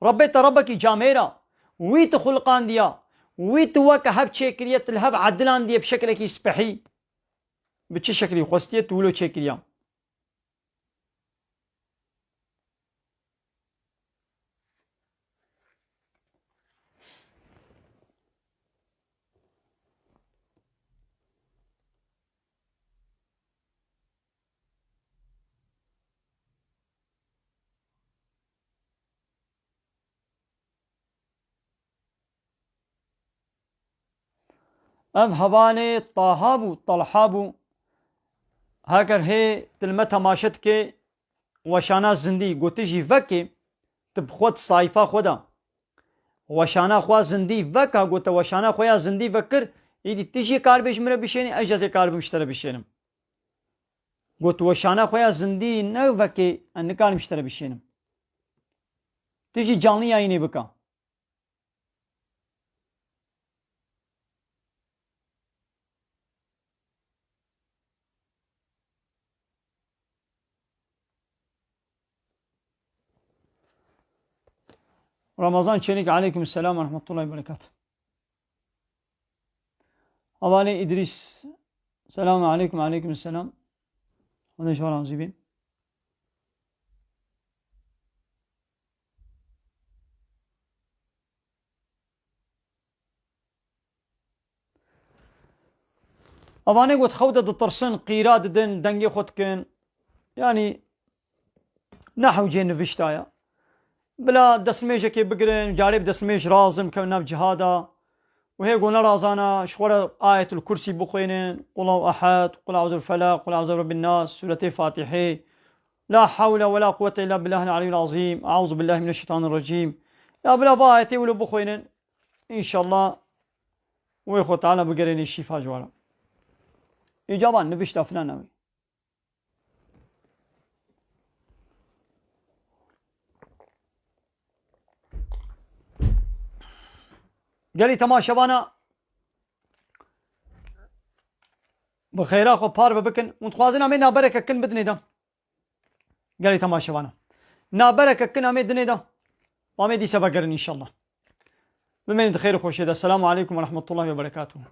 Rebbê te Rebbekî camêr a. Wî tu xuliqandiya. Wî tu weke hev çêkiriye, tu li hev edilandiye bi şekilekî spehî. Bi çi şekilî xwestiye tu wilo çêkiriya. Ev hevalê Taha bû, Talha bû. Heger hê tu li me temaşe dikê, weşana zindî, go tu jî vekê, tu bi xwe di sayfa xwe de weşana xwe zindî veka, go te weşana xwe ya zindî vekir, îdî tu jî karibê ji min re bişênî, ez jî ez ê karibim ji te re bişênim. Go tu weşana xwe ya zindî ne vekê, ez nikarim ji te re bişênim. Tu jî canlı yayınê bika. Ramazan Çelik, aleyküm selam ve rahmetullahi ve berekatuhu. Havale İdris, selamun aleyküm, aleyküm selam. Xwedê ji we razî bî. Evanê got xew de ditirsin, qîra didin, dengê xwe dikin. Yanî, ne hewcê nivişta ya. Bila destmêjekê bigirin, carê bi destmêj razin bikevin nav cihada. Û hê ku nerazana, ji xwe re Ayetul Kursî bixwînin, Qul Ehu Ehed, Qul Eûzu bil Felaq, Qul Eûzu bi Rebbin Nas, Sûretê Fatîhê. La hewle we la quwwete illa billahil aliyyil azîm. Eûzu billahi mineşşeytanirracîm. Ya bila va ayetê wilo bixwînin. Înşallah wê Xwe Teala bigerênê şîfa ji we re. Îcaba nivişta filan newê. Gelî temaşevana bi xêra xwe parve bikin. Hûn dixwazin em ê nabereke kin bidinê de. Gelî temaşevana. Nabereke kin em ê dinê de. Em ê dîse vegerin înşallah. Bimênin di xêr û xweşiyê de. Selamu aleykum ve rahmetullahi ve berekatuhu.